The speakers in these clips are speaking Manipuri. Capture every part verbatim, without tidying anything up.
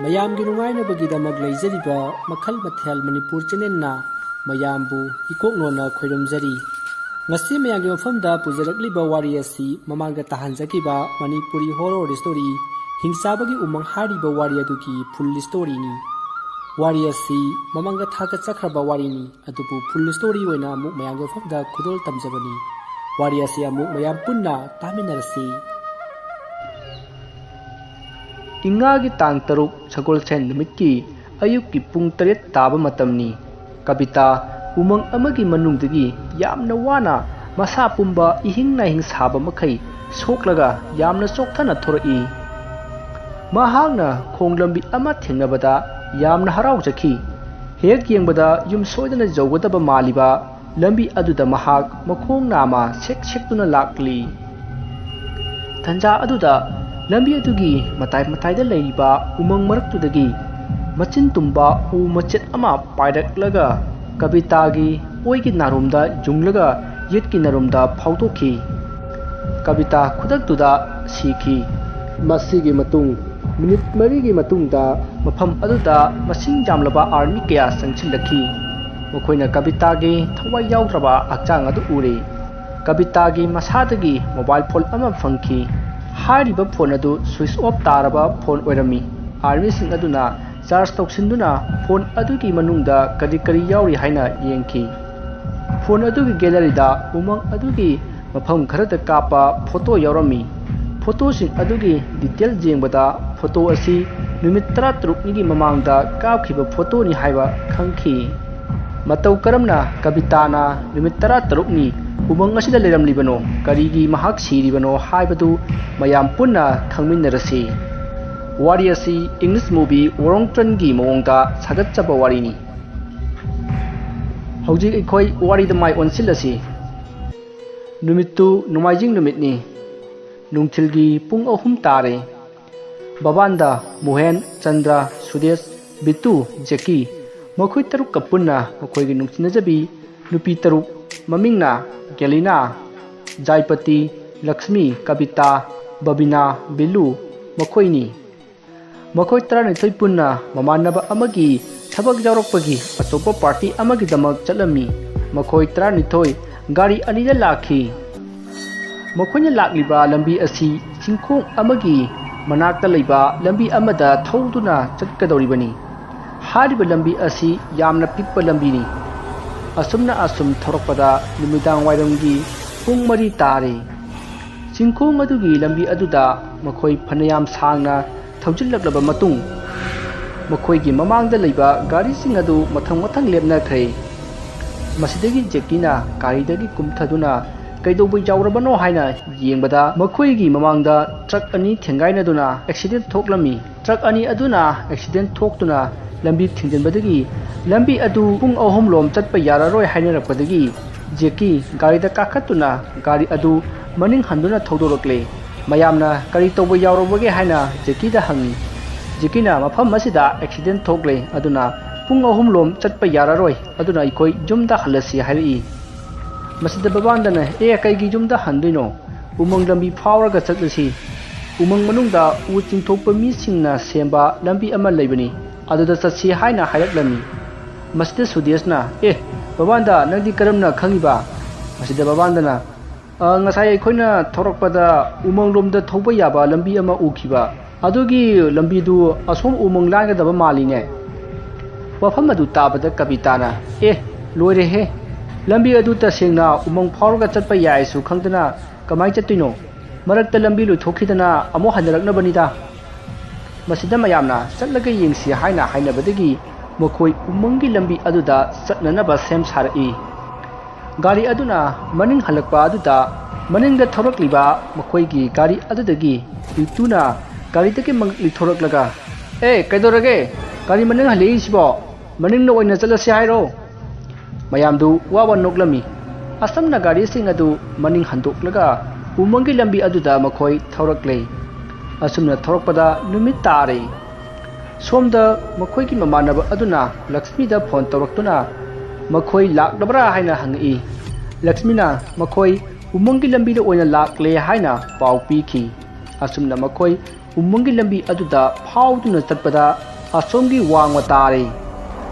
ꯃꯌꯥꯝꯒꯤ ꯅꯨꯡꯉꯥꯏꯅꯕꯒꯤꯗꯃꯛ ꯂꯩꯖꯔꯤꯕ ꯃꯈꯜ ꯃꯊꯦꯜ ꯃꯅꯤꯄꯨꯔ ꯆꯦꯅꯦꯜꯅ ꯃꯌꯥꯝꯕꯨ ꯏꯀꯣꯛꯅꯣꯅ ꯈꯣꯏꯔꯝꯖꯔꯤ꯫ ꯉꯁꯤ ꯃꯌꯥꯝꯒꯤ ꯃꯐꯝꯗ ꯄꯨꯖꯔꯛꯂꯤꯕ ꯋꯥꯔꯤ ꯑꯁꯤ ꯃꯃꯥꯡꯗ ꯇꯥꯍꯟꯖꯈꯤꯕ ꯃꯅꯤꯄꯨꯔꯤ ꯍꯣꯔꯣꯔ ꯁ꯭ꯇꯣꯔꯤ ꯍꯤꯡꯆꯥꯕꯒꯤ ꯎꯃꯪ ꯍꯥꯏꯔꯤꯕ ꯋꯥꯔꯤ ꯑꯗꯨꯒꯤ ꯐꯨꯜ ꯁ꯭ꯇꯣꯔꯤꯅꯤ꯫ ꯋꯥꯔꯤ ꯑꯁꯤ ꯃꯃꯥꯡꯗ ꯊꯥꯒꯠꯆꯈ꯭ꯔꯕ ꯋꯥꯔꯤꯅꯤ, ꯑꯗꯨꯕꯨ ꯐꯨꯜ ꯁ꯭ꯇꯣꯔꯤ ꯑꯣꯏꯅ ꯑꯃꯨꯛ ꯃꯌꯥꯝꯒꯤ ꯃꯐꯝꯗ ꯈꯨꯗꯣꯜ ꯇꯝꯖꯕꯅꯤ꯫ ꯋꯥꯔꯤ ꯑꯁꯤ ꯑꯃꯨꯛ ꯃꯌꯥꯝ ꯄꯨꯟꯅ ꯇꯥꯃꯤꯟꯅꯔꯁꯤ꯫ ꯏꯉꯥꯒꯤ ꯇꯥꯡ ꯇꯔꯨꯛ ꯁꯒꯣꯜꯁꯦꯟ ꯅꯨꯃꯤꯠꯀꯤ ꯑꯌꯨꯛꯀꯤ ꯄꯨꯡ ꯇꯔꯦꯠ ꯇꯥꯕ ꯃꯇꯝꯅꯤ꯫ ꯀꯕꯤꯇꯥ ꯎꯃꯪ ꯑꯃꯒꯤ ꯃꯅꯨꯡꯗꯒꯤ ꯌꯥꯝꯅ ꯋꯥꯅ ꯃꯁꯥ ꯄꯨꯝꯕ ꯏꯍꯤꯡ ꯅꯥꯍꯤꯡ ꯁꯥꯕ ꯃꯈꯩ ꯁꯣꯛꯂꯒ ꯌꯥꯝꯅ ꯆꯣꯛꯊꯅ ꯊꯣꯔꯛꯏ꯫ ꯃꯍꯥꯛꯅ ꯈꯣꯡ ꯂꯝꯕꯤ ꯑꯃ ꯊꯦꯡꯅꯕꯗ ꯌꯥꯝꯅ ꯍꯔꯥꯎꯖꯈꯤ꯫ ꯍꯦꯛ ꯌꯦꯡꯕꯗ ꯌꯨꯝ ꯁꯣꯏꯗꯅ ꯌꯧꯒꯗꯕ ꯃꯥꯜꯂꯤꯕ ꯂꯝꯕꯤ ꯑꯗꯨꯗ ꯃꯍꯥꯛ ꯃꯈꯣꯡ ꯅꯥꯝꯃ ꯁꯦꯛ ꯁꯦꯛꯇꯨꯅ ꯂꯥꯛꯂꯤ꯫ ꯇꯟꯖꯥ ꯑꯗꯨꯗ ꯂꯝꯕꯤ ꯑꯗꯨꯒꯤ ꯃꯇꯥꯏ ꯃꯇꯥꯏꯗ ꯂꯩꯔꯤꯕ ꯎꯃꯪ ꯃꯔꯛꯇꯨꯗꯒꯤ ꯃꯆꯤꯟ ꯇꯨꯝꯕ ꯎ ꯃꯆꯦꯠ ꯑꯃ ꯄꯥꯏꯔꯛꯂꯒ ꯀꯕꯤꯇꯥꯒꯤ ꯑꯣꯏꯒꯤ ꯅꯥꯔꯣꯝꯗ ꯌꯨꯡꯂꯒ ꯌꯦꯠꯀꯤ ꯅꯥꯔꯣꯝꯗ ꯐꯥꯎꯗꯣꯛꯈꯤ꯫ ꯀꯕꯤꯇꯥ ꯈꯨꯗꯛꯇꯨꯗ ꯁꯤꯈꯤ꯫ ꯃꯁꯤꯒꯤ ꯃꯇꯨꯡ ꯃꯤꯅꯤꯠ ꯃꯔꯤꯒꯤ ꯃꯇꯨꯡꯗ ꯃꯐꯝ ꯑꯗꯨꯗ ꯃꯁꯤꯡ ꯌꯥꯝꯂꯕ ꯑꯥꯔꯃꯤ ꯀꯌꯥ ꯆꯪꯁꯤꯜꯂꯛꯈꯤ꯫ ꯃꯈꯣꯏꯅ ꯀꯕꯤꯇꯥꯒꯤ ꯊꯋꯥꯏ ꯌꯥꯎꯗ꯭ꯔꯕ ꯍꯛꯆꯥꯡ ꯑꯗꯨ ꯎꯔꯦ꯫ ꯀꯕꯤꯇꯥꯒꯤ ꯃꯁꯥꯗꯒꯤ ꯃꯣꯕꯥꯏꯜ ꯐꯣꯟ ꯑꯃ ꯐꯪꯈꯤ꯫ ꯍꯥꯏꯔꯤꯕ ꯐꯣꯟ ꯑꯗꯨ ꯁ꯭ꯋꯤꯆ ꯑꯣꯐ ꯇꯥꯔꯕ ꯐꯣꯟ ꯑꯣꯏꯔꯝꯃꯤ꯫ ꯑꯥꯔꯃꯤꯁꯤꯡ ꯑꯗꯨꯅ ꯆꯥꯔꯖ ꯇꯧꯁꯤꯟꯗꯨꯅ ꯐꯣꯟ ꯑꯗꯨꯒꯤ ꯃꯅꯨꯡꯗ ꯀꯔꯤ ꯀꯔꯤ ꯌꯥꯎꯔꯤ ꯍꯥꯏꯅ ꯌꯦꯡꯈꯤ꯫ ꯐꯣꯟ ꯑꯗꯨꯒꯤ ꯒꯦꯂꯔꯤꯗ ꯎꯃꯪ ꯑꯗꯨꯒꯤ ꯃꯐꯝ ꯈꯔꯗ ꯀꯥꯞꯄ ꯐꯣꯇꯣ ꯌꯥꯎꯔꯝꯃꯤ꯫ ꯐꯣꯇꯣꯁꯤꯡ ꯑꯗꯨꯒꯤ ꯗꯤꯇꯦꯜ ꯌꯦꯡꯕꯗ ꯐꯣꯇꯣ ꯑꯁꯤ ꯅꯨꯃꯤꯠ ꯇꯔꯥꯇꯔꯨꯛꯅꯤꯒꯤ ꯃꯃꯥꯡꯗ ꯀꯥꯞꯈꯤꯕ ꯐꯣꯇꯣꯅꯤ ꯍꯥꯏꯕ ꯈꯪꯈꯤ꯫ ꯃꯇꯧ ꯀꯔꯝꯅ ꯀꯕꯤꯇꯥꯅ ꯅꯨꯃꯤꯠ ꯇꯔꯥꯇꯔꯨꯛꯅꯤ ꯎꯃꯪ ꯑꯁꯤꯗ ꯂꯩꯔꯝꯂꯤꯕꯅꯣ, ꯀꯔꯤꯒꯤ ꯃꯍꯥꯛ ꯁꯤꯔꯤꯕꯅꯣ ꯍꯥꯏꯕꯗꯨ ꯃꯌꯥꯝ ꯄꯨꯟꯅ ꯈꯪꯃꯤꯟꯅꯔꯁꯤ꯫ ꯋꯥꯔꯤ ꯑꯁꯤ ꯏꯪꯂꯤꯁ ꯃꯨꯚꯤ ꯋꯣꯔꯣꯡꯇꯟꯒꯤ ꯃꯑꯣꯡꯗ ꯁꯥꯒꯠꯆꯕ ꯋꯥꯔꯤꯅꯤ꯫ ꯍꯧꯖꯤꯛ ꯑꯩꯈꯣꯏ ꯋꯥꯔꯤꯗ ꯃꯥꯏ ꯑꯣꯟꯁꯤꯜꯂꯁꯤ꯫ ꯅꯨꯃꯤꯠꯇꯨ ꯅꯣꯡꯃꯥꯏꯖꯤꯡ ꯅꯨꯃꯤꯠꯅꯤ꯫ ꯅꯨꯡꯊꯤꯜꯒꯤ ꯄꯨꯡ ꯑꯍꯨꯝ ꯇꯥꯔꯦ꯫ ꯕꯕꯥꯟꯗ, ꯃꯣꯍꯦꯟ, ꯆꯟꯗ꯭ꯔ, ꯁꯨꯗꯦꯁ, ꯕꯤꯇꯨ, ꯖꯦꯀꯤ, ꯃꯈꯣꯏ ꯇꯔꯨꯛꯀ ꯄꯨꯟꯅ ꯃꯈꯣꯏꯒꯤ ꯅꯨꯡꯁꯤꯅꯖꯕꯤ ꯅꯨꯄꯤ ꯇꯔꯨꯛ, ꯃꯃꯤꯡꯅ ꯒꯦꯂꯤꯅꯥ, ꯖꯥꯏꯄꯇꯤ, ꯂꯛꯁꯃꯤ, ꯀꯕꯤꯇꯥ, ꯕꯕꯤꯅꯥ, ꯕꯤꯂꯨ, ꯃꯈꯣꯏꯅꯤ꯫ ꯃꯈꯣꯏ ꯇꯔꯥꯅꯤꯊꯣꯏ ꯄꯨꯟꯅ ꯃꯃꯥꯟꯅꯕ ꯑꯃꯒꯤ ꯊꯕꯛ ꯌꯥꯎꯔꯛꯄꯒꯤ ꯑꯆꯧꯕ ꯄꯥꯔꯇꯤ ꯑꯃꯒꯤꯗꯃꯛ ꯆꯠꯂꯝꯃꯤ꯫ ꯃꯈꯣꯏ ꯇꯔꯥꯅꯤꯊꯣꯏ ꯒꯥꯔꯤ ꯑꯅꯤꯗ ꯂꯥꯛꯈꯤ꯫ ꯃꯈꯣꯏꯅ ꯂꯥꯛꯂꯤꯕ ꯂꯝꯕꯤ ꯑꯁꯤ ꯆꯤꯡꯈꯣꯡ ꯑꯃꯒꯤ ꯃꯅꯥꯛꯇ ꯂꯩꯕ ꯂꯝꯕꯤ ꯑꯃꯗ ꯊꯧꯗꯨꯅ ꯆꯠꯀꯗꯧꯔꯤꯕꯅꯤ꯫ ꯍꯥꯏꯔꯤꯕ ꯂꯝꯕꯤ ꯑꯁꯤ ꯌꯥꯝꯅ ꯄꯤꯛꯄ ꯂꯝꯕꯤꯅꯤ꯫ ꯑꯁꯨꯝꯅ ꯑꯁꯨꯝ ꯊꯧꯔꯛꯄꯗ ꯅꯨꯃꯤꯗꯥꯡ ꯋꯥꯏꯔꯝꯒꯤ ꯄꯨꯡ ꯃꯔꯤ ꯇꯥꯔꯦ꯫ ꯆꯤꯡꯈꯣꯡ ꯑꯗꯨꯒꯤ ꯂꯝꯕꯤ ꯑꯗꯨꯗ ꯃꯈꯣꯏ ꯐꯅꯌꯥꯝ ꯁꯥꯡꯅ ꯊꯧꯖꯤꯜꯂꯛꯂꯕ ꯃꯇꯨꯡ, ꯃꯈꯣꯏꯒꯤ ꯃꯃꯥꯡꯗ ꯂꯩꯕ ꯒꯥꯔꯤꯁꯤꯡ ꯑꯗꯨ ꯃꯊꯪ ꯃꯊꯪ ꯂꯦꯞꯅꯈ꯭ꯔꯦ꯫ ꯃꯁꯤꯗꯒꯤ ꯖꯦꯀꯤꯅ ꯒꯥꯔꯤꯗꯒꯤ ꯀꯨꯝꯊꯗꯨꯅ ꯀꯩꯗꯧꯕ ꯌꯥꯎꯔꯕꯅꯣ ꯍꯥꯏꯅ ꯌꯦꯡꯕꯗ, ꯃꯈꯣꯏꯒꯤ ꯃꯃꯥꯡꯗ ꯇ꯭ꯔꯛ ꯑꯅꯤ ꯊꯦꯡꯒꯥꯏꯅꯗꯨꯅ ꯑꯦꯛꯁꯤꯗꯦꯟ ꯊꯣꯛꯂꯝꯃꯤ꯫ ꯇ꯭ꯔꯛ ꯑꯅꯤ ꯑꯗꯨꯅ ꯑꯦꯛꯁꯤꯗꯦꯟ ꯊꯣꯛꯇꯨꯅ ꯂꯝꯕꯤ ꯊꯤꯡꯖꯤꯟꯕꯗꯒꯤ ꯂꯝꯕꯤ ꯑꯗꯨ ꯄꯨꯡ ꯑꯍꯨꯝ ꯂꯣꯝ ꯆꯠꯄ ꯌꯥꯔꯔꯣꯏ ꯍꯥꯏꯅꯔꯛꯄꯗꯒꯤ ꯖꯦꯀꯤ ꯒꯥꯔꯤꯗ ꯀꯥꯈꯠꯇꯨꯅ ꯒꯥꯔꯤ ꯑꯗꯨ ꯃꯅꯤꯡ ꯍꯟꯗꯨꯅ ꯊꯧꯗꯣꯔꯛꯂꯦ꯫ ꯃꯌꯥꯝꯅ ꯀꯔꯤ ꯇꯧꯕ ꯌꯥꯎꯔꯕꯒꯦ ꯍꯥꯏꯅ ꯖꯦꯀꯤꯗ ꯍꯪꯉꯤ꯫ ꯖꯦꯀꯤꯅ ꯃꯐꯝ ꯑꯁꯤꯗ ꯑꯦꯛꯁꯤꯗꯦꯟ ꯊꯣꯛꯂꯦ, ꯑꯗꯨꯅ ꯄꯨꯡ ꯑꯍꯨꯝ ꯂꯣꯝ ꯆꯠꯄ ꯌꯥꯔꯔꯣꯏ, ꯑꯗꯨꯅ ꯑꯩꯈꯣꯏ ꯌꯨꯝꯗ ꯍꯜꯂꯁꯤ ꯍꯥꯏꯔꯛꯏ꯫ ꯃꯁꯤꯗ ꯕꯕꯥꯟꯗꯅ, "ꯑꯦ, ꯀꯩꯒꯤ ꯌꯨꯝꯗ ꯍꯟꯗꯣꯏꯅꯣ? ꯎꯃꯪ ꯂꯝꯕꯤ ꯐꯥꯎꯔꯒ ꯆꯠꯂꯁꯤ꯫ ꯎꯃꯪ ꯃꯅꯨꯡꯗ ꯎ ꯆꯤꯡꯊꯣꯛꯄ ꯃꯤꯁꯤꯡꯅ ꯁꯦꯝꯕ ꯂꯝꯕꯤ ꯑꯃ ꯂꯩꯕꯅꯤ, ꯑꯗꯨꯗ ꯆꯠꯁꯤ" ꯍꯥꯏꯅ ꯍꯥꯏꯔꯛꯂꯝꯃꯤ꯫ ꯃꯁꯤꯗ ꯁꯨꯗꯦꯁꯅ, "ꯑꯦ, ꯕꯕꯥꯟꯗ, ꯅꯪꯗꯤ ꯀꯔꯝꯅ ꯈꯪꯉꯤꯕ?" ꯃꯁꯤꯗ ꯕꯕꯥꯟꯗꯅ, "ꯑ, ꯉꯁꯥꯏ ꯑꯩꯈꯣꯏꯅ ꯊꯧꯔꯛꯄꯗ ꯎꯃꯪꯂꯣꯝꯗ ꯊꯧꯕ ꯌꯥꯕ ꯂꯝꯕꯤ ꯑꯃ ꯎꯈꯤꯕ꯫ ꯑꯗꯨꯒꯤ ꯂꯝꯕꯤꯗꯨ ꯑꯁꯣꯝ ꯎꯃꯪ ꯂꯥꯟꯒꯗꯕ ꯃꯥꯜꯂꯤꯅꯦ꯫" ꯋꯥꯐꯝ ꯑꯗꯨ ꯇꯥꯕꯗ ꯀꯕꯤꯇꯥꯅ, "ꯑꯦ, ꯂꯣꯏꯔꯦꯍꯦ! ꯂꯝꯕꯤ ꯑꯗꯨ ꯇꯁꯦꯡꯅ ꯎꯃꯪ ꯐꯥꯎꯔꯒ ꯆꯠꯄ ꯌꯥꯏꯁꯨ ꯈꯪꯗꯅ ꯀꯃꯥꯏ ꯆꯠꯇꯣꯏꯅꯣ? ꯃꯔꯛꯇ ꯂꯝꯕꯤ ꯂꯣꯏꯊꯣꯛꯈꯤꯗꯅ ꯑꯃꯨꯛ ꯍꯟꯅꯔꯛꯅꯕꯅꯤꯗ꯫" ꯃꯁꯤꯗ ꯃꯌꯥꯝꯅ ꯆꯠꯂꯒ ꯌꯦꯡꯁꯤ ꯍꯥꯏꯅ ꯍꯥꯏꯅꯕꯗꯒꯤ ꯃꯈꯣꯏ ꯎꯃꯪꯒꯤ ꯂꯝꯕꯤ ꯑꯗꯨꯗ ꯆꯠꯅꯅꯕ ꯁꯦꯝ ꯁꯥꯔꯛꯏ꯫ ꯒꯥꯔꯤ ꯑꯗꯨꯅ ꯃꯅꯤꯡ ꯍꯜꯂꯛꯄ ꯑꯗꯨꯗ ꯃꯅꯤꯡꯗ ꯊꯧꯔꯛꯂꯤꯕ ꯃꯈꯣꯏꯒꯤ ꯒꯥꯔꯤ ꯑꯗꯨꯗꯒꯤ ꯔꯤꯇꯨꯅ ꯒꯥꯔꯤꯗꯒꯤ ꯃꯉꯛ ꯂꯤꯊꯣꯔꯛꯂꯒ, "ꯑꯦ, ꯀꯩꯗꯧꯔꯒꯦ? ꯒꯥꯔꯤ ꯃꯅꯤꯡ ꯍꯜꯂꯛꯏꯁꯤꯕꯣ? ꯃꯅꯤꯡꯗ ꯑꯣꯏꯅ ꯆꯠꯂꯁꯤ ꯍꯥꯏꯔꯣ?" ꯃꯌꯥꯝꯗꯨ ꯋꯥ ꯋꯥ ꯅꯣꯛꯂꯝꯃꯤ꯫ ꯑꯁꯝꯅ ꯒꯥꯔꯤꯁꯤꯡ ꯑꯗꯨ ꯃꯅꯤꯡ ꯍꯟꯗꯣꯛꯂꯒ ꯎꯃꯪꯒꯤ ꯂꯝꯕꯤ ꯑꯗꯨꯗ ꯃꯈꯣꯏ ꯊꯧꯔꯛꯂꯦ꯫ ꯑꯁꯨꯝꯅ ꯊꯧꯔꯛꯄꯗ ꯅꯨꯃꯤꯠ ꯇꯥꯔꯦ꯫ ꯁꯣꯝꯗ ꯃꯈꯣꯏꯒꯤ ꯃꯃꯥꯟꯅꯕ ꯑꯗꯨꯅ ꯂꯛꯁꯃꯤꯗ ꯐꯣꯟ ꯇꯧꯔꯛꯇꯨꯅ ꯃꯈꯣꯏ ꯂꯥꯛꯂꯕ꯭ꯔꯥ ꯍꯥꯏꯅ ꯍꯪꯉꯛꯏ꯫ ꯂꯛꯁꯃꯤꯅ ꯃꯈꯣꯏ ꯎꯃꯪꯒꯤ ꯂꯝꯕꯤꯗ ꯑꯣꯏꯅ ꯂꯥꯛꯂꯦ ꯍꯥꯏꯅ ꯄꯥꯎ ꯄꯤꯈꯤ꯫ ꯑꯁꯨꯝꯅ ꯃꯈꯣꯏ ꯎꯃꯪꯒꯤ ꯂꯝꯕꯤ ꯑꯗꯨꯗ ꯐꯥꯎꯗꯨꯅ ꯆꯠꯄꯗ ꯑꯁꯣꯝꯒꯤ ꯋꯥꯡꯃ ꯇꯥꯔꯦ꯫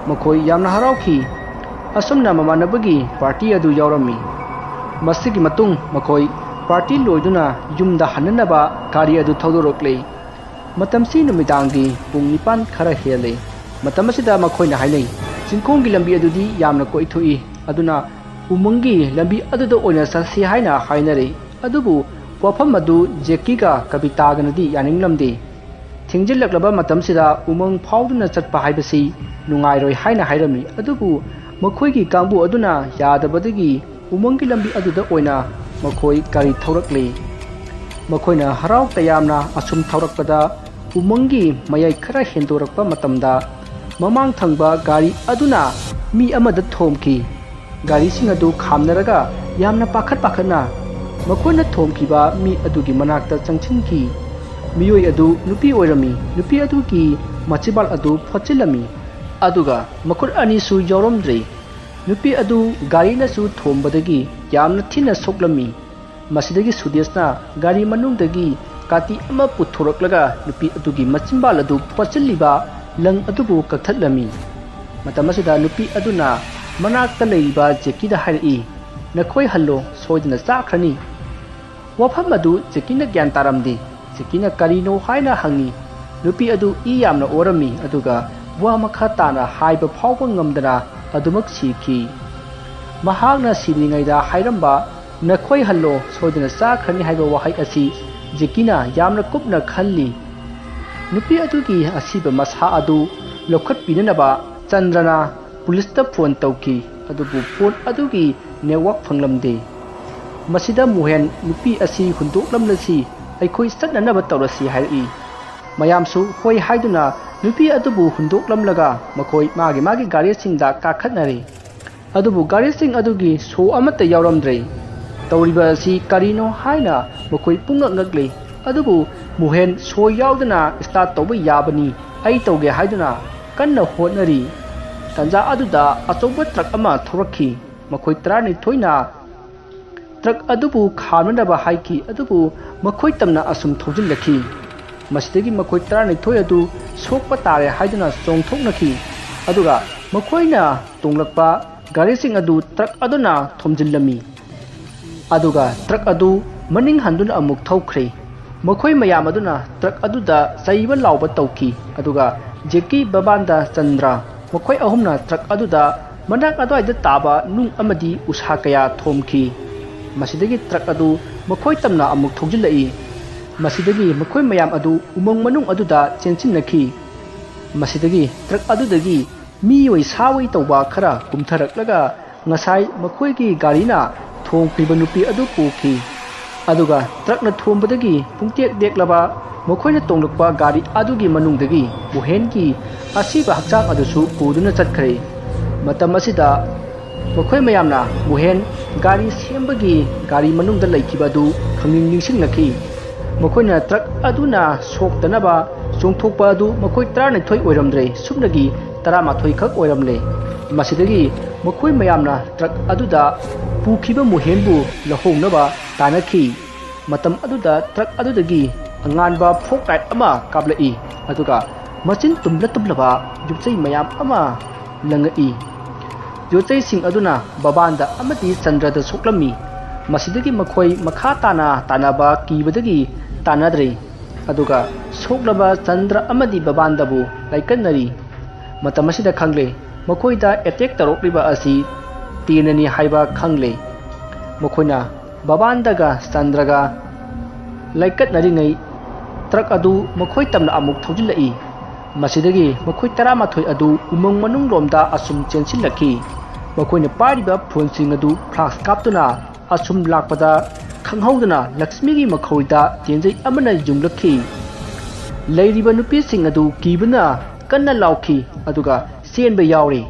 ꯃꯈꯣꯏ ꯌꯥꯝꯅ ꯍꯔꯥꯎꯈꯤ꯫ ꯑꯁꯨꯝꯅ ꯃꯃꯥꯟꯅꯕꯒꯤ ꯄꯥꯔꯇꯤ ꯑꯗꯨ ꯌꯥꯎꯔꯝꯃꯤ꯫ ꯃꯁꯤꯒꯤ ꯃꯇꯨꯡ ꯃꯈꯣꯏ ꯄꯥꯔꯇꯤ ꯂꯣꯏꯗꯨꯅ ꯌꯨꯝꯗ ꯍꯟꯅꯅꯕ ꯒꯥꯔꯤ ꯑꯗꯨ ꯊꯧꯗꯣꯔꯛꯂꯦ꯫ ꯃꯇꯝꯁꯤ ꯅꯨꯃꯤꯗꯥꯡꯒꯤ ꯄꯨꯡ ꯅꯤꯄꯥꯟ ꯈꯔ ꯍꯦꯜꯂꯦ꯫ ꯃꯇꯝ ꯑꯁꯤꯗ ꯃꯈꯣꯏꯅ ꯍꯥꯏꯅꯩ, "ꯆꯤꯡꯈꯣꯡꯒꯤ ꯂꯝꯕꯤ ꯑꯗꯨꯗꯤ ꯌꯥꯝꯅ ꯀꯣꯏꯊꯣꯛꯏ, ꯑꯗꯨꯅ ꯎꯃꯪꯒꯤ ꯂꯝꯕꯤ ꯑꯗꯨꯗ ꯑꯣꯏꯅ ꯆꯠꯁꯤ" ꯍꯥꯏꯅ ꯍꯥꯏꯅꯔꯦ꯫ ꯑꯗꯨꯕꯨ ꯋꯥꯐꯝ ꯑꯗꯨ ꯖꯦꯀꯤꯒ ꯀꯕꯤꯇꯥꯒꯅꯗꯤ ꯌꯥꯅꯤꯡꯂꯝꯗꯦ꯫ ꯊꯦꯡꯖꯤꯜꯂꯛꯂꯕ ꯃꯇꯝꯁꯤꯗ ꯎꯃꯪ ꯐꯥꯎꯗꯨꯅ ꯆꯠꯄ ꯍꯥꯏꯕꯁꯤ ꯅꯨꯡꯉꯥꯏꯔꯣꯏ ꯍꯥꯏꯅ ꯍꯥꯏꯔꯝꯃꯤ꯫ ꯑꯗꯨꯕꯨ ꯃꯈꯣꯏꯒꯤ ꯀꯥꯡꯕꯨ ꯑꯗꯨꯅ ꯌꯥꯗꯕꯗꯒꯤ ꯎꯃꯪꯒꯤ ꯂꯝꯕꯤ ꯑꯗꯨꯗ ꯑꯣꯏꯅ ꯃꯈꯣꯏ ꯒꯥꯔꯤ ꯊꯧꯔꯛꯂꯤ꯫ ꯃꯈꯣꯏꯅ ꯍꯔꯥꯎ ꯇꯌꯥꯝꯅ ꯑꯁꯨꯝ ꯊꯧꯔꯛꯄꯗ ꯎꯃꯪꯒꯤ ꯃꯌꯥꯏ ꯈꯔ ꯍꯦꯟꯗꯣꯔꯛꯄ ꯃꯇꯝꯗ ꯃꯃꯥꯡ ꯊꯪꯕ ꯒꯥꯔꯤ ꯑꯗꯨꯅ ꯃꯤ ꯑꯃꯗ ꯊꯣꯝꯈꯤ꯫ ꯒꯥꯔꯤꯁꯤꯡ ꯑꯗꯨ ꯈꯥꯝꯅꯔꯒ ꯌꯥꯝꯅ ꯄꯥꯈꯠ ꯄꯥꯈꯠꯅ ꯃꯈꯣꯏꯅ ꯊꯣꯝꯈꯤꯕ ꯃꯤ ꯑꯗꯨꯒꯤ ꯃꯅꯥꯛꯇ ꯆꯪꯁꯤꯟꯈꯤ꯫ ꯃꯤꯑꯣꯏ ꯑꯗꯨ ꯅꯨꯄꯤ ꯑꯣꯏꯔꯝꯃꯤ꯫ ꯅꯨꯄꯤ ꯑꯗꯨꯒꯤ ꯃꯆꯤꯟꯕꯥꯜ ꯑꯗꯨ ꯐꯣꯠꯆꯤꯜꯂꯝꯃꯤ, ꯑꯗꯨꯒ ꯃꯈꯨꯠ ꯑꯅꯤꯁꯨ ꯌꯥꯎꯔꯝꯗ꯭ꯔꯦ꯫ ꯅꯨꯄꯤ ꯑꯗꯨ ꯒꯥꯔꯤꯅꯁꯨ ꯊꯣꯝꯕꯗꯒꯤ ꯌꯥꯝꯅ ꯊꯤꯅ ꯁꯣꯛꯂꯝꯃꯤ꯫ ꯃꯁꯤꯗꯒꯤ ꯁꯨꯗꯦꯁꯅ ꯒꯥꯔꯤ ꯃꯅꯨꯡꯗꯒꯤ ꯀꯥꯇꯤ ꯑꯃ ꯄꯨꯊꯣꯔꯛꯂꯒ ꯅꯨꯄꯤ ꯑꯗꯨꯒꯤ ꯃꯆꯤꯟꯕꯥꯜ ꯑꯗꯨ ꯐꯣꯠꯆꯤꯜꯂꯤꯕ ꯂꯪ ꯑꯗꯨꯕꯨ ꯀꯛꯊꯠꯂꯝꯃꯤ꯫ ꯃꯇꯝ ꯑꯁꯤꯗ ꯅꯨꯄꯤ ꯑꯗꯨꯅ ꯃꯅꯥꯛꯇ ꯂꯩꯔꯤꯕ ꯖꯦꯀꯤꯗ ꯍꯥꯏꯔꯛꯏ, "ꯅꯈꯣꯏ ꯍꯜꯂꯣ, ꯁꯣꯏꯗꯅ ꯆꯥꯈ꯭ꯔꯅꯤ"꯫ ꯋꯥꯐꯝ ꯑꯗꯨ ꯖꯦꯀꯤꯅ ꯒ꯭ꯌꯥꯟ ꯇꯥꯔꯝꯗꯦ꯫ ꯖꯦꯀꯤꯅ ꯀꯔꯤꯅꯣ ꯍꯥꯏꯅ ꯍꯪꯉꯤ꯫ ꯅꯨꯄꯤ ꯑꯗꯨ ꯏ ꯌꯥꯝꯅ ꯑꯣꯔꯝꯃꯤ, ꯑꯗꯨꯒ ꯋꯥ ꯃꯈꯥ ꯇꯥꯅ ꯍꯥꯏꯕ ꯐꯥꯎꯕ ꯉꯝꯗꯅ ꯑꯗꯨꯃꯛ ꯁꯤꯈꯤ꯫ ꯃꯍꯥꯛꯅ ꯁꯤꯗ꯭ꯔꯤꯉꯩꯗ ꯍꯥꯏꯔꯝꯕ "ꯅꯈꯣꯏ ꯍꯜꯂꯣ, ꯁꯣꯏꯗꯅ ꯆꯥꯈ꯭ꯔꯅꯤ" ꯍꯥꯏꯕ ꯋꯥꯍꯩ ꯑꯁꯤ ꯖꯦꯀꯤꯅ ꯌꯥꯝꯅ ꯀꯨꯞꯅ ꯈꯜꯂꯤ꯫ ꯅꯨꯄꯤ ꯑꯗꯨꯒꯤ ꯑꯁꯤꯕ ꯃꯁꯥ ꯑꯗꯨ ꯂꯧꯈꯠꯄꯤꯅꯅꯕ ꯆꯟꯗ꯭ꯔꯅ ꯄꯨꯂꯤꯁꯇ ꯐꯣꯟ ꯇꯧꯈꯤ, ꯑꯗꯨꯕꯨ ꯐꯣꯟ ꯑꯗꯨꯒꯤ ꯅꯦꯠꯋꯥꯛ ꯐꯪꯂꯝꯗꯦ꯫ ꯃꯁꯤꯗ ꯃꯣꯍꯦꯟ ꯅꯨꯄꯤ ꯑꯁꯤ ꯍꯨꯟꯗꯣꯛꯂꯝꯂꯁꯤ, ꯑꯩꯈꯣꯏ ꯆꯠꯅꯅꯕ ꯇꯧꯔꯁꯤ ꯍꯥꯏꯔꯛꯏ꯫ ꯃꯌꯥꯝꯁꯨ ꯍꯣꯏ ꯍꯥꯏꯗꯨꯅ ꯅꯨꯄꯤ ꯑꯗꯨꯕꯨ ꯍꯨꯟꯗꯣꯛꯂꯝꯂꯒ ꯃꯈꯣꯏ ꯃꯥꯒꯤ ꯃꯥꯒꯤ ꯒꯥꯔꯤꯁꯤꯡꯗ ꯀꯥꯈꯠꯅꯔꯦ꯫ ꯑꯗꯨꯕꯨ ꯒꯥꯔꯤꯁꯤꯡ ꯑꯗꯨꯒꯤ ꯁꯣ ꯑꯃꯠꯇ ꯌꯥꯎꯔꯝꯗ꯭ꯔꯦ꯫ ꯇꯧꯔꯤꯕ ꯑꯁꯤ ꯀꯔꯤꯅꯣ ꯍꯥꯏꯅ ꯃꯈꯣꯏ ꯄꯨꯡꯉꯛ ꯉꯛꯂꯤ꯫ ꯑꯗꯨꯕꯨ ꯃꯣꯍꯦꯟ ꯁꯣ ꯌꯥꯎꯗꯅ ꯁ꯭ꯇꯥꯔꯠ ꯇꯧꯕ ꯌꯥꯕꯅꯤ, ꯑꯩ ꯇꯧꯒꯦ ꯍꯥꯏꯗꯨꯅ ꯀꯟꯅ ꯍꯣꯠꯅꯔꯤ꯫ ꯇꯥꯟꯖꯥ ꯑꯗꯨꯗ ꯑꯆꯧꯕ ꯇ꯭ꯔꯛ ꯑꯃ ꯊꯧꯔꯛꯈꯤ꯫ ꯃꯈꯣꯏ ꯇꯔꯥꯅꯤꯊꯣꯏꯅ ꯇ꯭ꯔꯛ ꯑꯗꯨꯕꯨ ꯈꯥꯝꯅꯅꯕ ꯍꯥꯏꯈꯤ, ꯑꯗꯨꯕꯨ ꯃꯈꯣꯏ ꯇꯝꯅ ꯑꯁꯨꯝ ꯊꯧꯖꯤꯜꯂꯛꯈꯤ꯫ ꯃꯁꯤꯗꯒꯤ ꯃꯈꯣꯏ ꯇꯔꯥꯅꯤꯊꯣꯏ ꯑꯗꯨ ꯁꯣꯛꯄ ꯇꯥꯔꯦ ꯍꯥꯏꯗꯨꯅ ꯆꯣꯡꯊꯣꯛꯅꯈꯤ꯫ ꯑꯗꯨꯒ ꯃꯈꯣꯏꯅ ꯇꯣꯡꯂꯛꯄ ꯒꯥꯔꯤꯁꯤꯡ ꯑꯗꯨ ꯇ꯭ꯔꯛ ꯑꯗꯨꯅ ꯊꯣꯝꯖꯤꯜꯂꯝꯃꯤ꯫ ꯑꯗꯨꯒ ꯇ꯭ꯔꯛ ꯑꯗꯨ ꯃꯅꯤꯡ ꯍꯟꯗꯨꯅ ꯑꯃꯨꯛ ꯊꯧꯈ꯭ꯔꯦ꯫ ꯃꯈꯣꯏ ꯃꯌꯥꯝ ꯑꯗꯨꯅ ꯇ꯭ꯔꯛ ꯑꯗꯨꯗ ꯆꯩꯕ ꯂꯥꯎꯕ ꯇꯧꯈꯤ꯫ ꯑꯗꯨꯒ ꯖꯦꯀꯤ, ꯕꯕꯥꯟꯗ, ꯆꯟꯗ꯭ꯔ ꯃꯈꯣꯏ ꯑꯍꯨꯝꯅ ꯇ꯭ꯔꯛ ꯑꯗꯨꯗ ꯃꯅꯥꯛ ꯑꯗꯨꯋꯥꯏꯗ ꯇꯥꯕ ꯅꯨꯡ ꯑꯃꯗꯤ ꯎꯁꯥ ꯀꯌꯥ ꯊꯣꯝꯈꯤ꯫ ꯃꯁꯤꯗꯒꯤ ꯇ꯭ꯔꯛ ꯑꯗꯨ ꯃꯈꯣꯏ ꯇꯝꯅ ꯑꯃꯨꯛ ꯊꯧꯖꯤꯜꯂꯛꯏ꯫ ꯃꯁꯤꯗꯒꯤ ꯃꯈꯣꯏ ꯃꯌꯥꯝ ꯑꯗꯨ ꯎꯃꯪ ꯃꯅꯨꯡ ꯑꯗꯨꯗ ꯆꯦꯟꯁꯤꯟꯅꯈꯤ꯫ ꯃꯁꯤꯗꯒꯤ ꯇ꯭ꯔꯛ ꯑꯗꯨꯗꯒꯤ ꯃꯤꯑꯣꯏ ꯁꯥꯑꯣꯏ ꯇꯧꯕ ꯈꯔ ꯀꯨꯝꯊꯔꯛꯂꯒ ꯉꯁꯥꯏ ꯃꯈꯣꯏꯒꯤ ꯒꯥꯔꯤꯅ ꯊꯣꯝꯈ꯭ꯔꯤꯕ ꯅꯨꯄꯤ ꯑꯗꯨ ꯄꯨꯈꯤ꯫ ꯑꯗꯨꯒ ꯇ꯭ꯔꯛꯅ ꯊꯣꯝꯕꯗꯒꯤ ꯄꯨꯡꯇꯦꯛ ꯇꯦꯛꯂꯕ ꯃꯈꯣꯏꯅ ꯇꯣꯡꯂꯛꯄ ꯒꯥꯔꯤ ꯑꯗꯨꯒꯤ ꯃꯅꯨꯡꯗꯒꯤ ꯃꯣꯍꯦꯟꯒꯤ ꯑꯁꯤꯕ ꯍꯛꯆꯥꯡ ꯑꯗꯨꯁꯨ ꯄꯨꯗꯨꯅ ꯆꯠꯈ꯭ꯔꯦ꯫ ꯃꯇꯝ ꯑꯁꯤꯗ ꯃꯈꯣꯏ ꯃꯌꯥꯝꯅ ꯃꯣꯍꯦꯟ ꯒꯥꯔꯤ ꯁꯦꯝꯕꯒꯤ ꯒꯥꯔꯤ ꯃꯅꯨꯡꯗ ꯂꯩꯈꯤꯕ ꯑꯗꯨ ꯈꯪꯅꯤꯡ ꯅꯤꯡꯁꯤꯡꯂꯛꯈꯤ꯫ ꯃꯈꯣꯏꯅ ꯇ꯭ꯔꯛ ꯑꯗꯨꯅ ꯁꯣꯛꯇꯅꯕ ꯆꯣꯡꯊꯣꯛꯄ ꯑꯗꯨ ꯃꯈꯣꯏ ꯇꯔꯥꯅꯤꯊꯣꯏ ꯑꯣꯏꯔꯝꯗ꯭ꯔꯦ, ꯁꯨꯞꯅꯒꯤ ꯇꯔꯥꯃꯥꯊꯣꯏ ꯈꯛ ꯑꯣꯏꯔꯝꯂꯦ꯫ ꯃꯁꯤꯗꯒꯤ ꯃꯈꯣꯏ ꯃꯌꯥꯝꯅ ꯇ꯭ꯔꯛ ꯑꯗꯨꯗ ꯄꯨꯈꯤꯕ ꯃꯣꯍꯦꯟꯕꯨ ꯂꯧꯍꯧꯅꯕ ꯇꯥꯟꯅꯈꯤ꯫ ꯃꯇꯝ ꯑꯗꯨꯗ ꯇ꯭ꯔꯛ ꯑꯗꯨꯗꯒꯤ ꯑꯉꯥꯟꯕ ꯐꯣꯛ ꯂꯥꯏꯠ ꯑꯃ ꯀꯥꯞꯂꯛꯏ, ꯑꯗꯨꯒ ꯃꯆꯤꯟ ꯇꯨꯝꯂ ꯇꯨꯝꯂꯕ ꯌꯣꯠꯆꯩ ꯃꯌꯥꯝ ꯑꯃ ꯂꯪꯉꯛꯏ꯫ ꯌꯣꯠꯆꯩꯁꯤꯡ ꯑꯗꯨꯅ ꯕꯕꯥꯟꯗ ꯑꯃꯗꯤ ꯆꯟꯗ꯭ꯔꯗ ꯁꯣꯛꯂꯝꯃꯤ꯫ ꯃꯁꯤꯗꯒꯤ ꯃꯈꯣꯏ ꯃꯈꯥ ꯇꯥꯅ ꯇꯥꯟꯅꯕ ꯀꯤꯕꯗꯒꯤ ꯇꯥꯟꯅꯗ꯭ꯔꯦ꯫ ꯑꯗꯨꯒ ꯁꯣꯛꯂꯕ ꯆꯟꯗ꯭ꯔ ꯑꯃꯗꯤ ꯕꯕꯥꯟꯗꯕꯨ ꯂꯥꯏꯀꯠꯅꯔꯤ꯫ ꯃꯇꯝ ꯑꯁꯤꯗ ꯈꯪꯂꯦ, ꯃꯈꯣꯏꯗ ꯑꯦꯇꯦꯛ ꯇꯧꯔꯛꯂꯤꯕ ꯑꯁꯤ ꯇꯦꯟꯅꯅꯤ ꯍꯥꯏꯕ ꯈꯪꯂꯦ꯫ ꯃꯈꯣꯏꯅ ꯕꯕꯥꯟꯗꯒ ꯆꯟꯗ꯭ꯔꯒ ꯂꯥꯏꯀꯠꯅꯔꯤꯉꯩ ꯇ꯭ꯔꯛ ꯑꯗꯨ ꯃꯈꯣꯏ ꯇꯝꯅ ꯑꯃꯨꯛ ꯊꯧꯖꯤꯜꯂꯛꯏ꯫ ꯃꯁꯤꯗꯒꯤ ꯃꯈꯣꯏ ꯇꯔꯥꯃꯥꯊꯣꯏ ꯑꯗꯨ ꯎꯃꯪ ꯃꯅꯨꯡꯂꯣꯝꯗ ꯑꯁꯨꯝ ꯆꯦꯟꯁꯤꯜꯂꯛꯈꯤ꯫ ꯃꯈꯣꯏꯅ ꯄꯥꯏꯔꯤꯕ ꯐꯣꯟꯁꯤꯡ ꯑꯗꯨ ꯐ꯭ꯂꯥꯁ ꯀꯥꯞꯇꯨꯅ ꯑꯁꯨꯝ ꯂꯥꯛꯄꯗ ꯈꯪꯍꯧꯗꯅ ꯂꯛꯁꯃꯤꯒꯤ ꯃꯈꯧꯔꯤꯗ ꯇꯦꯟꯖꯩ ꯑꯃꯅ ꯌꯨꯡꯂꯛꯈꯤ꯫ ꯂꯩꯔꯤꯕ ꯅꯨꯄꯤꯁꯤꯡ ꯑꯗꯨ ꯀꯤꯕꯅ ꯀꯟꯅ ꯂꯥꯎꯈꯤ, ꯑꯗꯨꯒ ꯆꯦꯟꯕ ꯌꯥꯎꯔꯤ꯫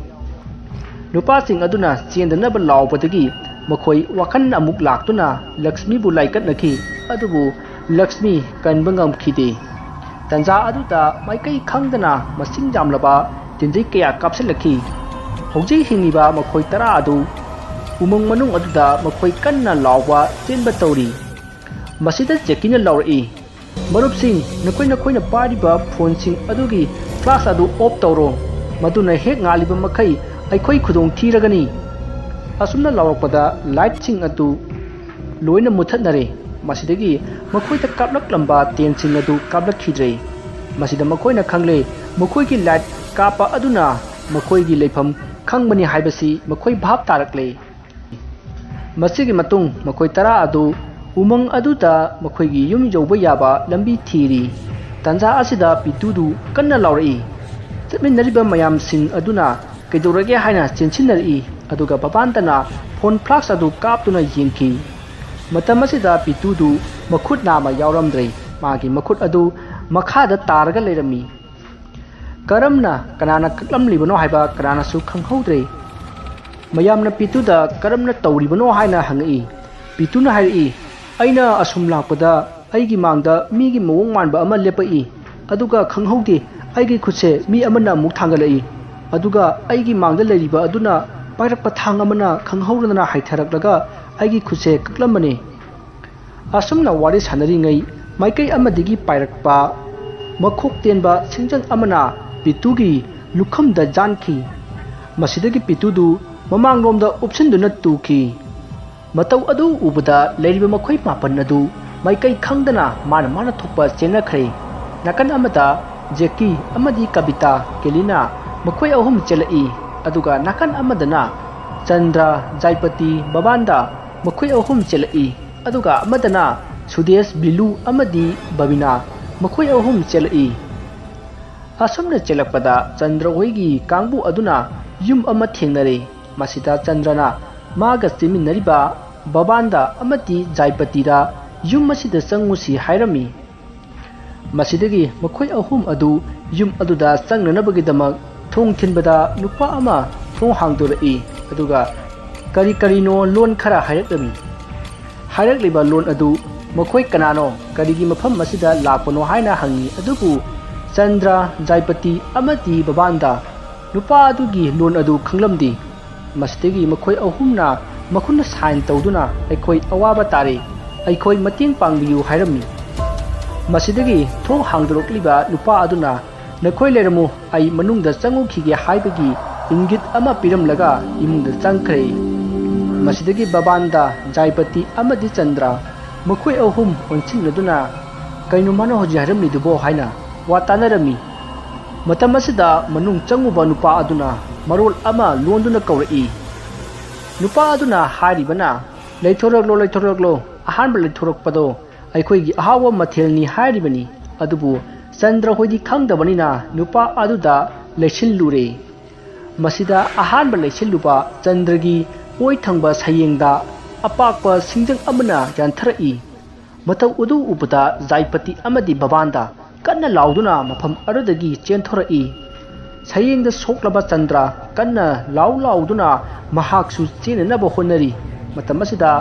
ꯅꯨꯄꯥꯁꯤꯡ ꯑꯗꯨꯅ ꯆꯦꯟꯗꯅꯕ ꯂꯥꯎꯕꯗꯒꯤ ꯃꯈꯣꯏ ꯋꯥꯈꯜ ꯑꯃꯨꯛ ꯂꯥꯛꯇꯨꯅ ꯂꯛꯁꯃꯤꯕꯨ ꯂꯥꯏꯀꯠꯅꯈꯤ, ꯑꯗꯨꯕꯨ ꯂꯛꯁꯃꯤ ꯀꯟꯕ ꯉꯝꯈꯤꯗꯦ꯫ ꯇꯟꯖꯥ ꯑꯗꯨꯗ ꯃꯥꯏꯀꯩ ꯈꯪꯗꯅ ꯃꯁꯤꯡ ꯌꯥꯝꯂꯕ ꯇꯤꯟꯖꯩ ꯀꯌꯥ ꯀꯥꯞꯁꯤꯜꯂꯛꯈꯤ꯫ ꯍꯧꯖꯤꯛ ꯍꯤꯡꯂꯤꯕ ꯃꯈꯣꯏ ꯇꯔꯥ ꯑꯗꯨ ꯎꯃꯪ ꯃꯅꯨꯡ ꯑꯗꯨꯗ ꯃꯈꯣꯏ ꯀꯟꯅ ꯂꯥꯎꯕ ꯆꯦꯟꯕ ꯇꯧꯔꯤ꯫ ꯃꯁꯤꯗ ꯖꯦꯀꯤꯅ ꯂꯥꯎꯔꯛꯏ, "ꯃꯔꯨꯞꯁꯤꯡ, ꯅꯈꯣꯏ ꯅꯈꯣꯏꯅ ꯄꯥꯏꯔꯤꯕ ꯐꯣꯟꯁꯤꯡ ꯑꯗꯨꯒꯤ ꯐ꯭ꯂꯥꯁ ꯑꯗꯨ ꯑꯣꯐ ꯇꯧꯔꯣ, ꯃꯗꯨꯅ ꯍꯦꯛ ꯉꯥꯜꯂꯤꯕ ꯃꯈꯩ ꯑꯩꯈꯣꯏ ꯈꯨꯗꯣꯡ ꯊꯤꯔꯒꯅꯤ"꯫ ꯑꯁꯨꯝꯅ ꯂꯥꯎꯔꯛꯄꯗ ꯂꯥꯏꯠꯁꯤꯡ ꯑꯗꯨ ꯂꯣꯏꯅ ꯃꯨꯊꯠꯅꯔꯦ꯫ ꯃꯁꯤꯗꯒꯤ ꯃꯈꯣꯏꯗ ꯀꯥꯞꯂꯛꯂꯝꯕ ꯇꯦꯟꯁꯤꯡ ꯑꯗꯨ ꯀꯥꯞꯂꯛꯈꯤꯗ꯭ꯔꯦ꯫ ꯃꯁꯤꯗ ꯃꯈꯣꯏꯅ ꯈꯪꯂꯦ, ꯃꯈꯣꯏꯒꯤ ꯂꯥꯏꯠ ꯀꯥꯞꯄ ꯑꯗꯨꯅ ꯃꯈꯣꯏꯒꯤ ꯂꯩꯐꯝ ꯈꯪꯕꯅꯤ ꯍꯥꯏꯕꯁꯤ ꯃꯈꯣꯏ ꯚꯥꯞ ꯇꯥꯔꯛꯂꯦ꯫ ꯃꯁꯤꯒꯤ ꯃꯇꯨꯡ ꯃꯈꯣꯏ ꯇꯔꯥ ꯑꯗꯨ ꯎꯃꯪ ꯑꯗꯨꯗ ꯃꯈꯣꯏꯒꯤ ꯌꯨꯝ ꯌꯧꯕ ꯌꯥꯕ ꯂꯝꯕꯤ ꯊꯤꯔꯤ꯫ ꯇꯥꯟꯖꯥ ꯑꯁꯤꯗ ꯄꯤꯇꯨꯗꯨ ꯀꯟꯅ ꯂꯥꯎꯔꯛꯏ꯫ ꯆꯠꯃꯤꯟꯅꯔꯤꯕ ꯃꯌꯥꯝꯁꯤꯡ ꯑꯗꯨꯅ ꯀꯩꯗꯧꯔꯒꯦ ꯍꯥꯏꯅ ꯆꯦꯟꯁꯤꯟꯅꯔꯛꯏ, ꯑꯗꯨꯒ ꯕꯕꯥꯟꯗꯅ ꯐꯣꯟ ꯐ꯭ꯂꯥꯁ ꯑꯗꯨ ꯀꯥꯞꯇꯨꯅ ꯌꯦꯡꯈꯤ꯫ ꯃꯇꯝ ꯑꯁꯤꯗ ꯄꯤꯇꯨꯗꯨ ꯃꯈꯨꯠ ꯅꯥꯝꯃ ꯌꯥꯎꯔꯝꯗ꯭ꯔꯦ꯫ ꯃꯥꯒꯤ ꯃꯈꯨꯠ ꯑꯗꯨ ꯃꯈꯥꯗ ꯇꯥꯔꯒ ꯂꯩꯔꯝꯃꯤ꯫ ꯀꯔꯝꯅ, ꯀꯅꯥꯅ ꯀꯛꯂꯝꯂꯤꯕꯅꯣ ꯍꯥꯏꯕ ꯀꯅꯥꯅꯁꯨ ꯈꯪꯍꯧꯗ꯭ꯔꯦ꯫ ꯃꯌꯥꯝꯅ ꯄꯤꯇꯨꯗ ꯀꯔꯝꯅ ꯇꯧꯔꯤꯕꯅꯣ ꯍꯥꯏꯅ ꯍꯪꯉꯛꯏ꯫ ꯄꯤꯇꯨꯅ ꯍꯥꯏꯔꯛꯏ, "ꯑꯩꯅ ꯑꯁꯨꯝ ꯂꯥꯛꯄꯗ ꯑꯩꯒꯤ ꯃꯥꯡꯗ ꯃꯤꯒꯤ ꯃꯑꯣꯡ ꯃꯥꯟꯕ ꯑꯃ ꯂꯦꯞꯄꯛꯏ꯫ ꯑꯗꯨꯒ ꯈꯪꯍꯧꯗꯦ, ꯑꯩꯒꯤ ꯈꯨꯠꯁꯦ ꯃꯤ ꯑꯃꯅ ꯑꯃꯨꯛ ꯊꯥꯡꯒꯠꯂꯛꯏ꯫ ꯑꯗꯨꯒ ꯑꯩꯒꯤ ꯃꯥꯡꯗ ꯂꯩꯔꯤꯕ ꯑꯗꯨꯅ ꯄꯥꯏꯔꯛꯄ ꯊꯥꯡ ꯑꯃꯅ ꯈꯪꯍꯧꯗꯅ ꯍꯥꯏꯊꯔꯛꯂꯒ ꯑꯩꯒꯤ ꯈꯨꯠꯁꯦ ꯀꯛꯂꯝꯕꯅꯤ"꯫ ꯑꯁꯨꯝꯅ ꯋꯥꯔꯤ ꯁꯥꯟꯅꯔꯤꯉꯩ, ꯃꯥꯏꯀꯩ ꯑꯃꯗꯒꯤ ꯄꯥꯏꯔꯛꯄ ꯃꯈꯣꯛ ꯇꯦꯟꯕ ꯁꯤꯡꯖꯪ ꯑꯃꯅ ꯄꯤꯇꯨꯒꯤ ꯂꯨꯈꯝꯗ ꯌꯥꯟꯈꯤ꯫ ꯃꯁꯤꯗꯒꯤ ꯄꯤꯇꯨꯗꯨ ꯃꯃꯥꯡꯂꯣꯝꯗ ꯎꯞꯁꯤꯟꯗꯨꯅ ꯇꯨꯈꯤ꯫ ꯃꯇꯧ ꯑꯗꯨ ꯎꯕꯗ ꯂꯩꯔꯤꯕ ꯃꯈꯣꯏ ꯃꯥꯄꯟ ꯑꯗꯨ ꯃꯥꯏꯀꯩ ꯈꯪꯗꯅ ꯃꯥꯅ ꯃꯥꯅ ꯊꯣꯛꯄ ꯆꯦꯟꯅꯈ꯭ꯔꯦ꯫ ꯅꯥꯀꯟ ꯑꯃꯗ ꯖꯦꯀꯤ ꯑꯃꯗꯤ ꯀꯕꯤꯇꯥ, ꯀꯦꯂꯤꯅꯥ, ꯃꯈꯣꯏ ꯑꯍꯨꯝ ꯆꯦꯜꯂꯛꯏ꯫ ꯑꯗꯨꯒ ꯅꯥꯀꯟ ꯑꯃꯗꯅ ꯆꯟꯗ꯭ꯔ, ꯖꯥꯏꯄꯇꯤ, ꯕꯕꯥꯟꯗ, ꯃꯈꯣꯏ ꯑꯍꯨꯝ ꯆꯦꯜꯂꯛꯏ꯫ ꯑꯗꯨꯒ ꯑꯃꯗꯅ ꯁꯨꯗꯦꯁ, ꯕꯤꯂꯨ ꯑꯃꯗꯤ ꯕꯕꯤꯅꯥ, ꯃꯈꯣꯏ ꯑꯍꯨꯝ ꯆꯦꯜꯂꯛꯏ꯫ ꯑꯁꯨꯝꯅ ꯆꯦꯜꯂꯛꯄꯗ ꯆꯟꯗ꯭ꯔ ꯍꯣꯏꯒꯤ ꯀꯥꯡꯕꯨ ꯑꯗꯨꯅ ꯌꯨꯝ ꯑꯃ ꯊꯦꯡꯅꯔꯦ꯫ ꯃꯁꯤꯗ ꯆꯟꯗ꯭ꯔꯅ ꯃꯥꯒ ꯆꯦꯟꯃꯤꯟꯅꯔꯤꯕ ꯕꯕꯥꯟꯗ ꯑꯃꯗꯤ ꯖꯥꯏꯄꯇꯤꯗ ꯌꯨꯝ ꯑꯁꯤꯗ ꯆꯪꯉꯨꯁꯤ ꯍꯥꯏꯔꯝꯃꯤ꯫ ꯃꯁꯤꯗꯒꯤ ꯃꯈꯣꯏ ꯑꯍꯨꯝ ꯑꯗꯨ ꯌꯨꯝ ꯑꯗꯨꯗ ꯆꯪꯅꯅꯕꯒꯤꯗꯃꯛ ꯊꯣꯡ ꯊꯤꯟꯕꯗ ꯅꯨꯄꯥ ꯑꯃ ꯊꯣꯡ ꯍꯥꯡꯗꯣꯔꯛꯏ, ꯑꯗꯨꯒ ꯀꯔꯤ ꯀꯔꯤꯅꯣ ꯂꯣꯟ ꯈꯔ ꯍꯥꯏꯔꯛꯂꯝꯃꯤ꯫ ꯍꯥꯏꯔꯛꯂꯤꯕ ꯂꯣꯟ ꯑꯗꯨ ꯃꯈꯣꯏ ꯀꯅꯥꯅꯣ, ꯀꯔꯤꯒꯤ ꯃꯐꯝ ꯑꯁꯤꯗ ꯂꯥꯛꯄꯅꯣ ꯍꯥꯏꯅ ꯍꯪꯉꯤ, ꯑꯗꯨꯕꯨ ꯆꯟꯗ꯭ꯔ, ꯖꯥꯏꯄꯇꯤ ꯑꯃꯗꯤ ꯕꯕꯥꯟꯗ ꯅꯨꯄꯥ ꯑꯗꯨꯒꯤ ꯂꯣꯟ ꯑꯗꯨ ꯈꯪꯂꯝꯗꯦ꯫ ꯃꯁꯤꯗꯒꯤ ꯃꯈꯣꯏ ꯑꯍꯨꯝꯅ ꯃꯈꯨꯠꯅ ꯁꯥꯏꯟ ꯇꯧꯗꯨꯅ "ꯑꯩꯈꯣꯏ ꯑꯋꯥꯕ ꯇꯥꯔꯦ, ꯑꯩꯈꯣꯏ ꯃꯇꯦꯡ ꯄꯥꯡꯕꯤꯌꯨ" ꯍꯥꯏꯔꯝꯃꯤ꯫ ꯃꯁꯤꯗꯒꯤ ꯊꯣꯡ ꯍꯥꯡꯗꯣꯔꯛꯂꯤꯕ ꯅꯨꯄꯥ ꯑꯗꯨꯅ, "ꯅꯈꯣꯏ ꯂꯩꯔꯝꯃꯨ, ꯑꯩ ꯃꯅꯨꯡꯗ ꯆꯪꯉꯨꯈꯤꯒꯦ" ꯍꯥꯏꯕꯒꯤ ꯏꯪꯒꯤꯠ ꯑꯃ ꯄꯤꯔꯝꯂꯒ ꯏꯃꯨꯡꯗ ꯆꯪꯈ꯭ꯔꯦ꯫ ꯃꯁꯤꯗꯒꯤ ꯕꯕꯥꯟꯗ, ꯖꯥꯏꯄꯇꯤ ꯑꯃꯗꯤ ꯆꯟꯗ꯭ꯔ ꯃꯈꯣꯏ ꯑꯍꯨꯝ ꯑꯣꯟꯁꯤꯟꯅꯗꯨꯅ, "ꯀꯩꯅꯣ ꯃꯥꯅ ꯍꯧꯖꯤꯛ ꯍꯥꯏꯔꯝꯂꯤꯗꯨꯕꯣ?" ꯍꯥꯏꯅ ꯋꯥ ꯇꯥꯅꯔꯝꯃꯤ꯫ ꯃꯇꯝ ꯑꯁꯤꯗ ꯃꯅꯨꯡ ꯆꯪꯉꯨꯕ ꯅꯨꯄꯥ ꯑꯗꯨꯅ ꯃꯔꯣꯜ ꯑꯃ ꯂꯣꯟꯗꯨꯅ ꯀꯧꯔꯛꯏ꯫ ꯅꯨꯄꯥ ꯑꯗꯨꯅ ꯍꯥꯏꯔꯤꯕꯅ, "ꯂꯩꯊꯣꯔꯛꯂꯣ, ꯂꯩꯊꯣꯔꯛꯂꯣ, ꯑꯍꯥꯟꯕ ꯂꯩꯊꯣꯔꯛꯄꯗꯣ ꯑꯩꯈꯣꯏꯒꯤ ꯑꯍꯥꯎꯕ ꯃꯊꯦꯜꯅꯤ" ꯍꯥꯏꯔꯤꯕꯅꯤ꯫ ꯑꯗꯨꯕꯨ ꯆꯟꯗ꯭ꯔ ꯍꯣꯏꯗꯤ ꯈꯪꯗꯕꯅꯤꯅ ꯅꯨꯄꯥ ꯑꯗꯨꯗ ꯂꯩꯁꯤꯜꯂꯨꯔꯦ꯫ ꯃꯁꯤꯗ ꯑꯍꯥꯟꯕ ꯂꯩꯁꯤꯜꯂꯨꯕ ꯆꯟꯗ꯭ꯔꯒꯤ ꯑꯣꯏ ꯊꯪꯕ ꯁꯌꯦꯡꯗ ꯑꯄꯥꯛꯄ ꯁꯤꯡꯖꯪ ꯑꯃꯅ ꯌꯥꯟꯊꯔꯛꯏ꯫ ꯃꯇꯧ ꯑꯗꯨ ꯎꯕꯗ ꯖꯥꯏꯄꯇꯤ ꯑꯃꯗꯤ ꯕꯕꯥꯟꯗ ꯀꯟꯅ ꯂꯥꯎꯗꯨꯅ ꯃꯐꯝ ꯑꯗꯨꯗꯒꯤ ꯆꯦꯟꯊꯣꯔꯛꯏ꯫ ꯁꯌꯦꯡꯗ ꯁꯣꯛꯂꯕ ꯆꯟꯗ꯭ꯔ ꯀꯟꯅ ꯂꯥꯎ ꯂꯥꯎꯗꯨꯅ ꯃꯍꯥꯛꯁꯨ ꯆꯦꯟꯅꯅꯕ ꯍꯣꯠꯅꯔꯤ꯫ ꯃꯇꯝ ꯑꯁꯤꯗ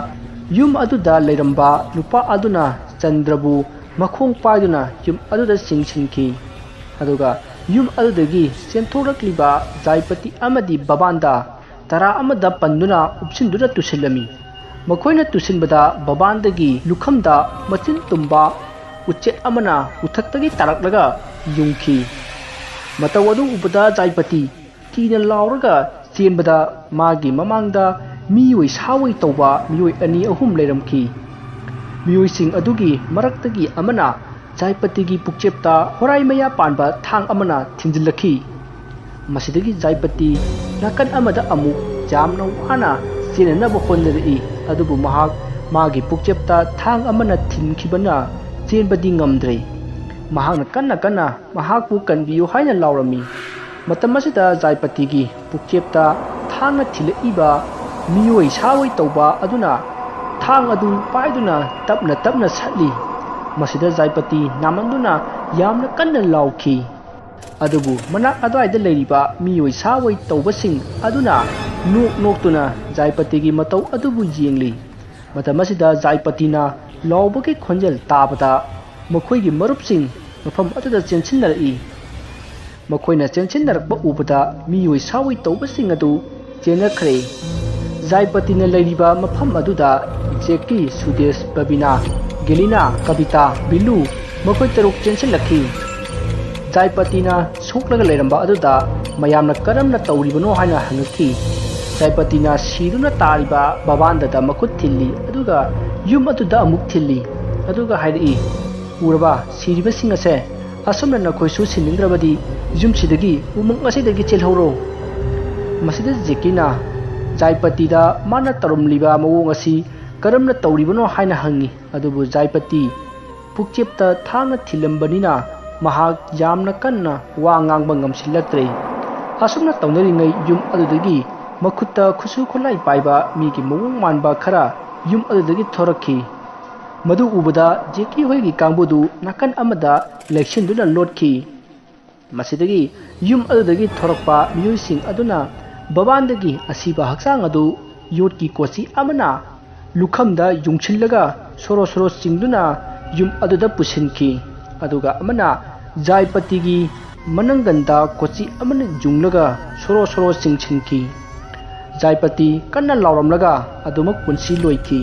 ꯌꯨꯝ ꯑꯗꯨꯗ ꯂꯩꯔꯝꯕ ꯅꯨꯄꯥ ꯑꯗꯨꯅ ꯆꯟꯗ꯭ꯔꯕꯨ ꯃꯈꯣꯡ ꯄꯥꯏꯗꯨꯅ ꯌꯨꯝ ꯑꯗꯨꯗ ꯆꯤꯡꯁꯤꯟꯈꯤ꯫ ꯑꯗꯨꯒ ꯌꯨꯝ ꯑꯗꯨꯗꯒꯤ ꯆꯦꯟꯊꯣꯔꯛꯂꯤꯕ ꯖꯥꯏꯄꯇꯤ ꯑꯃꯗꯤ ꯕꯕꯥꯟꯗ ꯇꯔꯥ ꯑꯃꯗ ꯄꯟꯗꯨꯅ ꯎꯞꯁꯤꯟꯗꯨꯅ ꯇꯨꯁꯤꯜꯂꯝꯃꯤ꯫ ꯃꯈꯣꯏꯅ ꯇꯨꯁꯤꯟꯕꯗ ꯕꯕꯥꯟꯗꯒꯤ ꯂꯨꯈꯝꯗ ꯃꯆꯤꯟ ꯇꯨꯝꯕ ꯎꯆꯦꯛ ꯑꯃꯅ ꯎꯊꯛꯇꯒꯤ ꯇꯥꯔꯛꯂꯒ ꯌꯨꯡꯈꯤ꯫ ꯃꯇꯧ ꯑꯗꯨ ꯎꯕꯗ ꯖꯥꯏꯄꯇꯤ ꯀꯤꯅ ꯂꯥꯎꯔꯒ ꯆꯦꯟꯕꯗ ꯃꯥꯒꯤ ꯃꯃꯥꯡꯗ ꯃꯤꯑꯣꯏ ꯁꯥꯑꯣꯏ ꯇꯧꯕ ꯃꯤꯑꯣꯏ ꯑꯅꯤ ꯑꯍꯨꯝ ꯂꯩꯔꯝꯈꯤ꯫ ꯃꯤꯑꯣꯏꯁꯤꯡ ꯑꯗꯨꯒꯤ ꯃꯔꯛꯇꯒꯤ ꯑꯃꯅ ꯖꯥꯏꯄꯇꯤꯒꯤ ꯄꯨꯛꯆꯦꯞꯇ ꯍꯣꯔꯥꯏ ꯃꯌꯥ ꯄꯥꯟꯕ ꯊꯥꯡ ꯑꯃꯅ ꯊꯤꯟꯖꯤꯜꯂꯛꯈꯤ꯫ ꯃꯁꯤꯗꯒꯤ ꯖꯥꯏꯄꯇꯤ ꯅꯥꯀꯟ ꯑꯃꯗ ꯑꯃꯨꯛ ꯌꯥꯝꯅ ꯋꯥꯅ ꯆꯦꯟꯅꯅꯕ ꯍꯣꯠꯅꯔꯛꯏ, ꯑꯗꯨꯕꯨ ꯃꯍꯥꯛ ꯃꯥꯒꯤ ꯄꯨꯛꯆꯦꯞꯇ ꯊꯥꯡ ꯑꯃꯅ ꯊꯤꯟꯈꯤꯕꯅ ꯆꯦꯟꯕꯗꯤ ꯉꯝꯗ꯭ꯔꯦ꯫ ꯃꯍꯥꯛꯅ ꯀꯟꯅ ꯀꯟꯅ ꯃꯍꯥꯛꯄꯨ ꯀꯟꯕꯤꯌꯨ ꯍꯥꯏꯅ ꯂꯥꯎꯔꯝꯃꯤ꯫ ꯃꯇꯝ ꯑꯁꯤꯗ ꯖꯥꯏꯄꯇꯤꯒꯤ ꯄꯨꯛꯆꯦꯞꯇ ꯊꯥꯡꯅ ꯊꯤꯜꯂꯛꯏꯕ ꯃꯤꯑꯣꯏ ꯁꯥꯑꯣꯏ ꯇꯧꯕ ꯑꯗꯨꯅ ꯊꯥꯡ ꯑꯗꯨ ꯄꯥꯏꯗꯨꯅ ꯇꯞꯅ ꯇꯞꯅ ꯁꯠꯂꯤ꯫ ꯃꯁꯤꯗ ꯖꯥꯏꯄꯇꯤ ꯅꯥꯃꯟꯗꯨꯅ ꯌꯥꯝꯅ ꯀꯟꯅ ꯂꯥꯎꯈꯤ꯫ ꯑꯗꯨꯕꯨ ꯃꯅꯥꯛ ꯑꯗꯨꯋꯥꯏꯗ ꯂꯩꯔꯤꯕ ꯃꯤꯑꯣꯏ ꯁꯥꯑꯣꯏ ꯇꯧꯕꯁꯤꯡ ꯑꯗꯨꯅ ꯅꯣꯛ ꯅꯣꯛꯇꯨꯅ ꯖꯥꯏꯄꯇꯤꯒꯤ ꯃꯇꯧ ꯑꯗꯨꯕꯨ ꯌꯦꯡꯂꯤ꯫ ꯃꯇꯝ ꯑꯁꯤꯗ ꯖꯥꯏꯄꯇꯤꯅ ꯂꯥꯎꯕꯒꯤ ꯈꯣꯟꯖꯦꯜ ꯇꯥꯕꯗ ꯃꯈꯣꯏꯒꯤ ꯃꯔꯨꯞꯁꯤꯡ ꯃꯐꯝ ꯑꯗꯨꯗ ꯆꯦꯟꯁꯤꯟꯅꯔꯛꯏ꯫ ꯃꯈꯣꯏꯅ ꯆꯦꯟꯁꯤꯟꯅꯔꯛꯄ ꯎꯕꯗ ꯃꯤꯑꯣꯏ ꯁꯥꯑꯣꯏ ꯇꯧꯕꯁꯤꯡ ꯑꯗꯨ ꯆꯦꯟꯅꯈ꯭ꯔꯦ꯫ ꯖꯥꯏꯄꯇꯤꯅ ꯂꯩꯔꯤꯕ ꯃꯐꯝ ꯑꯗꯨꯗ ꯖꯦꯛꯀꯤ, ꯁꯨꯗꯦꯁ, ꯕꯕꯤꯅꯥ, ꯒꯦꯂꯤꯅꯥ, ꯀꯕꯤꯇꯥ, ꯕꯤꯂꯨ, ꯃꯈꯣꯏ ꯇꯔꯨꯛ ꯆꯦꯟꯁꯤꯜꯂꯛꯈꯤ꯫ ꯖꯥꯏꯄꯇꯤꯅ ꯁꯣꯛꯂꯒ ꯂꯩꯔꯝꯕ ꯑꯗꯨꯗ ꯃꯌꯥꯝꯅ ꯀꯔꯝꯅ ꯇꯧꯔꯤꯕꯅꯣ ꯍꯥꯏꯅ ꯍꯪꯉꯛꯈꯤ꯫ ꯖꯥꯏꯄꯇꯤꯅ ꯁꯤꯗꯨꯅ ꯇꯥꯔꯤꯕ ꯕꯕꯥꯟꯗꯗ ꯃꯈꯨꯠ ꯊꯤꯜꯂꯤ, ꯑꯗꯨꯒ ꯌꯨꯝ ꯑꯗꯨꯗ ꯑꯃꯨꯛ ꯊꯤꯜꯂꯤ, ꯑꯗꯨꯒ ꯍꯥꯏꯔꯛꯏ, "ꯎꯔꯕ, ꯁꯤꯔꯤꯕꯁꯤꯡ ꯑꯁꯦ? ꯑꯁꯨꯝꯅ ꯅꯈꯣꯏꯁꯨ ꯁꯤꯅꯤꯡꯗ꯭ꯔꯕꯗꯤ ꯌꯨꯝꯁꯤꯗꯒꯤ, ꯎꯃꯪ ꯑꯁꯤꯗꯒꯤ ꯆꯦꯜꯍꯧꯔꯣ!" ꯃꯁꯤꯗ ꯖꯦꯀꯤꯅ ꯖꯥꯏꯄꯇꯤꯗ ꯃꯥꯅ ꯇꯧꯔꯝꯂꯤꯕ ꯃꯑꯣꯡ ꯑꯁꯤ ꯀꯔꯝꯅ ꯇꯧꯔꯤꯕꯅꯣ ꯍꯥꯏꯅ ꯍꯪꯉꯤ꯫ ꯑꯗꯨꯕꯨ ꯖꯥꯏꯄꯇꯤ ꯄꯨꯛꯆꯦꯞꯇ ꯊꯥꯡꯅ ꯊꯤꯜꯂꯝꯕꯅꯤꯅ ꯃꯍꯥꯛ ꯌꯥꯝꯅ ꯀꯟꯅ ꯋꯥ ꯉꯥꯡꯕ ꯉꯝꯁꯤꯜꯂꯛꯇ꯭ꯔꯦ꯫ ꯑꯁꯨꯝꯅ ꯇꯧꯅꯔꯤꯉꯩ ꯌꯨꯝ ꯑꯗꯨꯗꯒꯤ ꯃꯈꯨꯠꯇ ꯈꯨꯠꯁꯨ ꯈꯨꯠꯂꯥꯏ ꯄꯥꯏꯕ ꯃꯤꯒꯤ ꯃꯑꯣꯡ ꯃꯥꯟꯕ ꯈꯔ ꯌꯨꯝ ꯑꯗꯨꯗꯒꯤ ꯊꯣꯔꯛꯈꯤ꯫ ꯃꯗꯨ ꯎꯕꯗ ꯖꯦꯀꯤ ꯍꯣꯏꯒꯤ ꯀꯥꯡꯕꯨꯗꯨ ꯅꯥꯀꯟ ꯑꯃꯗ ꯂꯩꯁꯤꯟꯗꯨꯅ ꯂꯣꯠꯈꯤ꯫ ꯃꯁꯤꯗꯒꯤ ꯌꯨꯝ ꯑꯗꯨꯗꯒꯤ ꯊꯣꯔꯛꯄ ꯃꯤꯑꯣꯏꯁꯤꯡ ꯑꯗꯨꯅ ꯕꯕꯥꯟꯗꯒꯤ ꯑꯁꯤꯕ ꯍꯛꯆꯥꯡ ꯑꯗꯨ ꯌꯣꯠꯀꯤ ꯀꯣꯆꯤ ꯑꯃꯅ ꯂꯨꯈꯝꯗ ꯌꯨꯡꯁꯤꯜꯂꯒ ꯁꯣꯔꯣ ꯁꯣꯔꯣ ꯆꯤꯡꯗꯨꯅ ꯌꯨꯝ ꯑꯗꯨꯗ ꯄꯨꯁꯤꯟꯈꯤ꯫ ꯑꯗꯨꯒ ꯑꯃꯅ ꯖꯥꯏꯄꯇꯤꯒꯤ ꯃꯅꯪꯒꯟꯗ ꯀꯣꯆꯤ ꯑꯃꯅ ꯌꯨꯡꯂꯒ ꯁꯣꯔꯣ ꯁꯣꯔꯣ ꯆꯤꯡꯁꯤꯟꯈꯤ꯫ ꯖꯥꯏꯄꯇꯤ ꯀꯟꯅ ꯂꯥꯎꯔꯝꯂꯒ ꯑꯗꯨꯃꯛ ꯄꯨꯟꯁꯤ ꯂꯣꯏꯈꯤ꯫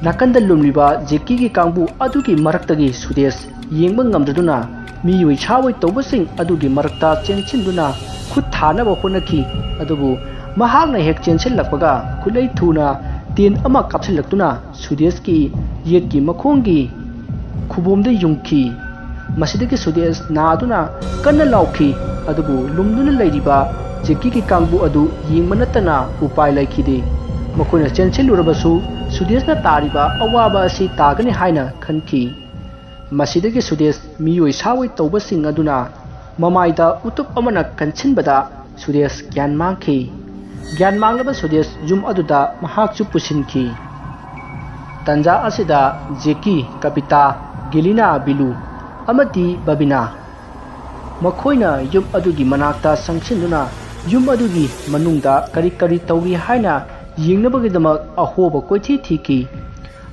ꯅꯥꯀꯟꯗ ꯂꯨꯝꯂꯤꯕ ꯖꯦꯀꯤꯒꯤ ꯀꯥꯡꯕꯨ ꯑꯗꯨꯒꯤ ꯃꯔꯛꯇꯒꯤ ꯁꯨꯗꯦꯁ ꯌꯦꯡꯕ ꯉꯝꯗꯗꯨꯅ ꯃꯤꯑꯣꯏ ꯁꯥꯑꯣꯏ ꯇꯧꯕꯁꯤꯡ ꯑꯗꯨꯒꯤ ꯃꯔꯛꯇ ꯆꯦꯟꯁꯤꯟꯗꯨꯅ ꯈꯨꯠ ꯊꯥꯅꯕ ꯍꯣꯠꯅꯈꯤ꯫ ꯑꯗꯨꯕꯨ ꯃꯍꯥꯛꯅ ꯍꯦꯛ ꯆꯦꯟꯁꯤꯜꯂꯛꯄꯒ ꯈꯨꯠꯂꯩ ꯊꯨꯅ ꯇꯦꯟ ꯑꯃ ꯀꯥꯞꯁꯤꯜꯂꯛꯇꯨꯅ ꯁꯨꯗꯦꯁꯀꯤ ꯌꯦꯠꯀꯤ ꯃꯈꯣꯡꯒꯤ ꯈꯨꯕꯣꯝꯗ ꯌꯨꯡꯈꯤ꯫ ꯃꯁꯤꯗꯒꯤ ꯁꯨꯗꯦꯁ ꯅꯥꯗꯨꯅ ꯀꯟꯅ ꯂꯥꯎꯈꯤ꯫ ꯑꯗꯨꯕꯨ ꯂꯨꯝꯗꯨꯅ ꯂꯩꯔꯤꯕ ꯖꯦꯀꯤꯒꯤ ꯀꯥꯡꯕꯨ ꯑꯗꯨ ꯌꯦꯡꯕ ꯅꯠꯇꯅ ꯎꯄꯥꯏ ꯂꯩꯈꯤꯗꯦ꯫ ꯃꯈꯣꯏꯅ ꯆꯦꯟꯁꯤꯜꯂꯨꯔꯕꯁꯨ ꯁꯨꯗꯦꯁꯅ ꯇꯥꯔꯤꯕ ꯑꯋꯥꯕ ꯑꯁꯤ ꯇꯥꯒꯅꯤ ꯍꯥꯏꯅ ꯈꯟꯈꯤ꯫ ꯃꯁꯤꯗꯒꯤ ꯁꯨꯗꯦꯁ ꯃꯤꯑꯣꯏ ꯁꯥꯑꯣꯏ ꯇꯧꯕꯁꯤꯡ ꯑꯗꯨꯅ ꯃꯃꯥꯏꯗ ꯎꯇꯨꯞ ꯑꯃꯅ ꯀꯟꯁꯤꯟꯕꯗ ꯁꯨꯗꯦꯁ ꯒ꯭ꯌꯥꯟ ꯃꯥꯡꯈꯤ꯫ ꯒ꯭ꯌꯥꯟ ꯃꯥꯡꯂꯕ ꯁꯨꯗꯦꯁ ꯌꯨꯝ ꯑꯗꯨꯗ ꯃꯍꯥꯛꯁꯨ ꯄꯨꯁꯤꯟꯈꯤ꯫ ꯇꯟꯖꯥ ꯑꯁꯤꯗ ꯖꯦꯀꯤ, ꯀꯕꯤꯇꯥ, ꯒꯦꯂꯤꯅꯥ, ꯕꯤꯂꯨ ꯑꯃꯗꯤ ꯕꯕꯤꯅꯥ ꯃꯈꯣꯏꯅ ꯌꯨꯝ ꯑꯗꯨꯒꯤ ꯃꯅꯥꯛꯇ ꯆꯪꯁꯤꯟꯗꯨꯅ ꯌꯨꯝ ꯑꯗꯨꯒꯤ ꯃꯅꯨꯡꯗ ꯀꯔꯤ ꯀꯔꯤ ꯇꯧꯔꯤ ꯍꯥꯏꯅ ꯌꯦꯡꯅꯕꯒꯤꯗꯃꯛ ꯑꯍꯣꯕ ꯀꯣꯏꯊꯤ ꯊꯤꯈꯤ꯫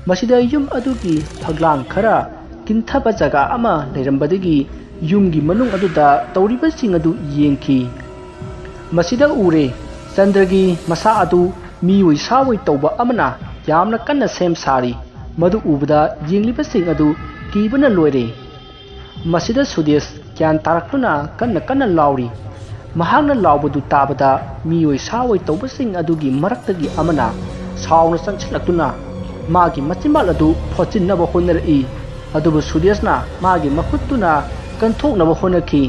ꯃꯁꯤꯗ ꯌꯨꯝ ꯑꯗꯨꯒꯤ ꯐꯛꯂꯥꯡ ꯈꯔ ꯀꯤꯟꯊꯕ ꯖꯒꯥ ꯑꯃ ꯂꯩꯔꯝꯕꯗꯒꯤ ꯌꯨꯝꯒꯤ ꯃꯅꯨꯡ ꯑꯗꯨꯗ ꯇꯧꯔꯤꯕꯁꯤꯡ ꯑꯗꯨ ꯌꯦꯡꯈꯤ꯫ ꯃꯁꯤꯗ ꯎꯔꯦ, ꯆꯟꯗ꯭ꯔꯒꯤ ꯃꯁꯥ ꯑꯗꯨ ꯃꯤꯑꯣꯏ ꯁꯥꯑꯣꯏ ꯇꯧꯕ ꯑꯃꯅ ꯌꯥꯝꯅ ꯀꯟꯅ ꯁꯦꯝ ꯁꯥꯔꯤ꯫ ꯃꯗꯨ ꯎꯕꯗ ꯌꯦꯡꯂꯤꯕꯁꯤꯡ ꯑꯗꯨ ꯀꯤꯕꯅ ꯂꯣꯏꯔꯦ꯫ ꯃꯁꯤꯗ ꯁꯨꯗꯦꯁ ꯒ꯭ꯌꯥꯟ ꯇꯥꯔꯛꯇꯨꯅ ꯀꯟꯅ ꯀꯟꯅ ꯂꯥꯎꯔꯤ꯫ ꯃꯍꯥꯛꯅ ꯂꯥꯎꯕꯗꯨ ꯇꯥꯕꯗ ꯃꯤꯑꯣꯏ ꯁꯥ ꯑꯣꯏ ꯇꯧꯕꯁꯤꯡ ꯑꯗꯨꯒꯤ ꯃꯔꯛꯇꯒꯤ ꯑꯃꯅ ꯁꯥꯎꯅ ꯆꯪꯁꯤꯜꯂꯛꯇꯨꯅ ꯃꯥꯒꯤ ꯃꯆꯤꯟꯕꯥꯜ ꯑꯗꯨ ꯐꯣꯠꯆꯤꯟꯅꯕ ꯍꯣꯠꯅꯔꯛꯏ꯫ ꯑꯗꯨꯕꯨ ꯁꯨꯗꯦꯁꯅ ꯃꯥꯒꯤ ꯃꯈꯨꯠꯇꯨꯅ ꯀꯟꯊꯣꯛꯅꯕ ꯍꯣꯠꯅꯈꯤ꯫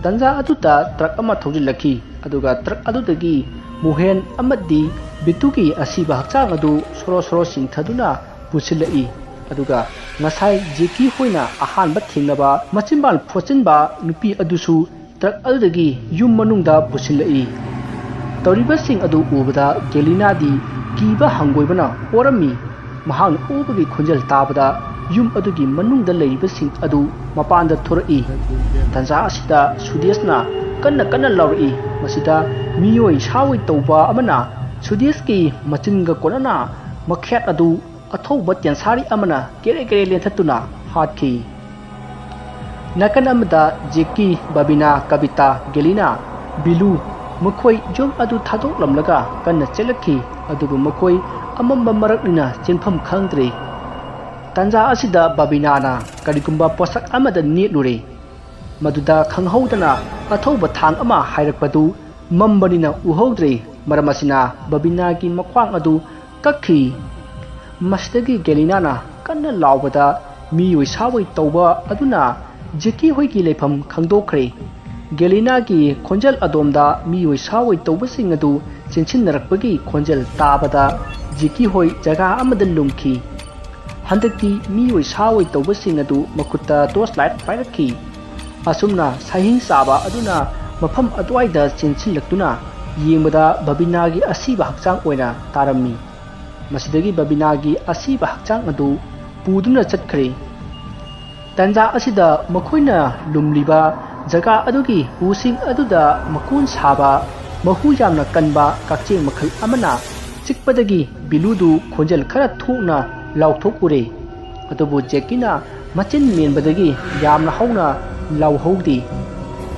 ꯇꯟꯖꯥ ꯑꯗꯨꯗ ꯇ꯭ꯔꯛ ꯑꯃ ꯊꯧꯖꯤꯜꯂꯛꯈꯤ꯫ ꯑꯗꯨꯒ ꯇ꯭ꯔꯛ ꯑꯗꯨꯗꯒꯤ ꯃꯣꯍꯦꯟ ꯑꯃꯗꯤ ꯕꯤꯇꯨꯒꯤ ꯑꯁꯤꯕ ꯍꯛꯆꯥꯡ ꯑꯗꯨ ꯁꯣꯔꯣ ꯁꯣꯔꯣ ꯆꯤꯡꯊꯗꯨꯅ ꯄꯨꯁꯤꯜꯂꯛꯏ꯫ ꯑꯗꯨꯒ ꯉꯁꯥꯏ ꯖꯦꯀꯤ ꯍꯣꯏꯅ ꯑꯍꯥꯟꯕ ꯊꯦꯡꯅꯕ ꯃꯆꯤꯟꯕꯥꯜ ꯐꯣꯠꯆꯤꯟꯕ ꯅꯨꯄꯤ ꯑꯗꯨꯁꯨ ꯇ꯭ꯔꯛ ꯑꯗꯨꯗꯒꯤ ꯌꯨꯝ ꯃꯅꯨꯡꯗ ꯄꯨꯁꯤꯜꯂꯛꯏ꯫ ꯇꯧꯔꯤꯕꯁꯤꯡ ꯑꯗꯨ ꯎꯕꯗ ꯒꯦꯂꯤꯅꯥꯗꯤ ꯀꯤꯕ ꯍꯪꯒꯣꯏꯕꯅ ꯑꯣꯔꯝꯃꯤ꯫ ꯃꯍꯥꯛꯅ ꯎꯕꯒꯤ ꯈꯣꯟꯖꯦꯜ ꯇꯥꯕꯗ ꯌꯨꯝ ꯑꯗꯨꯒꯤ ꯃꯅꯨꯡꯗ ꯂꯩꯔꯤꯕꯁꯤꯡ ꯑꯗꯨ ꯃꯄꯥꯟꯗ ꯊꯣꯔꯛꯏ꯫ ꯇꯟꯖꯥ ꯑꯁꯤꯗ ꯁꯨꯗꯦꯁꯅ ꯀꯟꯅ ꯀꯟꯅ ꯂꯥꯎꯔꯛꯏ꯫ ꯃꯁꯤꯗ ꯃꯤꯑꯣꯏ ꯁꯥꯑꯣꯏ ꯇꯧꯕ ꯑꯃꯅ ꯁꯨꯗꯦꯁꯀꯤ ꯃꯆꯤꯟꯒ ꯀꯣꯟꯅꯅ ꯃꯈꯦꯠ ꯑꯗꯨ ꯑꯊꯧꯕ ꯇꯦꯟꯁꯥꯔꯤ ꯑꯃꯅ ꯀꯦꯔꯦ ꯀꯦꯔꯦ ꯂꯦꯟꯊꯠꯇꯨꯅ ꯍꯥꯠꯈꯤ꯫ ꯅꯥꯀꯟ ꯑꯃꯗ ꯖꯦꯛꯀꯤ, ꯕꯕꯤꯅꯥ, ꯀꯕꯤꯇꯥ, ꯒꯦꯂꯤꯅꯥ, ꯕꯤꯂꯨ ꯃꯈꯣꯏ ꯌꯨꯝ ꯑꯗꯨ ꯊꯥꯗꯣꯛꯂꯝꯂꯒ ꯀꯟꯅ ꯆꯦꯜꯂꯛꯈꯤ꯫ ꯑꯗꯨꯕꯨ ꯃꯈꯣꯏ ꯑꯃꯝꯕ ꯃꯔꯛꯅꯤꯅ ꯆꯦꯟꯐꯝ ꯈꯪꯗ꯭ꯔꯦ꯫ ꯇꯥꯟꯖꯥ ꯑꯁꯤꯗ ꯕꯕꯤꯅꯥꯅ ꯀꯔꯤꯒꯨꯝꯕ ꯄꯣꯠꯁꯛ ꯑꯃꯗ ꯅꯦꯠꯂꯨꯔꯦ꯫ ꯃꯗꯨꯗ ꯈꯪꯍꯧꯗꯅ ꯑꯊꯧꯕ ꯊꯥꯡ ꯑꯃ ꯍꯥꯏꯔꯛꯄꯗꯨ ꯃꯝꯕꯅꯤꯅ ꯎꯍꯧꯗ꯭ꯔꯦ꯫ ꯃꯔꯝ ꯑꯁꯤꯅ ꯕꯕꯤꯅꯥꯒꯤ ꯃꯈ꯭ꯋꯥꯡ ꯑꯗꯨ ꯀꯛꯈꯤ꯫ ꯃꯁꯤꯗꯒꯤ ꯒꯦꯂꯤꯅꯥꯅ ꯀꯟꯅ ꯂꯥꯎꯕꯗ ꯃꯤꯑꯣꯏ ꯁꯥꯑꯣꯏ ꯇꯧꯕ ꯑꯗꯨꯅ ꯖꯦꯀꯤ ꯍꯣꯏꯒꯤ ꯂꯩꯐꯝ ꯈꯪꯗꯣꯛꯈ꯭ꯔꯦ꯫ ꯒꯦꯂꯤꯅꯥꯒꯤ ꯈꯣꯟꯖꯦꯜ ꯑꯗꯣꯝꯗ ꯃꯤꯑꯣꯏ ꯁꯥꯑꯣꯏ ꯇꯧꯕꯁꯤꯡ ꯑꯗꯨ ꯆꯦꯟꯁꯤꯟꯅꯔꯛꯄꯒꯤ ꯈꯣꯟꯖꯦꯜ ꯇꯥꯕꯗ ꯖꯦꯀꯤ ꯍꯣꯏ ꯖꯒꯥ ꯑꯃꯗ ꯂꯨꯝꯈꯤ꯫ ꯍꯟꯗꯛꯇꯤ ꯃꯤꯑꯣꯏ ꯁꯥꯑꯣꯏ ꯇꯧꯕꯁꯤꯡ ꯑꯗꯨ ꯃꯈꯨꯠꯇ ꯇꯣꯔꯆ ꯂꯥꯏꯠ ꯄꯥꯏꯔꯛꯈꯤ꯫ ꯑꯁꯨꯝꯅ ꯁꯥꯍꯤꯡ ꯆꯥꯕ ꯑꯗꯨꯅ ꯃꯐꯝ ꯑꯗꯨꯋꯥꯏꯗ ꯆꯦꯟꯁꯤꯜꯂꯛꯇꯨꯅ ꯌꯦꯡꯕꯗ ꯕꯕꯤꯅꯥꯒꯤ ꯑꯁꯤꯕ ꯍꯛꯆꯥꯡ ꯑꯣꯏꯅ ꯇꯥꯔꯝꯃꯤ꯫ ꯃꯁꯤꯗꯒꯤ ꯕꯕꯤꯅꯥꯒꯤ ꯑꯁꯤꯕ ꯍꯛꯆꯥꯡ ꯑꯗꯨ ꯄꯨꯗꯨꯅ ꯆꯠꯈ꯭ꯔꯦ꯫ ꯇꯥꯟꯖꯥ ꯑꯁꯤꯗ ꯃꯈꯣꯏꯅ ꯂꯨꯝꯂꯤꯕ ꯖꯒꯥ ꯑꯗꯨꯒꯤ ꯎꯁꯤꯡ ꯑꯗꯨꯗ ꯃꯀꯣꯟ ꯁꯥꯕ ꯃꯍꯨ ꯌꯥꯝꯅ ꯀꯟꯕ ꯀꯛꯆꯦꯡ ꯃꯈꯜ ꯑꯃꯅ ꯆꯤꯛꯄꯗꯒꯤ ꯕꯤꯂꯨꯗꯨ ꯈꯣꯟꯖꯦꯜ ꯈꯔ ꯊꯣꯛꯅ ꯂꯥꯎꯊꯣꯛꯎꯔꯦ꯫ ꯑꯗꯨꯕꯨ ꯖꯦꯛꯀꯤꯅ ꯃꯆꯤꯟ ꯃꯦꯟꯕꯗꯒꯤ ꯌꯥꯝꯅ ꯍꯧꯅ ꯂꯥꯎꯍꯧꯗꯦ꯫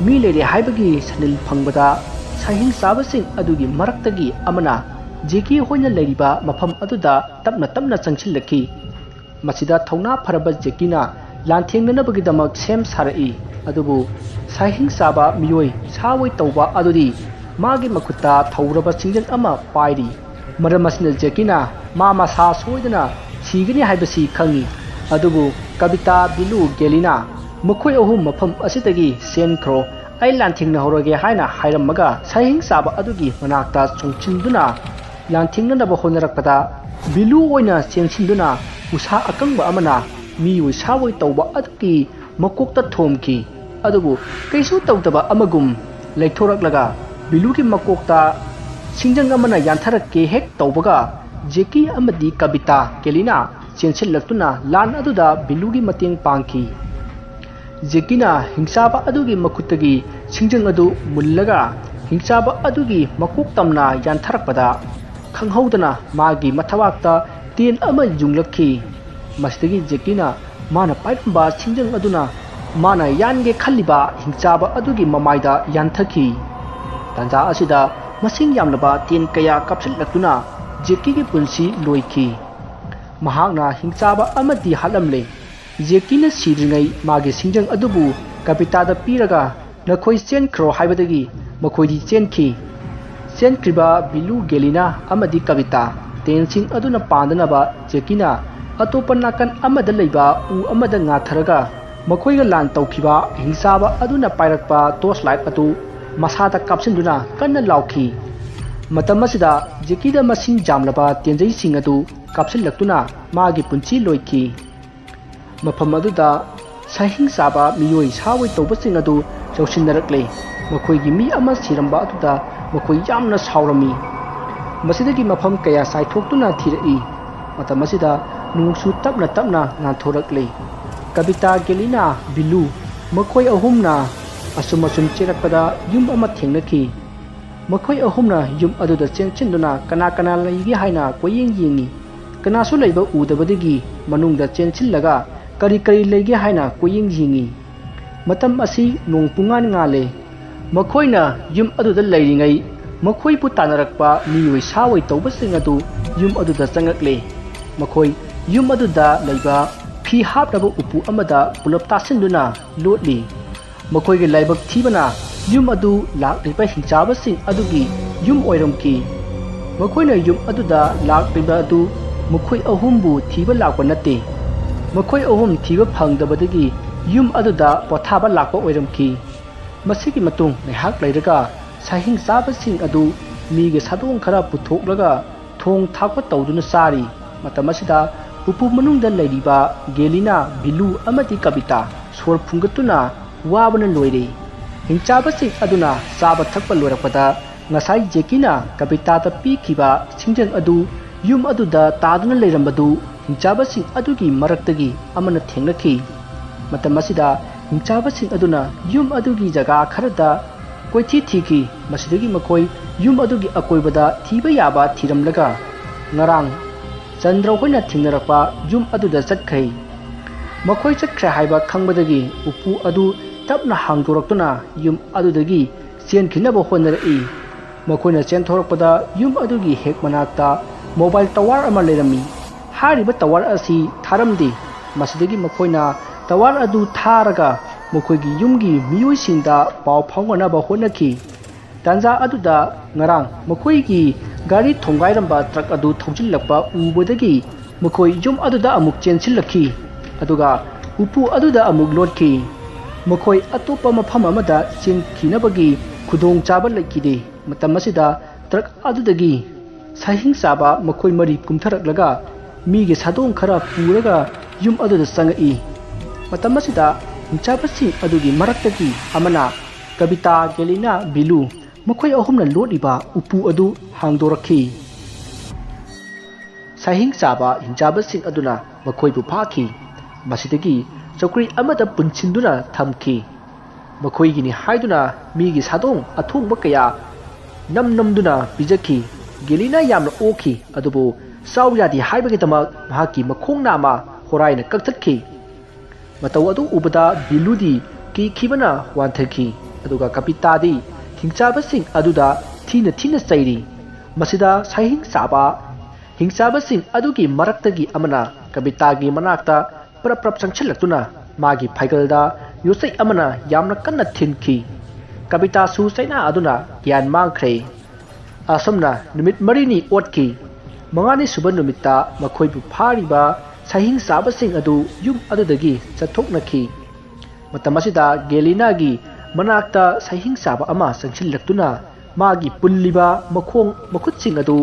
ꯃꯤ ꯂꯩꯔꯦ ꯍꯥꯏꯕꯒꯤ ꯁꯅꯤꯜ ꯐꯪꯕꯗ ꯁꯥꯍꯤꯡ ꯆꯥꯕꯁꯤꯡ ꯑꯗꯨꯒꯤ ꯃꯔꯛꯇꯒꯤ ꯑꯃꯅ ꯖꯦꯛꯀꯤ ꯍꯣꯏꯅ ꯂꯩꯔꯤꯕ ꯃꯐꯝ ꯑꯗꯨꯗ ꯇꯞꯅ ꯇꯞꯅ ꯆꯪꯁꯤꯜꯂꯛꯈꯤ꯫ ꯃꯁꯤꯗ ꯊꯧꯅꯥ ꯐꯔꯕ ꯖꯦꯀꯤꯅ ꯂꯥꯟꯊꯦꯡꯅꯅꯕꯒꯤꯗꯃꯛ ꯁꯦꯝ ꯁꯥꯔꯛꯏ꯫ ꯑꯗꯨꯕꯨ ꯁꯥꯍꯤꯡ ꯆꯥꯕ ꯃꯤꯑꯣꯏ ꯁꯥ ꯑꯣꯏ ꯇꯧꯕ ꯑꯗꯨꯗꯤ ꯃꯥꯒꯤ ꯃꯈꯨꯠꯇ ꯊꯧꯔꯕ ꯁꯤꯡꯖꯪ ꯑꯃ ꯄꯥꯏꯔꯤ꯫ ꯃꯔꯝ ꯑꯁꯤꯅ ꯖꯦꯀꯤꯅ ꯃꯥ ꯃꯁꯥ ꯁꯣꯏꯗꯅ ꯁꯤꯒꯅꯤ ꯍꯥꯏꯕꯁꯤ ꯈꯪꯏ꯫ ꯑꯗꯨꯕꯨ ꯀꯕꯤꯇꯥ, ꯕꯤꯂꯨ, ꯒꯦꯂꯤꯅꯥ ꯃꯈꯣꯏ ꯑꯍꯨꯝ ꯃꯐꯝ ꯑꯁꯤꯗꯒꯤ ꯆꯦꯟꯈ꯭ꯔꯣ, ꯑꯩ ꯂꯥꯟꯊꯦꯡꯅꯍꯧꯔꯒꯦ ꯍꯥꯏꯅ ꯍꯥꯏꯔꯝꯃꯒ ꯁꯥꯍꯤꯡ ꯆꯥꯕ ꯑꯗꯨꯒꯤ ꯃꯅꯥꯛꯇ ꯆꯣꯡꯁꯤꯟꯗꯨꯅ ꯂꯥꯟꯊꯦꯡꯅꯅꯕ ꯍꯣꯠꯅꯔꯛꯄꯗ ꯕꯤꯂꯨ ꯑꯣꯏꯅ ꯆꯦꯟꯁꯤꯟꯗꯨꯅ ꯎꯁꯥ ꯑꯀꯪꯕ ꯑꯃꯅ ꯃꯤꯑꯣꯏ ꯁꯥꯑꯣꯏ ꯇꯧꯕ ꯑꯗꯨꯒꯤ ꯃꯀꯣꯛꯇ ꯊꯣꯝꯈꯤ꯫ ꯑꯗꯨꯕꯨ ꯀꯩꯁꯨ ꯇꯧꯗꯕ ꯑꯃꯒꯨꯝ ꯂꯩꯊꯣꯔꯛꯂꯒ ꯕꯤꯂꯨꯒꯤ ꯃꯀꯣꯛꯇ ꯁꯤꯡꯖꯪ ꯑꯃꯅ ꯌꯥꯟꯊꯔꯛꯀꯦ ꯍꯦꯛ ꯇꯧꯕꯒ ꯖꯦꯀꯤ ꯑꯃꯗꯤ ꯀꯕꯤꯇꯥ, ꯀꯦꯂꯤꯅꯥ ꯆꯦꯟꯁꯤꯜꯂꯛꯇꯨꯅ ꯂꯥꯟ ꯑꯗꯨꯗ ꯕꯤꯂꯨꯒꯤ ꯃꯇꯦꯡ ꯄꯥꯡꯈꯤ꯫ ꯖꯦꯀꯤꯅ ꯍꯤꯡꯆꯥꯕ ꯑꯗꯨꯒꯤ ꯃꯈꯨꯠꯇꯒꯤ ꯁꯤꯡꯖꯪ ꯑꯗꯨ ꯃꯨꯜꯂꯒ ꯍꯤꯡꯆꯥꯕ ꯑꯗꯨꯒꯤ ꯃꯀꯣꯛ ꯇꯝꯅ ꯌꯥꯟꯊꯔꯛꯄꯗ ꯈꯪꯍꯧꯗꯅ ꯃꯥꯒꯤ ꯃꯊꯕꯥꯛꯇ ꯇꯦꯟ ꯑꯃ ꯌꯨꯡꯂꯛꯈꯤ꯫ ꯃꯁꯤꯗꯒꯤ ꯖꯦꯀꯤꯅ ꯃꯥꯅ ꯄꯥꯏꯔꯝꯕ ꯁꯤꯡꯖꯪ ꯑꯗꯨꯅ ꯃꯥꯅ ꯌꯥꯟꯒꯦ ꯈꯜꯂꯤꯕ ꯍꯤꯡꯆꯥꯕ ꯑꯗꯨꯒꯤ ꯃꯃꯥꯏꯗ ꯌꯥꯟꯊꯈꯤ꯫ ꯇꯥꯟꯖꯥ ꯑꯁꯤꯗ ꯃꯁꯤꯡ ꯌꯥꯝꯂꯕ ꯇꯦꯟ ꯀꯌꯥ ꯀꯥꯞꯁꯤꯜꯂꯛꯇꯨꯅ ꯖꯦꯀꯤꯒꯤ ꯄꯨꯟꯁꯤ ꯂꯣꯏꯈꯤ꯫ ꯃꯍꯥꯛꯅ ꯍꯤꯡꯆꯥꯕ ꯑꯃꯗꯤ ꯍꯥꯠꯂꯝꯂꯦ꯫ ꯖꯦꯀꯤꯅ ꯁꯤꯗ꯭ꯔꯤꯉꯩ ꯃꯥꯒꯤ ꯁꯤꯡꯖꯪ ꯑꯗꯨꯕꯨ ꯀꯕꯤꯇꯥꯗ ꯄꯤꯔꯒ ꯅꯈꯣꯏ ꯆꯦꯟꯈ꯭ꯔꯣ ꯍꯥꯏꯕꯗꯒꯤ ꯃꯈꯣꯏꯗꯤ ꯆꯦꯟꯈꯤ꯫ ꯆꯦꯟꯈ꯭ꯔꯤꯕ ꯕꯤꯂꯨ, ꯒꯦꯂꯤꯅꯥ ꯑꯃꯗꯤ ꯀꯕꯤꯇꯥ ꯇꯦꯟꯁꯤꯡ ꯑꯗꯨꯅ ꯄꯥꯟꯗꯅꯕ ꯖꯦꯀꯤꯅ ꯑꯇꯣꯞꯄ ꯅꯥꯀꯟ ꯑꯃꯗ ꯂꯩꯕ ꯎ ꯑꯃꯗ ꯉꯥꯊꯔꯒ ꯃꯈꯣꯏꯒ ꯂꯥꯟ ꯇꯧꯈꯤꯕ ꯍꯤꯡꯆꯥꯕ ꯑꯗꯨꯅ ꯄꯥꯏꯔꯛꯄ ꯇꯣꯔꯆ ꯂꯥꯏꯠ ꯑꯗꯨ ꯃꯁꯥꯗ ꯀꯥꯞꯁꯤꯟꯗꯨꯅ ꯀꯟꯅ ꯂꯥꯎꯈꯤ꯫ ꯃꯇꯝ ꯑꯁꯤꯗ ꯖꯦꯀꯤꯗ ꯃꯁꯤꯡ ꯌꯥꯝꯂꯕ ꯇꯦꯟꯖꯩꯁꯤꯡ ꯑꯗꯨ ꯀꯥꯞꯁꯤꯜꯂꯛꯇꯨꯅ ꯃꯥꯒꯤ ꯄꯨꯟꯁꯤ ꯂꯣꯏꯈꯤ꯫ ꯃꯐꯝ ꯑꯗꯨꯗ ꯁꯥꯍꯤꯡ ꯆꯥꯕ ꯃꯤꯑꯣꯏ ꯁꯥꯑꯣꯏ ꯇꯧꯕꯁꯤꯡ ꯑꯗꯨ ꯌꯧꯁꯤꯟꯅꯔꯛꯂꯦ꯫ ꯃꯈꯣꯏꯒꯤ ꯃꯤ ꯑꯃ ꯁꯤꯔꯝꯕ ꯑꯗꯨꯗ ꯃꯈꯣꯏ ꯌꯥꯝꯅ ꯁꯥꯎꯔꯝꯃꯤ꯫ ꯃꯁꯤꯗꯒꯤ ꯃꯐꯝ ꯀꯌꯥ ꯆꯥꯏꯊꯣꯛꯇꯨꯅ ꯊꯤꯔꯛꯏ꯫ ꯃꯇꯝ ꯑꯁꯤꯗ ꯅꯣꯡꯁꯨ ꯇꯞꯅ ꯇꯞꯅ ꯉꯥꯟꯊꯣꯔꯛꯂꯦ꯫ ꯀꯕꯤꯇꯥ, ꯒꯦꯂꯤꯅꯥ, ꯕꯤꯂꯨ ꯃꯈꯣꯏ ꯑꯍꯨꯝꯅ ꯑꯁꯨꯝ ꯑꯁꯨꯝ ꯆꯦꯜꯂꯛꯄꯗ ꯌꯨꯝ ꯑꯃ ꯊꯦꯡꯅꯈꯤ꯫ ꯃꯈꯣꯏ ꯑꯍꯨꯝꯅ ꯌꯨꯝ ꯑꯗꯨꯗ ꯆꯦꯟꯁꯤꯟꯗꯨꯅ ꯀꯅꯥ ꯀꯅꯥ ꯂꯩꯒꯦ ꯍꯥꯏꯅ ꯀꯣꯏꯌꯦꯡ ꯌꯦꯡꯉꯤ꯫ ꯀꯅꯥꯁꯨ ꯂꯩꯕ ꯎꯗꯕꯗꯒꯤ ꯃꯅꯨꯡꯗ ꯆꯦꯟꯁꯤꯜꯂꯒ ꯀꯔꯤ ꯀꯔꯤ ꯂꯩꯒꯦ ꯍꯥꯏꯅ ꯀꯣꯏꯌꯦꯡ ꯌꯦꯡꯉꯤ꯫ ꯃꯇꯝ ꯑꯁꯤ ꯅꯣꯡ ꯄꯨꯡꯉꯥꯟ ꯉꯥꯜꯂꯦ꯫ ꯃꯈꯣꯏꯅ ꯌꯨꯝ ꯑꯗꯨꯗ ꯂꯩꯔꯤꯉꯩ ꯃꯈꯣꯏꯕꯨ ꯇꯥꯟꯅꯔꯛꯄ ꯃꯤꯑꯣꯏ ꯁꯥꯑꯣꯏ ꯇꯧꯕꯁꯤꯡ ꯑꯗꯨ ꯌꯨꯝ ꯑꯗꯨꯗ ꯆꯪꯂꯛꯂꯦ꯫ ꯃꯈꯣꯏ ꯌꯨꯝ ꯑꯗꯨꯗ ꯂꯩꯕ ꯐꯤ ꯍꯥꯞꯅꯕ ꯎꯄꯨ ꯑꯃꯗ ꯄꯨꯂꯞ ꯇꯥꯁꯤꯟꯗꯨꯅ ꯂꯣꯠꯂꯤ꯫ ꯃꯈꯣꯏꯒꯤ ꯂꯥꯏꯕꯛ ꯊꯤꯕꯅ ꯌꯨꯝ ꯑꯗꯨ ꯂꯥꯛꯂꯤꯕ ꯍꯤꯡꯆꯥꯕꯁꯤꯡ ꯑꯗꯨꯒꯤ ꯌꯨꯝ ꯑꯣꯏꯔꯝꯈꯤ꯫ ꯃꯈꯣꯏꯅ ꯌꯨꯝ ꯑꯗꯨꯗ ꯂꯥꯛꯂꯤꯕ ꯑꯗꯨ ꯃꯈꯣꯏ ꯑꯍꯨꯝꯕꯨ ꯊꯤꯕ ꯂꯥꯛꯄ ꯅꯠꯇꯦ꯫ ꯃꯈꯣꯏ ꯑꯍꯨꯝ ꯊꯤꯕ ꯐꯪꯗꯕꯗꯒꯤ ꯌꯨꯝ ꯑꯗꯨꯗ ꯄꯣꯊꯥꯕ ꯂꯥꯛꯄ ꯑꯣꯏꯔꯝꯈꯤ꯫ ꯃꯁꯤꯒꯤ ꯃꯇꯨꯡ ꯉꯥꯏꯍꯥꯛ ꯂꯩꯔꯒ ꯁꯥꯍꯤꯡ ꯆꯥꯕꯁꯤꯡ ꯑꯗꯨ ꯃꯤꯒꯤ ꯁꯥꯗꯣꯡ ꯈꯔ ꯄꯨꯊꯣꯛꯂꯒ ꯊꯣꯡ ꯊꯥꯛꯄ ꯇꯧꯗꯨꯅ ꯆꯥꯔꯤ꯫ ꯃꯇꯝ ꯑꯁꯤꯗ ꯎꯄꯨ ꯃꯅꯨꯡꯗ ꯂꯩꯔꯤꯕ ꯒꯦꯂꯤꯅꯥ, ꯕꯤꯂꯨ ꯑꯃꯗꯤ ꯀꯕꯤꯇꯥ ꯁꯣꯔ ꯐꯨꯟꯒꯠꯇꯨꯅ ꯋꯥꯕꯅ ꯂꯣꯏꯔꯦ꯫ ꯍꯤꯡꯆꯥꯕꯁꯤꯡ ꯑꯗꯨꯅ ꯆꯥꯕ ꯊꯛꯄ ꯂꯣꯏꯔꯛꯄꯗ ꯉꯁꯥꯏ ꯖꯦꯀꯤꯅ ꯀꯕꯤꯇꯥꯗ ꯄꯤꯈꯤꯕ ꯁꯤꯡꯖꯪ ꯑꯗꯨ ꯌꯨꯝ ꯑꯗꯨꯗ ꯇꯥꯗꯨꯅ ꯂꯩꯔꯝꯕꯗꯨ ꯍꯤꯡꯆꯥꯕꯁꯤꯡ ꯑꯗꯨꯒꯤ ꯃꯔꯛꯇꯒꯤ ꯑꯃꯅ ꯊꯦꯡꯅꯈꯤ꯫ ꯃꯇꯝ ꯑꯁꯤꯗ ꯍꯤꯡꯆꯥꯕꯁꯤꯡ ꯑꯗꯨꯅ ꯌꯨꯝ ꯑꯗꯨꯒꯤ ꯖꯒꯥ ꯈꯔꯗ ꯀꯣꯏꯊꯤ ꯊꯤꯈꯤ꯫ ꯃꯁꯤꯗꯒꯤ ꯃꯈꯣꯏ ꯌꯨꯝ ꯑꯗꯨꯒꯤ ꯑꯀꯣꯏꯕꯗ ꯊꯤꯕ ꯌꯥꯕ ꯊꯤꯔꯝꯂꯒ ꯉꯔꯥꯡ ꯆꯟꯗ꯭ꯔ ꯍꯣꯏꯅ ꯊꯦꯡꯅꯔꯛꯄ ꯌꯨꯝ ꯑꯗꯨꯗ ꯆꯠꯈ꯭ꯔꯦ꯫ ꯃꯈꯣꯏ ꯆꯠꯈ꯭ꯔꯦ ꯍꯥꯏꯕ ꯈꯪꯕꯗꯒꯤ ꯎꯄꯨ ꯑꯗꯨ ꯇꯞꯅ ꯍꯥꯡꯗꯣꯔꯛꯇꯨꯅ ꯌꯨꯝ ꯑꯗꯨꯗꯒꯤ ꯆꯦꯟꯈꯤꯅꯕ ꯍꯣꯠꯅꯔꯛꯏ꯫ ꯃꯈꯣꯏꯅ ꯆꯦꯟꯊꯣꯔꯛꯄꯗ ꯌꯨꯝ ꯑꯗꯨꯒꯤ ꯍꯦꯛ ꯃꯅꯥꯛꯇ ꯃꯣꯕꯥꯏꯜ ꯇꯋꯥꯔ ꯑꯃ ꯂꯩꯔꯝꯃꯤ꯫ ꯍꯥꯏꯔꯤꯕ ꯇꯋꯥꯔ ꯑꯁꯤ ꯊꯥꯔꯝꯗꯦ꯫ ꯃꯁꯤꯗꯒꯤ ꯃꯈꯣꯏꯅ ꯇꯋꯥꯔ ꯑꯗꯨ ꯊꯥꯔꯒ ꯃꯈꯣꯏꯒꯤ ꯌꯨꯝꯒꯤ ꯃꯤꯑꯣꯏꯁꯤꯡꯗ ꯄꯥꯎ ꯐꯥꯎꯅꯅꯕ ꯍꯣꯠꯅꯈꯤ꯫ ꯇꯥꯟꯖꯥ ꯑꯗꯨꯗ ꯉꯔꯥꯡ ꯃꯈꯣꯏꯒꯤ ꯒꯥꯔꯤ ꯊꯣꯡꯒꯥꯏꯔꯝꯕ ꯇ꯭ꯔꯛ ꯑꯗꯨ ꯊꯧꯖꯤꯜꯂꯛꯄ ꯎꯕꯗꯒꯤ ꯃꯈꯣꯏ ꯌꯨꯝ ꯑꯗꯨꯗ ꯑꯃꯨꯛ ꯆꯦꯟꯁꯤꯜꯂꯛꯈꯤ꯫ ꯑꯗꯨꯒ ꯎꯄꯨ ꯑꯗꯨꯗ ꯑꯃꯨꯛ ꯂꯣꯠꯈꯤ꯫ ꯃꯈꯣꯏ ꯑꯇꯣꯞꯄ ꯃꯐꯝ ꯑꯃꯗ ꯆꯦꯟꯈꯤꯅꯕꯒꯤ ꯈꯨꯗꯣꯡꯆꯥꯕ ꯂꯩꯈꯤꯗꯦ꯫ ꯃꯇꯝ ꯑꯁꯤꯗ ꯇ꯭ꯔꯛ ꯑꯗꯨꯗꯒꯤ ꯁꯥꯍꯤꯡ ꯆꯥꯕ ꯃꯈꯣꯏ ꯃꯔꯤ ꯀꯨꯝꯊꯔꯛꯂꯒ ꯃꯤꯒꯤ ꯁꯥꯗꯣꯡ ꯈꯔ ꯄꯨꯔꯒ ꯌꯨꯝ ꯑꯗꯨꯗ ꯆꯪꯉꯛꯏ꯫ ꯃꯇꯝ ꯑꯁꯤꯗ ꯍꯤꯡꯆꯥꯕꯁꯤꯡ ꯑꯗꯨꯒꯤ ꯃꯔꯛꯇꯒꯤ ꯑꯃꯅ ꯀꯕꯤꯇꯥ, ꯒꯦꯂꯤꯅꯥ, ꯕꯤꯂꯨ ꯃꯈꯣꯏ ꯑꯍꯨꯝꯅ ꯂꯣꯠꯂꯤꯕ ꯎꯄꯨ ꯑꯗꯨ ꯍꯥꯡꯗꯣꯔꯛꯈꯤ꯫ ꯁꯥꯍꯤꯡ ꯆꯥꯕ ꯍꯤꯡꯆꯥꯕꯁꯤꯡ ꯑꯗꯨꯅ ꯃꯈꯣꯏꯕꯨ ꯐꯥꯈꯤ꯫ ꯃꯁꯤꯗꯒꯤ ꯆꯧꯀ꯭ꯔꯤ ꯑꯃꯗ ꯄꯨꯟꯁꯤꯟꯗꯨꯅ ꯊꯝꯈꯤ꯫ ꯃꯈꯣꯏꯒꯤꯅꯤ ꯍꯥꯏꯗꯨꯅ ꯃꯤꯒꯤ ꯁꯥꯗꯣꯡ ꯑꯊꯣꯡꯕ ꯀꯌꯥ ꯅꯝ ꯅꯝꯗꯨꯅ ꯄꯤꯖꯈꯤ꯫ ꯒꯦꯂꯤꯅꯥ ꯌꯥꯝꯅ ꯑꯣꯛꯈꯤ, ꯑꯗꯨꯕꯨ ꯆꯥꯎ ꯌꯥꯗꯦ ꯍꯥꯏꯕꯒꯤꯗꯃꯛ ꯃꯍꯥꯛꯀꯤ ꯃꯈꯣꯡ ꯅꯥꯝꯃ ꯍꯣꯔꯥꯏꯅ ꯀꯛꯊꯠꯈꯤ꯫ ꯃꯇꯧ ꯑꯗꯨ ꯎꯕꯗ ꯕꯤꯂꯨꯗꯤ ꯀꯤꯈꯤꯕꯅ ꯋꯥꯟꯊꯈꯤ, ꯑꯗꯨꯒ ꯀꯄꯤꯇꯥꯗꯤ ꯍꯤꯡꯆꯥꯕꯁꯤꯡ ꯑꯗꯨꯗ ꯊꯤꯅ ꯊꯤꯅ ꯆꯩꯔꯤ꯫ ꯃꯁꯤꯗ ꯁꯥꯍꯤꯡ ꯆꯥꯕ ꯍꯤꯡꯆꯥꯕꯁꯤꯡ ꯑꯗꯨꯒꯤ ꯃꯔꯛꯇꯒꯤ ꯑꯃꯅ ꯀꯕꯤꯇꯥꯒꯤ ꯃꯅꯥꯛꯇ ꯄ꯭ꯔꯞ ꯄ꯭ꯔꯞ ꯆꯪꯁꯤꯜꯂꯛꯇꯨꯅ ꯃꯥꯒꯤ ꯐꯩꯒꯜꯗ ꯌꯣꯠꯆꯩ ꯑꯃꯅ ꯌꯥꯝꯅ ꯀꯟꯅ ꯊꯤꯟꯈꯤ꯫ ꯀꯕꯤꯇꯥꯁꯨ ꯆꯩꯅꯥ ꯑꯗꯨꯅ ꯒ꯭ꯌꯥꯟ ꯃꯥꯡꯈ꯭ꯔꯦ꯫ ꯑꯁꯨꯝꯅ ꯅꯨꯃꯤꯠ ꯃꯔꯤꯅꯤ ꯑꯣꯠꯈꯤ꯫ ꯃꯉꯥꯅꯤ ꯁꯨꯕ ꯅꯨꯃꯤꯠꯇ ꯃꯈꯣꯏꯕꯨ ꯐꯥꯔꯤꯕ ꯁꯍꯤꯡ ꯆꯥꯕꯁꯤꯡ ꯑꯗꯨ ꯌꯨꯝ ꯑꯗꯨꯗꯒꯤ ꯆꯠꯊꯣꯛꯅꯈꯤ꯫ ꯃꯇꯝ ꯑꯁꯤꯗ ꯒꯦꯂꯤꯅꯥꯒꯤ ꯃꯅꯥꯛꯇ ꯁꯍꯤꯡ ꯆꯥꯕ ꯑꯃ ꯆꯪꯁꯤꯜꯂꯛꯇꯨꯅ ꯃꯥꯒꯤ ꯄꯨꯜꯂꯤꯕ ꯃꯈꯣꯡ ꯃꯈꯨꯠꯁꯤꯡ ꯑꯗꯨ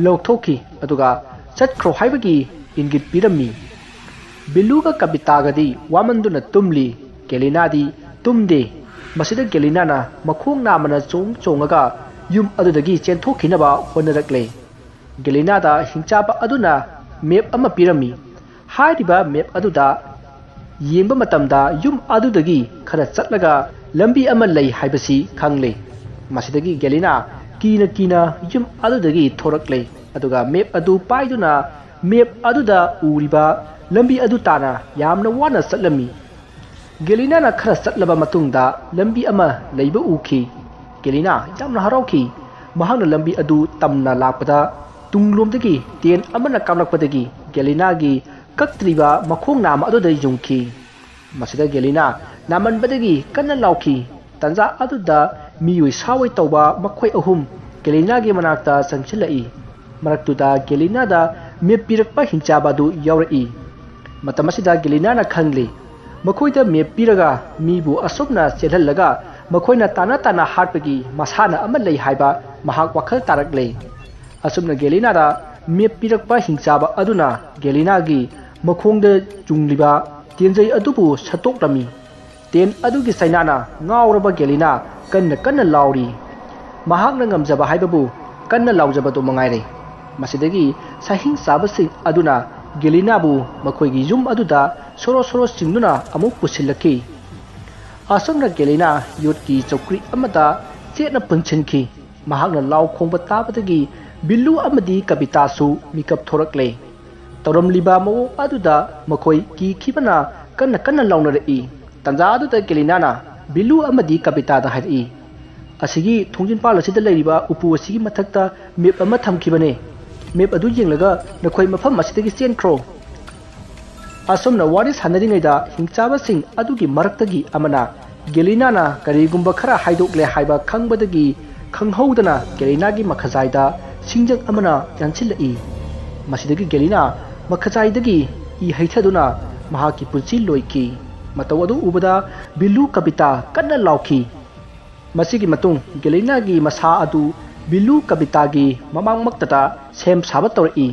ꯂꯧꯊꯣꯛꯈꯤ, ꯑꯗꯨꯒ ꯆꯠꯈ꯭ꯔꯣ ꯍꯥꯏꯕꯒꯤ ꯏꯪꯒꯤꯠ ꯄꯤꯔꯝꯃꯤ꯫ ꯕꯤꯂꯨꯒ ꯀꯕꯤꯇꯥꯒꯗꯤ ꯋꯥꯃꯟꯗꯨꯅ ꯇꯨꯝꯂꯤ꯫ ꯒꯦꯂꯤꯅꯥꯗꯤ ꯇꯨꯝꯗꯦ꯫ ꯃꯁꯤꯗ ꯒꯦꯂꯤꯅꯥꯅ ꯃꯈꯣꯡ ꯅꯥꯝꯃꯅ ꯆꯣꯡ ꯆꯣꯡꯉꯒ ꯌꯨꯝ ꯑꯗꯨꯗꯒꯤ ꯆꯦꯟꯊꯣꯛꯈꯤꯅꯕ ꯍꯣꯠꯅꯔꯛꯂꯦ꯫ ꯒꯦꯂꯤꯅꯥꯗ ꯍꯤꯡꯆꯥꯕ ꯑꯗꯨꯅ ꯃꯦꯞ ꯑꯃ ꯄꯤꯔꯝꯃꯤ꯫ ꯍꯥꯏꯔꯤꯕ ꯃꯦꯞ ꯑꯗꯨꯗ ꯌꯦꯡꯕ ꯃꯇꯝꯗ ꯌꯨꯝ ꯑꯗꯨꯗꯒꯤ ꯈꯔ ꯆꯠꯂꯒ ꯂꯝꯕꯤ ꯑꯃ ꯂꯩ ꯍꯥꯏꯕꯁꯤ ꯈꯪꯂꯦ꯫ ꯃꯁꯤꯗꯒꯤ ꯒꯦꯂꯤꯅꯥ ꯀꯤꯅ ꯀꯤꯅ ꯌꯨꯝ ꯑꯗꯨꯗꯒꯤ ꯊꯣꯔꯛꯂꯦ, ꯑꯗꯨꯒ ꯃꯦꯞ ꯑꯗꯨ ꯄꯥꯏꯗꯨꯅ ꯃꯦꯞ ꯑꯗꯨꯗ ꯎꯔꯤꯕ ꯂꯝꯕꯤ ꯑꯗꯨ ꯇꯥꯅ ꯌꯥꯝꯅ ꯋꯥꯅ ꯆꯠꯂꯝꯃꯤ꯫ ꯒꯦꯂꯤꯅꯥꯅ ꯈꯔ ꯆꯠꯂꯕ ꯃꯇꯨꯡꯗ ꯂꯝꯕꯤ ꯑꯃ ꯂꯩꯕ ꯎꯈꯤ꯫ ꯒꯦꯂꯤꯅꯥ ꯌꯥꯝꯅ ꯍꯔꯥꯎꯈꯤ꯫ ꯃꯍꯥꯛꯅ ꯂꯝꯕꯤ ꯑꯗꯨ ꯇꯝꯅ ꯂꯥꯛꯄꯗ ꯇꯨꯡꯂꯣꯝꯗꯒꯤ ꯇꯦꯟ ꯑꯃꯅ ꯀꯥꯞꯂꯛꯄꯗꯒꯤ ꯒꯦꯂꯤꯅꯥꯒꯤ ꯀꯛꯇ꯭ꯔꯤꯕ ꯃꯈꯣꯡ ꯅꯥꯝꯃ ꯑꯗꯨꯗ ꯌꯨꯡꯈꯤ꯫ ꯃꯁꯤꯗ ꯒꯦꯂꯤꯅꯥ ꯅꯥꯃꯟꯕꯗꯒꯤ ꯀꯟꯅ ꯂꯥꯎꯈꯤ꯫ ꯇꯟꯖꯥ ꯑꯗꯨꯗ ꯃꯤꯑꯣꯏ ꯁꯥꯑꯣꯏ ꯇꯧꯕ ꯃꯈꯣꯏ ꯑꯍꯨꯝ ꯒꯦꯂꯤꯅꯥꯒꯤ ꯃꯅꯥꯛꯇ ꯆꯪꯁꯤꯜꯂꯛꯏ꯫ ꯃꯔꯛꯇꯨꯗ ꯒꯦꯂꯤꯅꯥꯗ ꯃꯦꯞ ꯄꯤꯔꯛꯄ ꯍꯤꯡꯆꯥꯕ ꯑꯗꯨ ꯌꯥꯎꯔꯛꯏ꯫ ꯃꯇꯝ ꯑꯁꯤꯗ ꯒꯦꯂꯤꯅꯥꯅ ꯈꯪꯂꯤ, ꯃꯈꯣꯏꯗ ꯃꯦꯞ ꯄꯤꯔꯒ ꯃꯤꯕꯨ ꯑꯁꯨꯝꯅ ꯆꯦꯜꯍꯜꯂꯒ ꯃꯈꯣꯏꯅ ꯇꯥꯅ ꯇꯥꯅ ꯍꯥꯠꯄꯒꯤ ꯃꯁꯥꯟꯅ ꯑꯃ ꯂꯩ ꯍꯥꯏꯕ ꯃꯍꯥꯛ ꯋꯥꯈꯜ ꯇꯥꯔꯛꯂꯦ꯫ ꯑꯁꯨꯝꯅ ꯒꯦꯂꯤꯅꯥꯗ ꯃꯦꯞ ꯄꯤꯔꯛꯄ ꯍꯤꯡꯆꯥꯕ ꯑꯗꯨꯅ ꯒꯦꯂꯤꯅꯥꯒꯤ ꯃꯈꯣꯡꯗ ꯆꯨꯡꯂꯤꯕ ꯇꯦꯟꯖꯩ ꯑꯗꯨꯕꯨ ꯁꯠꯇꯣꯛꯂꯝꯃꯤ꯫ ꯇꯦꯟ ꯑꯗꯨꯒꯤ ꯆꯩꯅꯥꯅ ꯉꯥꯎꯔꯕ ꯒꯦꯂꯤꯅꯥ ꯀꯟꯅ ꯀꯟꯅ ꯂꯥꯎꯔꯤ꯫ ꯃꯍꯥꯛꯅ ꯉꯝꯖꯕ ꯍꯥꯏꯕꯕꯨ ꯀꯟꯅ ꯂꯥꯎꯖꯕꯗꯨ ꯃꯉꯥꯏꯔꯦ꯫ ꯃꯁꯤꯗꯒꯤ ꯁꯍꯤꯡ ꯆꯥꯕꯁꯤꯡ ꯑꯗꯨꯅ ꯒꯦꯂꯤꯅꯥꯕꯨ ꯃꯈꯣꯏꯒꯤ ꯌꯨꯝ ꯑꯗꯨꯗ ꯁꯣꯔꯣ ꯁꯣꯔꯣ ꯆꯤꯡꯗꯨꯅ ꯑꯃꯨꯛ ꯄꯨꯁꯤꯜꯂꯛꯈꯤ꯫ ꯑꯁꯨꯝꯅ ꯒꯦꯂꯤꯅꯥ ꯌꯣꯠꯀꯤ ꯆꯧꯀ꯭ꯔꯤ ꯑꯃꯗ ꯆꯦꯠꯅ ꯄꯨꯟꯁꯤꯟꯈꯤ꯫ ꯃꯍꯥꯛꯅ ꯂꯥꯎ ꯈꯣꯡꯕ ꯇꯥꯕꯗꯒꯤ ꯕꯤꯜꯂꯨ ꯑꯃꯗꯤ ꯀꯕꯤꯇꯥꯁꯨ ꯃꯤꯀꯞ ꯊꯣꯔꯛꯂꯦ꯫ ꯇꯧꯔꯝꯂꯤꯕ ꯃꯑꯣꯡ ꯑꯗꯨꯗ ꯃꯈꯣꯏ ꯀꯤꯈꯤꯕꯅ ꯀꯟꯅ ꯀꯟꯅ ꯂꯥꯎꯅꯔꯛꯏ꯫ ꯇꯟꯖꯥ ꯑꯗꯨꯗ ꯒꯦꯂꯤꯅꯥꯅ ꯕꯤꯜꯂꯨ ꯑꯃꯗꯤ ꯀꯕꯤꯇꯥꯗ ꯍꯥꯏꯔꯛꯏ, "ꯑꯁꯤꯒꯤ ꯊꯣꯡꯖꯤꯟꯄꯥꯜ ꯑꯁꯤꯗ ꯂꯩꯔꯤꯕ ꯎꯄꯨ ꯑꯁꯤꯒꯤ ꯃꯊꯛꯇ ꯃꯦꯞ ꯑꯃ ꯊꯝꯈꯤꯕꯅꯦ꯫ ꯃꯦꯞ ꯑꯗꯨ ꯌꯦꯡꯂꯒ ꯅꯈꯣꯏ ꯃꯐꯝ ꯑꯁꯤꯗꯒꯤ ꯆꯦꯟꯈ꯭ꯔꯣ꯫ ꯑꯁꯨꯝꯅ ꯋꯥꯔꯤ ꯁꯥꯟꯅꯔꯤꯉꯩꯗ ꯍꯤꯡꯆꯥꯕꯁꯤꯡ ꯑꯗꯨꯒꯤ ꯃꯔꯛꯇꯒꯤ ꯑꯃꯅ ꯒꯦꯂꯤꯅꯥꯅ ꯀꯔꯤꯒꯨꯝꯕ ꯈꯔ ꯍꯥꯏꯗꯣꯛꯂꯦ ꯍꯥꯏꯕ ꯈꯪꯕꯗꯒꯤ ꯈꯪꯍꯧꯗꯅ ꯒꯦꯂꯤꯅꯥꯒꯤ ꯃꯈꯖꯥꯏꯗ ꯁꯤꯡꯖꯪ ꯑꯃꯅ ꯌꯥꯟꯁꯤꯜꯂꯛꯏ꯫ ꯃꯁꯤꯗꯒꯤ ꯒꯦꯂꯤꯅꯥ ꯃꯈꯖꯥꯏꯗꯒꯤ ꯏ ꯍꯩꯊꯗꯨꯅ ꯃꯍꯥꯛꯀꯤ ꯄꯨꯟꯁꯤ ꯂꯣꯏꯈꯤ꯫ ꯃꯇꯧ ꯑꯗꯨ ꯎꯕꯗ ꯕꯤꯂꯨ ꯀꯕꯤꯇꯥ ꯀꯟꯅ ꯂꯥꯎꯈꯤ꯫ ꯃꯁꯤꯒꯤ ꯃꯇꯨꯡ ꯒꯦꯂꯤꯅꯥꯒꯤ ꯃꯁꯥ ꯑꯗꯨ ꯕꯤꯂꯨ ꯀꯕꯤꯇꯥꯒꯤ ꯃꯃꯥꯡꯃꯛꯇꯗ ꯁꯦꯝ ꯁꯥꯕ ꯇꯧꯔꯛꯏ꯫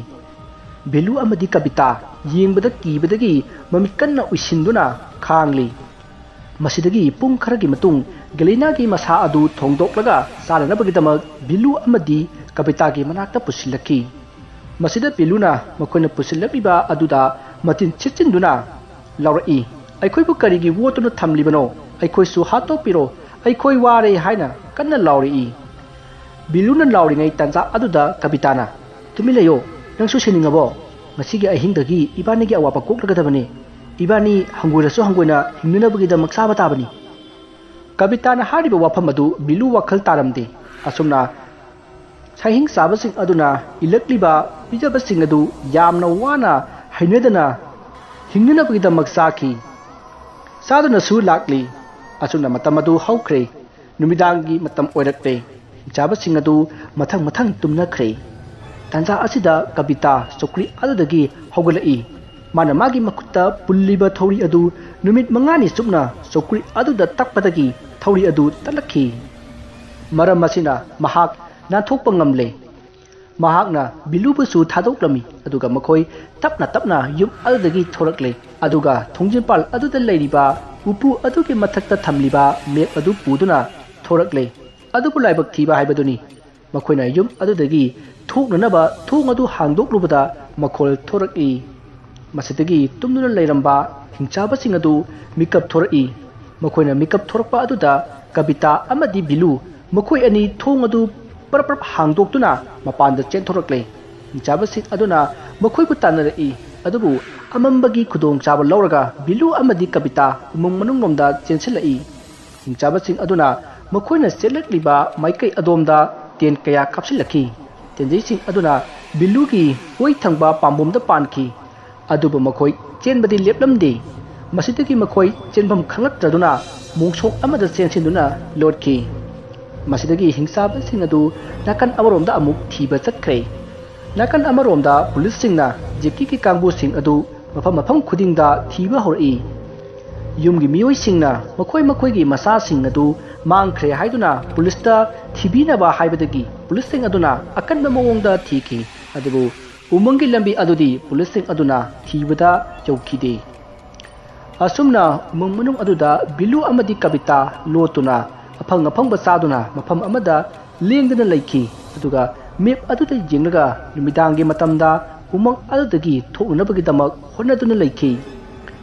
ꯕꯤꯂꯨ ꯑꯃꯗꯤ ꯀꯕꯤꯇꯥ ꯌꯦꯡꯕꯗ ꯀꯤꯕꯗꯒꯤ ꯃꯃꯤꯠ ꯀꯟꯅ ꯎꯏꯁꯤꯟꯗꯨꯅ ꯈꯥꯡꯂꯤ꯫ ꯃꯁꯤꯗꯒꯤ ꯄꯨꯡ ꯈꯔꯒꯤ ꯃꯇꯨꯡ ꯒꯦꯂꯤꯅꯥꯒꯤ ꯃꯁꯥ ꯑꯗꯨ ꯊꯣꯡꯗꯣꯛꯂꯒ ꯆꯥꯅꯅꯕꯒꯤꯗꯃꯛ ꯕꯤꯂꯨ ꯑꯃꯗꯤ ꯀꯕꯤꯇꯥꯒꯤ ꯃꯅꯥꯛꯇ ꯄꯨꯁꯤꯜꯂꯛꯈꯤ꯫ ꯃꯁꯤꯗ ꯕꯤꯂꯨꯅ ꯃꯈꯣꯏꯅ ꯄꯨꯁꯤꯜꯂꯛꯂꯤꯕ ꯑꯗꯨꯗ ꯃꯇꯤꯟ ꯁꯤꯠꯆꯤꯟꯗꯨꯅ ꯂꯥꯎꯔꯛꯏ, "ꯑꯩꯈꯣꯏꯕꯨ ꯀꯔꯤꯒꯤ ꯋꯥꯠꯇꯨꯅ ꯊꯝꯂꯤꯕꯅꯣ? ꯑꯩꯈꯣꯏꯁꯨ ꯍꯥꯠꯇꯣꯛꯄꯤꯔꯣ, ꯑꯩꯈꯣꯏ ꯋꯥꯔꯦ" ꯍꯥꯏꯅ ꯀꯟꯅ ꯂꯥꯎꯔꯛꯏ꯫ ꯕꯤꯂꯨꯅ ꯂꯥꯎꯔꯤꯉꯩ ꯇꯥꯟꯖꯥ ꯑꯗꯨꯗ ꯀꯕꯤꯇꯥꯅ, "ꯇꯨꯃꯤꯟ ꯂꯩꯌꯣ, ꯅꯪꯁꯨ ꯁꯤꯅꯤꯡꯉꯕꯣ? ꯉꯁꯤꯒꯤ ꯑꯍꯤꯡꯗꯒꯤ ꯏꯕꯥꯅꯤꯒꯤ ꯑꯋꯥꯕ ꯀꯣꯛꯂꯒꯗꯕꯅꯤ꯫ ꯏꯕꯥꯅꯤ ꯍꯪꯒꯣꯏꯔꯁꯨ ꯍꯪꯒꯣꯏꯅ ꯍꯤꯡꯅꯅꯕꯒꯤꯗꯃꯛ ꯆꯥꯕ ꯇꯥꯕꯅꯤ"꯫ ꯀꯕꯤꯇꯥꯅ ꯍꯥꯏꯔꯤꯕ ꯋꯥꯐꯝ ꯑꯗꯨ ꯕꯤꯂꯨ ꯋꯥꯈꯜ ꯇꯥꯔꯝꯗꯦ꯫ ꯑꯁꯨꯝꯅ ꯁꯥꯍꯤꯡ ꯆꯥꯕꯁꯤꯡ ꯑꯗꯨꯅ ꯏꯜꯂꯛꯂꯤꯕ ꯄꯤꯖꯕꯁꯤꯡ ꯑꯗꯨ ꯌꯥꯝꯅ ꯋꯥꯅ ꯍꯩꯅꯗꯅ ꯍꯤꯡꯅꯅꯕꯒꯤꯗꯃꯛ ꯆꯥꯈꯤ꯫ ꯆꯥꯗꯨꯅꯁꯨ ꯂꯥꯛꯂꯤ꯫ ꯑꯁꯨꯝꯅ ꯃꯇꯝ ꯑꯗꯨ ꯍꯧꯈ꯭ꯔꯦ꯫ ꯅꯨꯃꯤꯗꯥꯡꯒꯤ ꯃꯇꯝ ꯑꯣꯏꯔꯛꯂꯦ꯫ ꯍꯤꯡꯆꯥꯕꯁꯤꯡ ꯑꯗꯨ ꯃꯊꯪ ꯃꯊꯪ ꯇꯨꯝꯅꯈ꯭ꯔꯦ꯫ ꯇꯥꯟꯖꯥ ꯑꯁꯤꯗ ꯀꯕꯤꯇꯥ ꯆꯧꯀ꯭ꯔꯤ ꯑꯗꯨꯗꯒꯤ ꯍꯧꯒꯠꯂꯛꯏ꯫ ꯃꯥꯅ ꯃꯥꯒꯤ ꯃꯈꯨꯠꯇ ꯄꯨꯜꯂꯤꯕ ꯊꯧꯔꯤ ꯑꯗꯨ ꯅꯨꯃꯤꯠ ꯃꯉꯥꯅꯤ ꯆꯨꯞꯅ ꯆꯧꯀ꯭ꯔꯤ ꯑꯗꯨꯗ ꯇꯛꯄꯗꯒꯤ ꯊꯧꯔꯤ ꯑꯗꯨ ꯇꯠꯂꯛꯈꯤ꯫ ꯃꯔꯝ ꯑꯁꯤꯅ ꯃꯍꯥꯛ ꯅꯥꯟꯊꯣꯛꯄ ꯉꯝꯂꯦ꯫ ꯃꯍꯥꯛꯅ ꯕꯤꯂꯨꯕꯨꯁꯨ ꯊꯥꯗꯣꯛꯂꯝꯃꯤ, ꯑꯗꯨꯒ ꯃꯈꯣꯏ ꯇꯞꯅ ꯇꯞꯅ ꯌꯨꯝ ꯑꯗꯨꯗꯒꯤ ꯊꯣꯔꯛꯂꯦ꯫ ꯑꯗꯨꯒ ꯊꯣꯡꯖꯤꯟꯄꯥꯜ ꯑꯗꯨꯗ ꯂꯩꯔꯤꯕ ꯎꯄꯨ ꯑꯗꯨꯒꯤ ꯃꯊꯛꯇ ꯊꯝꯂꯤꯕ ꯃꯦꯞ ꯑꯗꯨ ꯄꯨꯗꯨꯅ ꯊꯣꯔꯛꯂꯦ꯫ ꯑꯗꯨꯕꯨ ꯂꯥꯏꯕꯛ ꯊꯤꯕ ꯍꯥꯏꯕꯗꯨꯅꯤ꯫ ꯃꯈꯣꯏꯅ ꯌꯨꯝ ꯑꯗꯨꯗꯒꯤ ꯊꯣꯛꯅꯅꯕ ꯊꯣꯡ ꯑꯗꯨ ꯍꯥꯡꯗꯣꯛꯂꯨꯕꯗ ꯃꯈꯣꯜ ꯊꯣꯔꯛꯏ꯫ ꯃꯁꯤꯗꯒꯤ ꯇꯨꯝꯗꯨꯅ ꯂꯩꯔꯝꯕ ꯍꯤꯡꯆꯥꯕꯁꯤꯡ ꯑꯗꯨ ꯃꯤꯀꯞ ꯊꯣꯔꯛꯏ꯫ ꯃꯈꯣꯏꯅ ꯃꯤꯀꯞ ꯊꯣꯔꯛꯄ ꯑꯗꯨꯗ ꯀꯕꯤꯇꯥ ꯑꯃꯗꯤ ꯕꯤꯂꯨ ꯃꯈꯣꯏ ꯑꯅꯤ ꯊꯣꯡ ꯑꯗꯨ ꯄꯔꯞ ꯄꯔꯞ ꯍꯥꯡꯗꯣꯛꯇꯨꯅ ꯃꯄꯥꯟꯗ ꯆꯦꯟꯊꯣꯔꯛꯂꯦ꯫ ꯍꯤꯡꯆꯥꯕꯁꯤꯡ ꯑꯗꯨꯅ ꯃꯈꯣꯏꯕꯨ ꯇꯥꯟꯅꯔꯛꯏ, ꯑꯗꯨꯕꯨ ꯑꯃꯝꯕꯒꯤ ꯈꯨꯗꯣꯡꯆꯥꯕ ꯂꯧꯔꯒ ꯕꯤꯂꯨ ꯑꯃꯗꯤ ꯀꯕꯤꯇꯥ ꯎꯃꯪ ꯃꯅꯨꯡꯂꯣꯝꯗ ꯆꯦꯟꯁꯤꯜꯂꯛꯏ꯫ ꯍꯤꯡꯆꯥꯕꯁꯤꯡ ꯑꯗꯨꯅ ꯃꯈꯣꯏꯅ ꯆꯦꯜꯂꯛꯂꯤꯕ ꯃꯥꯏꯀꯩ ꯑꯗꯣꯝꯗ ꯇꯦꯟ ꯀꯌꯥ ꯀꯥꯞꯁꯤꯜꯂꯛꯈꯤ꯫ ꯇꯦꯟꯖꯩꯁꯤꯡ ꯑꯗꯨꯅ ꯕꯤꯂꯨꯒꯤ ꯑꯣꯏ ꯊꯪꯕ ꯄꯥꯝꯕꯣꯝꯗ ꯄꯥꯟꯈꯤ꯫ ꯑꯗꯨꯕꯨ ꯃꯈꯣꯏ ꯆꯦꯟꯕꯗꯤ ꯂꯦꯞꯂꯝꯗꯦ꯫ ꯃꯁꯤꯗꯒꯤ ꯃꯈꯣꯏ ꯆꯦꯟꯐꯝ ꯈꯪꯂꯛꯇ꯭ꯔꯗꯨꯅ ꯃꯣꯡꯁꯣꯛ ꯑꯃꯗ ꯆꯦꯟꯁꯤꯟꯗꯨꯅ ꯂꯣꯠꯈꯤ꯫ ꯃꯁꯤꯗꯒꯤ ꯍꯤꯡꯆꯥꯕꯁꯤꯡ ꯑꯗꯨ ꯅꯥꯀꯟ ꯑꯃꯔꯣꯝꯗ ꯑꯃꯨꯛ ꯊꯤꯕ ꯆꯠꯈ꯭ꯔꯦ꯫ ꯅꯥꯀꯟ ꯑꯃꯔꯣꯝꯗ ꯄꯨꯂꯤꯁꯁꯤꯡꯅ ꯖꯦꯀꯤꯒꯤ ꯀꯥꯡꯕꯨꯁꯤꯡ ꯑꯗꯨ ꯃꯐꯝ ꯃꯐꯝ ꯈꯨꯗꯤꯡꯗ ꯊꯤꯕ ꯍꯧꯔꯛꯏ꯫ ꯌꯨꯝꯒꯤ ꯃꯤꯑꯣꯏꯁꯤꯡꯅ ꯃꯈꯣꯏ ꯃꯈꯣꯏꯒꯤ ꯃꯆꯥꯁꯤꯡ ꯑꯗꯨ ꯃꯥꯡꯈ꯭ꯔꯦ ꯍꯥꯏꯗꯨꯅ ꯄꯨꯂꯤꯁꯇ ꯊꯤꯕꯤꯅꯕ ꯍꯥꯏꯕꯗꯒꯤ ꯄꯨꯂꯤꯁꯁꯤꯡ ꯑꯗꯨꯅ ꯑꯀꯟꯕ ꯃꯑꯣꯡꯗ ꯊꯤꯈꯤ꯫ ꯑꯗꯨꯕꯨ ꯎꯃꯪꯒꯤ ꯂꯝꯕꯤ ꯑꯗꯨꯗꯤ ꯄꯨꯂꯤꯁꯁꯤꯡ ꯑꯗꯨꯅ ꯊꯤꯕꯗ ꯌꯧꯈꯤꯗꯦ꯫ ꯑꯁꯨꯝꯅ ꯎꯃꯪ ꯃꯅꯨꯡ ꯑꯗꯨꯗ ꯕꯤꯂꯨ ꯑꯃꯗꯤ ꯀꯕꯤꯇꯥ ꯂꯣꯠꯇꯨꯅ ꯑꯐꯪ ꯑꯐꯪꯕ ꯆꯥꯗꯨꯅ ꯃꯐꯝ ꯑꯃꯗ ꯂꯦꯡꯗꯅ ꯂꯩꯈꯤ꯫ ꯑꯗꯨꯒ ꯃꯦꯞ ꯑꯗꯨꯗ ꯌꯦꯡꯂꯒ ꯅꯨꯃꯤꯗꯥꯡꯒꯤ ꯃꯇꯝꯗ ꯎꯃꯪ ꯑꯗꯨꯗꯒꯤ ꯊꯣꯛꯅꯅꯕꯒꯤꯗꯃꯛ ꯍꯣꯠꯅꯗꯨꯅ ꯂꯩꯈꯤ꯫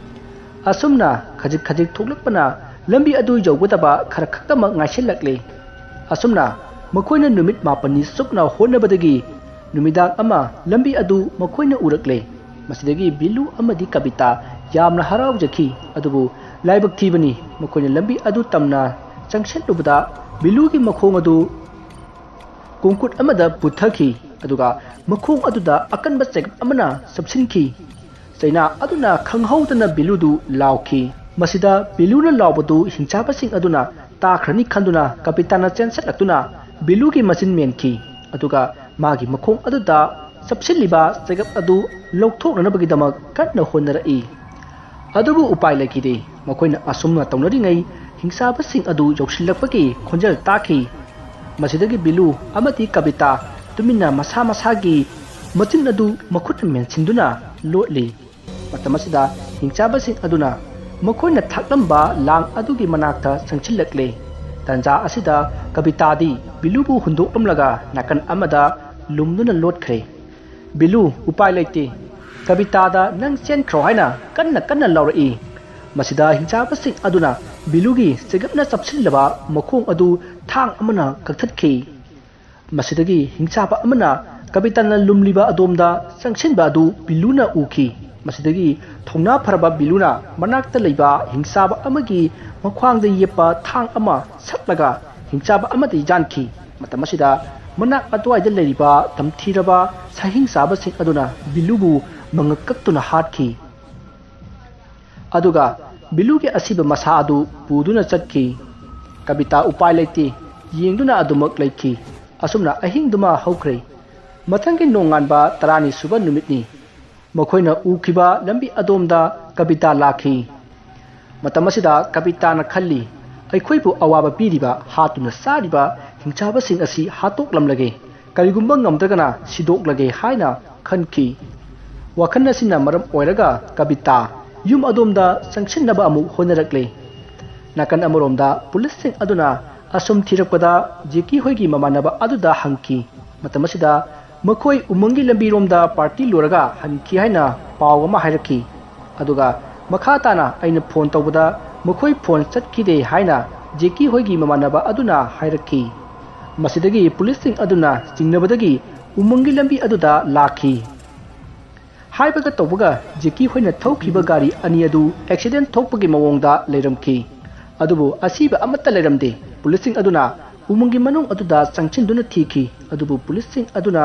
ꯑꯁꯨꯝꯅ ꯈꯖꯤꯛ ꯈꯖꯤꯛ ꯊꯣꯛꯂꯛꯄꯅ ꯂꯝꯕꯤ ꯑꯗꯨ ꯌꯧꯒꯗꯕ ꯈꯔ ꯈꯛꯇꯃꯛ ꯉꯥꯏꯁꯤꯜꯂꯛꯂꯦ꯫ ꯑꯁꯨꯝꯅ ꯃꯈꯣꯏꯅ ꯅꯨꯃꯤꯠ ꯃꯥꯄꯟꯅꯤ ꯆꯨꯞꯅ ꯍꯣꯠꯅꯕꯗꯒꯤ ꯅꯨꯃꯤꯗꯥꯡ ꯑꯃ ꯂꯝꯕꯤ ꯑꯗꯨ ꯃꯈꯣꯏꯅ ꯎꯔꯛꯂꯦ꯫ ꯃꯁꯤꯗꯒꯤ ꯕꯤꯂꯨ ꯑꯃꯗꯤ ꯀꯕꯤꯇꯥ ꯌꯥꯝꯅ ꯍꯔꯥꯎꯖꯈꯤ꯫ ꯑꯗꯨꯕꯨ ꯂꯥꯏꯕꯛ ꯊꯤꯕꯅꯤ, ꯃꯈꯣꯏꯅ ꯂꯝꯕꯤ ꯑꯗꯨ ꯇꯝꯅ ꯆꯪꯁꯤꯜꯂꯨꯕꯗ ꯕꯤꯂꯨꯒꯤ ꯃꯈꯣꯡ ꯑꯗꯨ ꯀꯣꯡꯀꯨꯠ ꯑꯃꯗ ꯄꯨꯊꯈꯤ꯫ ꯑꯗꯨꯒ ꯃꯈꯣꯡ ꯑꯗꯨꯗ ꯑꯀꯟꯕ ꯆꯩꯒꯞ ꯑꯃꯅ ꯆꯞꯁꯤꯟꯈꯤ꯫ ꯆꯩꯅꯥ ꯑꯗꯨꯅ ꯈꯪꯍꯧꯗꯅ ꯕꯤꯂꯨꯗꯨ ꯂꯥꯎꯈꯤ꯫ ꯃꯁꯤꯗ ꯕꯤꯂꯨꯅ ꯂꯥꯎꯕꯗꯨ ꯍꯤꯡꯆꯥꯕꯁꯤꯡ ꯑꯗꯨꯅ ꯇꯥꯈ꯭ꯔꯅꯤ ꯈꯟꯗꯨꯅ ꯀꯕꯤꯇꯥꯅ ꯆꯦꯟꯁꯤꯜꯂꯛꯇꯨꯅ ꯕꯤꯂꯨꯒꯤ ꯃꯆꯤꯟ ꯃꯦꯟꯈꯤ꯫ ꯑꯗꯨꯒ ꯃꯥꯒꯤ ꯃꯈꯣꯡ ꯑꯗꯨꯗ ꯆꯞꯁꯤꯜꯂꯤꯕ ꯆꯩꯒꯞ ꯑꯗꯨ ꯂꯧꯊꯣꯛꯅꯅꯕꯒꯤꯗꯃꯛ ꯀꯟꯅ ꯍꯣꯠꯅꯔꯛꯏ꯫ ꯑꯗꯨꯕꯨ ꯎꯄꯥꯏ ꯂꯩꯈꯤꯗꯦ꯫ ꯃꯈꯣꯏꯅ ꯑꯁꯨꯝꯅ ꯇꯧꯅꯔꯤꯉꯩ ꯍꯤꯡꯆꯥꯕꯁꯤꯡ ꯑꯗꯨ ꯌꯧꯁꯤꯜꯂꯛꯄꯒꯤ ꯈꯣꯟꯖꯦꯜ ꯇꯥꯈꯤ꯫ ꯃꯁꯤꯗꯒꯤ ꯕꯤꯂꯨ ꯑꯃꯗꯤ ꯀꯕꯤꯇꯥ ꯇꯨꯃꯤꯟꯅ ꯃꯁꯥ ꯃꯁꯥꯒꯤ ꯃꯆꯤꯟ ꯑꯗꯨ ꯃꯈꯨꯠꯅ ꯃꯦꯟꯁꯤꯟꯗꯨꯅ ꯂꯣꯠꯂꯤ꯫ ꯃꯇꯝ ꯑꯁꯤꯗ ꯍꯤꯡꯆꯥꯕꯁꯤꯡ ꯑꯗꯨꯅ ꯃꯈꯣꯏꯅ ꯊꯥꯛꯂꯝꯕ ꯂꯥꯡ ꯑꯗꯨꯒꯤ ꯃꯅꯥꯛꯇ ꯆꯪꯁꯤꯜꯂꯛꯂꯦ꯫ ꯇꯟꯖꯥ ꯑꯁꯤꯗ ꯀꯕꯤꯇꯥꯗꯤ ꯕꯤꯂꯨꯕꯨ ꯍꯨꯟꯗꯣꯛꯂꯝꯂꯒ ꯅꯥꯀꯟ ꯑꯃꯗ ꯂꯨꯝꯗꯨꯅ ꯂꯣꯠꯈ꯭ꯔꯦ꯫ "ꯕꯤꯂꯨ, ꯎꯄꯥꯏ ꯂꯩꯇꯦ꯫ ꯀꯕꯤꯇꯥꯗ ꯅꯪ ꯆꯦꯟꯈ꯭ꯔꯣ" ꯍꯥꯏꯅ ꯀꯟꯅ ꯀꯟꯅ ꯂꯥꯎꯔꯛꯏ꯫ ꯃꯁꯤꯗ ꯍꯤꯡꯆꯥꯕꯁꯤꯡ ꯑꯗꯨꯅ ꯕꯤꯂꯨꯒꯤ ꯆꯩꯒꯞꯅ ꯆꯞꯁꯤꯜꯂꯕ ꯃꯈꯣꯡ ꯑꯗꯨ ꯊꯥꯡ ꯑꯃꯅ ꯀꯛꯊꯠꯈꯤ꯫ ꯃꯁꯤꯗꯒꯤ ꯍꯤꯡꯆꯥꯕ ꯑꯃꯅ ꯀꯕꯤꯇꯥꯅ ꯂꯨꯝꯂꯤꯕ ꯑꯗꯣꯝꯗ ꯆꯪꯁꯤꯟꯕ ꯑꯗꯨ ꯕꯤꯂꯨꯅ ꯎꯈꯤ꯫ ꯃꯁꯤꯗꯒꯤ ꯊꯧꯅꯥ ꯐꯔꯕ ꯕꯤꯂꯨꯅ ꯃꯅꯥꯛꯇ ꯂꯩꯕ ꯍꯤꯡꯆꯥꯕ ꯑꯃꯒꯤ ꯃꯈ꯭ꯋꯥꯡꯗ ꯌꯦꯞꯄ ꯊꯥꯡ ꯑꯃ ꯁꯠꯂꯒ ꯍꯤꯡꯆꯥꯕ ꯑꯃꯗꯤ ꯌꯥꯟꯈꯤ꯫ ꯃꯇꯝ ꯑꯁꯤꯗ ꯃꯅꯥꯛ ꯑꯗꯨꯋꯥꯏꯗ ꯂꯩꯔꯤꯕ ꯇꯝꯊꯤꯔꯕ ꯁꯥꯍꯤꯡ ꯆꯥꯕꯁꯤꯡ ꯑꯗꯨꯅ ꯕꯤꯂꯨꯕꯨ ꯃꯉꯛ ꯀꯛꯇꯨꯅ ꯍꯥꯠꯈꯤ꯫ ꯑꯗꯨꯒ ꯕꯤꯂꯨꯒꯤ ꯑꯁꯤꯕ ꯃꯁꯥ ꯑꯗꯨ ꯄꯨꯗꯨꯅ ꯆꯠꯈꯤ꯫ ꯀꯕꯤꯇꯥ ꯎꯄꯥꯏ ꯂꯩꯇꯦ ꯌꯦꯡꯗꯨꯅ ꯑꯗꯨꯃꯛ ꯂꯩꯈꯤ꯫ ꯑꯁꯨꯝꯅ ꯑꯍꯤꯡꯗꯨꯃ ꯍꯧꯈ꯭ꯔꯦ꯫ ꯃꯊꯪꯒꯤ ꯅꯣꯡꯉꯥꯟꯕ ꯇꯔꯥꯅꯤ ꯁꯨꯕ ꯅꯨꯃꯤꯠꯅꯤ꯫ ꯃꯈꯣꯏꯅ ꯎꯈꯤꯕ ꯂꯝꯕꯤ ꯑꯗꯣꯝꯗ ꯀꯕꯤꯇꯥ ꯂꯥꯛꯈꯤ꯫ ꯃꯇꯝ ꯑꯁꯤꯗ ꯀꯕꯤꯇꯥꯅ ꯈꯜꯂꯤ, "ꯑꯩꯈꯣꯏꯕꯨ ꯑꯋꯥꯕ ꯄꯤꯔꯤꯕ, ꯍꯥꯠꯇꯨꯅ ꯆꯥꯔꯤꯕ ꯍꯤꯡꯆꯥꯕꯁꯤꯡ ꯑꯁꯤ ꯍꯥꯠꯇꯣꯛꯂꯝꯂꯒꯦ, ꯀꯔꯤꯒꯨꯝꯕ ꯉꯝꯗ꯭ꯔꯒꯅ ꯁꯤꯗꯣꯛꯂꯒꯦ" ꯍꯥꯏꯅ ꯈꯟꯈꯤ꯫ ꯋꯥꯈꯜ ꯑꯁꯤꯅ ꯃꯔꯝ ꯑꯣꯏꯔꯒ ꯀꯕꯤꯇꯥ ꯌꯨꯝ ꯑꯗꯣꯝꯗ ꯆꯪꯁꯤꯟꯅꯕ ꯑꯃꯨꯛ ꯍꯣꯠꯅꯔꯛꯂꯦ꯫ ꯅꯥꯀꯟ ꯑꯃꯔꯣꯝꯗ ꯄꯨꯂꯤꯁꯁꯤꯡ ꯑꯗꯨꯅ ꯑꯁꯨꯝ ꯊꯤꯔꯛꯄꯗ ꯖꯦꯀꯤ ꯍꯣꯏꯒꯤ ꯃꯃꯥꯟꯅꯕ ꯑꯗꯨꯗ ꯍꯪꯈꯤ꯫ ꯃꯇꯝ ꯑꯁꯤꯗ ꯃꯈꯣꯏ ꯎꯃꯪꯒꯤ ꯂꯝꯕꯤꯔꯣꯝꯗ ꯄꯥꯔꯇꯤ ꯂꯣꯏꯔꯒ ꯍꯟꯈꯤ ꯍꯥꯏꯅ ꯄꯥꯎ ꯑꯃ ꯍꯥꯏꯔꯛꯈꯤ꯫ ꯑꯗꯨꯒ ꯃꯈꯥ ꯇꯥꯅ ꯑꯩꯅ ꯐꯣꯟ ꯇꯧꯕꯗ ꯃꯈꯣꯏ ꯐꯣꯟ ꯆꯠꯈꯤꯗꯦ ꯍꯥꯏꯅ ꯖꯦꯀꯤ ꯍꯣꯏꯒꯤ ꯃꯃꯥꯟꯅꯕ ꯑꯗꯨꯅ ꯍꯥꯏꯔꯛꯈꯤ꯫ ꯃꯁꯤꯗꯒꯤ ꯄꯨꯂꯤꯁꯁꯤꯡ ꯑꯗꯨꯅ ꯆꯤꯡꯅꯕꯗꯒꯤ ꯎꯃꯪꯒꯤ ꯂꯝꯕꯤ ꯑꯗꯨꯗ ꯂꯥꯛꯈꯤ꯫ ꯍꯥꯏꯕꯒ ꯇꯧꯕꯒ ꯖꯦꯀꯤ ꯍꯣꯏꯅ ꯊꯧꯈꯤꯕ ꯒꯥꯔꯤ ꯑꯅꯤ ꯑꯗꯨ ꯑꯦꯛꯁꯤꯗꯦꯟ ꯊꯣꯛꯄꯒꯤ ꯃꯑꯣꯡꯗ ꯂꯩꯔꯝꯈꯤ꯫ ꯑꯗꯨꯕꯨ ꯑꯁꯤꯕ ꯑꯃꯠꯇ ꯂꯩꯔꯝꯗꯦ꯫ ꯄꯨꯂꯤꯁꯁꯤꯡ ꯑꯗꯨꯅ ꯎꯃꯪꯒꯤ ꯃꯅꯨꯡ ꯑꯗꯨꯗ ꯆꯪꯁꯤꯟꯗꯨꯅ ꯊꯤꯈꯤ꯫ ꯑꯗꯨꯕꯨ ꯄꯨꯂꯤꯁꯁꯤꯡ ꯑꯗꯨꯅ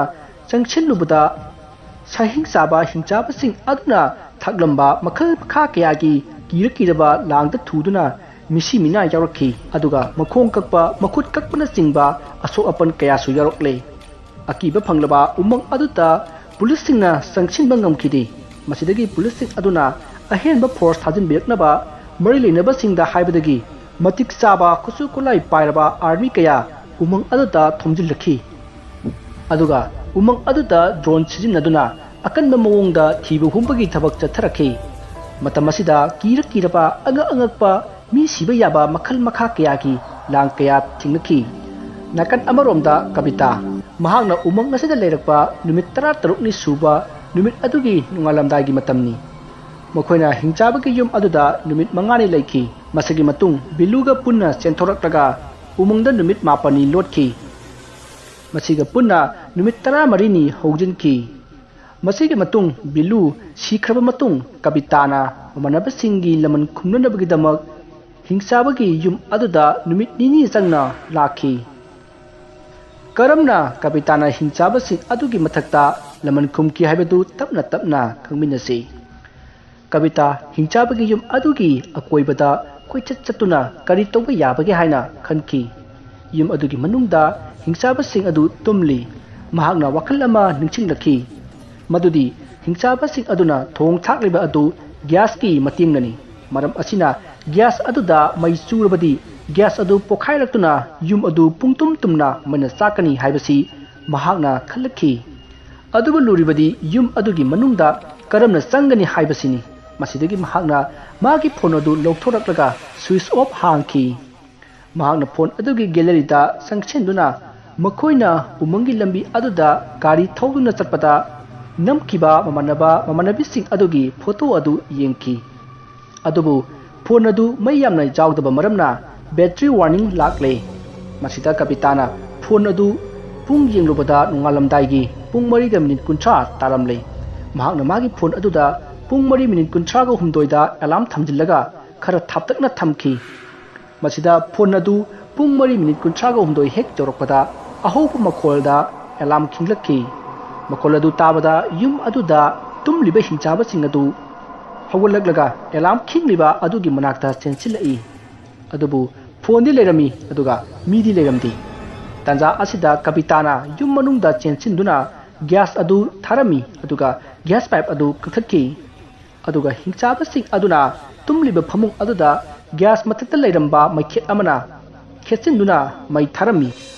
ꯆꯪꯁꯤꯜꯂꯨꯕꯗ ꯁꯥꯍꯤꯡ ꯆꯥꯕ ꯍꯤꯡꯆꯥꯕꯁꯤꯡ ꯑꯗꯨꯅ ꯊꯥꯛꯂꯝꯕ ꯃꯈꯜ ꯃꯈꯥ ꯀꯌꯥꯒꯤ ꯀꯤꯔ ꯀꯤꯔꯕ ꯂꯥꯡꯗ ꯊꯨꯗꯨꯅ ꯃꯤꯁꯤ ꯃꯤꯅꯥ ꯌꯥꯎꯔꯛꯈꯤ꯫ ꯑꯗꯨꯒ ꯃꯈꯣꯡ ꯀꯛꯄ, ꯃꯈꯨꯠ ꯀꯛꯄꯅꯆꯤꯡꯕ ꯑꯁꯣꯛ ꯑꯄꯟ ꯀꯌꯥꯁꯨ ꯌꯥꯎꯔꯛꯂꯦ꯫ ꯑꯀꯤꯕ ꯐꯪꯂꯕ ꯎꯃꯪ ꯑꯗꯨꯗ ꯄꯨꯂꯤꯁꯁꯤꯡꯅ ꯆꯪꯁꯤꯟꯕ ꯉꯝꯈꯤꯗꯦ꯫ ꯃꯁꯤꯗꯒꯤ ꯄꯨꯂꯤꯁꯁꯤꯡ ꯑꯗꯨꯅ ꯑꯍꯦꯟꯕ ꯐꯣꯔꯁ ꯊꯥꯖꯤꯟꯕꯤꯔꯛꯅꯕ ꯃꯔꯤ ꯂꯩꯅꯕꯁꯤꯡꯗ ꯍꯥꯏꯕꯗꯒꯤ ꯃꯇꯤꯛ ꯆꯥꯕ ꯈꯨꯠꯁꯨ ꯈꯨꯠꯂꯥꯏ ꯄꯥꯏꯔꯕ ꯑꯥꯔꯃꯤ ꯀꯌꯥ ꯎꯃꯪ ꯑꯗꯨꯗ ꯊꯣꯝꯖꯤꯜꯂꯛꯈꯤ꯫ ꯑꯗꯨꯒ ꯎꯃꯪ ꯑꯗꯨꯗ ꯗ꯭ꯔꯣꯟ ꯁꯤꯖꯤꯟꯅꯗꯨꯅ ꯑꯀꯟꯕ ꯃꯑꯣꯡꯗ ꯊꯤꯕ ꯍꯨꯝꯕꯒꯤ ꯊꯕꯛ ꯆꯠꯊꯔꯛꯈꯤ꯫ ꯃꯇꯝ ꯑꯁꯤꯗ ꯀꯤꯔ ꯀꯤꯔꯕ, ꯑꯉꯛ ꯑꯉꯛꯄ, ꯃꯤ ꯁꯤꯕ ꯌꯥꯕ ꯃꯈꯜ ꯃꯈꯥ ꯀꯌꯥꯒꯤ ꯂꯥꯡ ꯀꯌꯥ ꯊꯦꯡꯅꯈꯤ꯫ ꯅꯥꯀꯟ ꯑꯃꯔꯣꯝꯗ ꯀꯕꯤꯇꯥ, ꯃꯍꯥꯛꯅ ꯎꯃꯪ ꯑꯁꯤꯗ ꯂꯩꯔꯛꯄ ꯅꯨꯃꯤꯠ ꯇꯔꯥꯇꯔꯨꯛꯅꯤ ꯁꯨꯕ ꯅꯨꯃꯤꯠ ꯑꯗꯨꯒꯤ ꯅꯣꯡꯉꯥꯜꯂꯝꯗꯥꯏꯒꯤ ꯃꯇꯝꯅꯤ꯫ ꯃꯈꯣꯏꯅ ꯍꯤꯡꯆꯥꯕꯒꯤ ꯌꯨꯝ ꯑꯗꯨꯗ ꯅꯨꯃꯤꯠ ꯃꯉꯥꯅꯤ ꯂꯩꯈꯤ꯫ ꯃꯁꯤꯒꯤ ꯃꯇꯨꯡ ꯕꯤꯂꯨꯒ ꯄꯨꯟꯅ ꯆꯦꯟꯊꯣꯔꯛꯂꯒ ꯎꯃꯪꯗ ꯅꯨꯃꯤꯠ ꯃꯥꯄꯟꯅꯤ ꯂꯣꯠꯈꯤ꯫ ꯃꯁꯤꯒ ꯄꯨꯟꯅ ꯅꯨꯃꯤꯠ ꯇꯔꯥꯃꯔꯤꯅꯤ ꯍꯧꯖꯤꯟꯈꯤ꯫ ꯃꯁꯤꯒꯤ ꯃꯇꯨꯡ ꯕꯤꯂꯨ ꯁꯤꯈ꯭ꯔꯕ ꯃꯇꯨꯡ ꯀꯕꯤꯇꯥꯅ ꯃꯃꯥꯟꯅꯕꯁꯤꯡꯒꯤ ꯂꯃꯟ ꯈꯨꯝꯅꯅꯕꯒꯤꯗꯃꯛ ꯍꯤꯡꯆꯥꯕꯒꯤ ꯌꯨꯝ ꯑꯗꯨꯗ ꯅꯨꯃꯤꯠ ꯅꯤꯅꯤ ꯆꯪꯅ ꯂꯥꯛꯈꯤ꯫ ꯀꯔꯝꯅ ꯀꯕꯤꯇꯥꯅ ꯍꯤꯡꯆꯥꯕꯁꯤꯡ ꯑꯗꯨꯒꯤ ꯃꯊꯛꯇ ꯂꯃꯟ ꯈꯨꯝꯈꯤ ꯍꯥꯏꯕꯗꯨ ꯇꯞꯅ ꯇꯞꯅ ꯈꯪꯃꯤꯟꯅꯁꯤ꯫ ꯀꯕꯤꯇꯥ ꯍꯤꯡꯆꯥꯕꯒꯤ ꯌꯨꯝ ꯑꯗꯨꯒꯤ ꯑꯀꯣꯏꯕꯗ ꯀꯣꯏꯆꯠ ꯆꯠꯇꯨꯅ ꯀꯔꯤ ꯇꯧꯕ ꯌꯥꯕꯒꯦ ꯍꯥꯏꯅ ꯈꯟꯈꯤ꯫ ꯌꯨꯝ ꯑꯗꯨꯒꯤ ꯃꯅꯨꯡꯗ ꯍꯤꯡꯆꯥꯕꯁꯤꯡ ꯑꯗꯨ ꯇꯨꯝꯂꯤ꯫ ꯃꯍꯥꯛꯅ ꯋꯥꯈꯜ ꯑꯃ ꯅꯤꯡꯁꯤꯡꯂꯛꯈꯤ, ꯃꯗꯨꯗꯤ ꯍꯤꯡꯆꯥꯕꯁꯤꯡ ꯑꯗꯨꯅ ꯊꯣꯡ ꯊꯥꯛꯂꯤꯕ ꯑꯗꯨ ꯒ꯭ꯌꯥꯁꯀꯤ ꯃꯇꯦꯡꯅꯅꯤ꯫ ꯃꯔꯝ ꯑꯁꯤꯅ ꯒ꯭ꯌꯥꯁ ꯑꯗꯨꯗ ꯃꯩ ꯆꯨꯔꯕꯗꯤ ꯒ꯭ꯌꯥꯁ ꯑꯗꯨ ꯄꯣꯈꯥꯏꯔꯛꯇꯨꯅ ꯌꯨꯝ ꯑꯗꯨ ꯄꯨꯡꯇꯨꯝ ꯇꯨꯝꯅ ꯃꯩꯅ ꯆꯥꯛꯀꯅꯤ ꯍꯥꯏꯕꯁꯤ ꯃꯍꯥꯛꯅ ꯈꯜꯂꯛꯈꯤ꯫ ꯑꯗꯨꯕꯨ ꯂꯨꯔꯤꯕꯗꯤ ꯌꯨꯝ ꯑꯗꯨꯒꯤ ꯃꯅꯨꯡꯗ ꯀꯔꯝꯅ ꯆꯪꯒꯅꯤ ꯍꯥꯏꯕꯁꯤꯅꯤ꯫ ꯃꯁꯤꯗꯒꯤ ꯃꯍꯥꯛꯅ ꯃꯥꯒꯤ ꯐꯣꯟ ꯑꯗꯨ ꯂꯧꯊꯣꯔꯛꯂꯒ ꯁ꯭ꯋꯤꯆ ꯑꯣꯐ ꯍꯥꯡꯈꯤ꯫ ꯃꯍꯥꯛꯅ ꯐꯣꯟ ꯑꯗꯨꯒꯤ ꯒꯦꯂꯔꯤꯗ ꯆꯪꯁꯤꯟꯗꯨꯅ ꯃꯈꯣꯏꯅ ꯎꯃꯪꯒꯤ ꯂꯝꯕꯤ ꯑꯗꯨꯗ ꯒꯥꯔꯤ ꯊꯧꯗꯨꯅ ꯆꯠꯄꯗ ꯅꯝꯈꯤꯕ ꯃꯃꯥꯟꯅꯕ ꯃꯃꯥꯟꯅꯕꯤꯁꯤꯡ ꯑꯗꯨꯒꯤ ꯐꯣꯇꯣ ꯑꯗꯨ ꯌꯦꯡꯈꯤ꯫ ꯑꯗꯨꯕꯨ ꯐꯣꯟ ꯑꯗꯨ ꯃꯩ ꯌꯥꯝꯅ ꯌꯥꯎꯗꯕ ꯃꯔꯝꯅ ꯕꯦꯇ꯭ꯔꯤ ꯋꯥꯔꯅꯤꯡ ꯂꯥꯛꯂꯦ꯫ ꯃꯁꯤꯗ ꯀꯕꯤꯇꯥꯅ ꯐꯣꯟ ꯑꯗꯨ ꯄꯨꯡ ꯌꯦꯡꯂꯨꯕꯗ ꯅꯣꯡꯉꯥꯜꯂꯝꯗꯥꯏꯒꯤ ꯄꯨꯡ ꯃꯔꯤꯒ ꯃꯤꯅꯤꯠ ꯀꯨꯟꯊ꯭ꯔꯥ ꯇꯥꯔꯝꯂꯦ꯫ ꯃꯍꯥꯛꯅ ꯃꯥꯒꯤ ꯐꯣꯟ ꯑꯗꯨꯗ ꯄꯨꯡ ꯃꯔꯤ ꯃꯤꯅꯤꯠ ꯀꯨꯟꯊ꯭ꯔꯥꯒ ꯍꯨꯝꯗꯣꯏꯗ ꯑꯦꯂꯥꯔꯝ ꯊꯝꯖꯤꯜꯂꯒ ꯈꯔ ꯊꯥꯞꯇꯛꯅ ꯊꯝꯈꯤ꯫ ꯃꯁꯤꯗ ꯐꯣꯟ ꯑꯗꯨ ꯄꯨꯡ ꯃꯔꯤ ꯃꯤꯅꯤꯠ ꯀꯨꯟꯊ꯭ꯔꯥꯒ ꯍꯨꯝꯗꯣꯏ ꯍꯦꯛ ꯌꯧꯔꯛꯄꯗ ꯑꯍꯧꯕ ꯃꯈꯣꯜꯗ ꯑꯦꯂꯥꯔꯝ ꯈꯤꯡꯂꯛꯈꯤ꯫ ꯃꯈꯣꯜ ꯑꯗꯨ ꯇꯥꯕꯗ ꯌꯨꯝ ꯑꯗꯨꯗ ꯇꯨꯝꯂꯤꯕ ꯍꯤꯡꯆꯥꯕꯁꯤꯡ ꯑꯗꯨ ꯍꯧꯒꯠꯂꯛꯂꯒ ꯑꯦꯂꯥꯔꯝ ꯈꯤꯡꯂꯤꯕ ꯑꯗꯨꯒꯤ ꯃꯅꯥꯛꯇ ꯆꯦꯟꯁꯤꯜꯂꯛꯏ꯫ ꯑꯗꯨꯕꯨ ꯐꯣꯟꯗꯤ ꯂꯩꯔꯝꯃꯤ, ꯑꯗꯨꯒ ꯃꯤꯗꯤ ꯂꯩꯔꯝꯗꯦ꯫ ꯇꯥꯟꯖꯥ ꯑꯁꯤꯗ ꯀꯕꯤꯇꯥꯅ ꯌꯨꯝ ꯃꯅꯨꯡꯗ ꯆꯦꯟꯁꯤꯟꯗꯨꯅ ꯒ꯭ꯌꯥꯁ ꯑꯗꯨ ꯊꯥꯔꯝꯃꯤ, ꯑꯗꯨꯒ ꯒ꯭ꯌꯥꯁ ꯄꯥꯏꯞ ꯑꯗꯨ ꯀꯛꯊꯠꯈꯤ꯫ ꯑꯗꯨꯒ ꯍꯤꯡꯆꯥꯕꯁꯤꯡ ꯑꯗꯨꯅ ꯇꯨꯝꯂꯤꯕ ꯐꯃꯨꯡ ꯑꯗꯨꯗ ꯒ꯭ꯌꯥꯁ ꯃꯊꯛꯇ ꯂꯩꯔꯝꯕ ꯃꯩꯈꯦꯠ ꯑꯃꯅ ꯈꯦꯠꯆꯤꯟꯗꯨꯅ ꯃꯩ ꯊꯥꯔꯝꯃꯤ꯫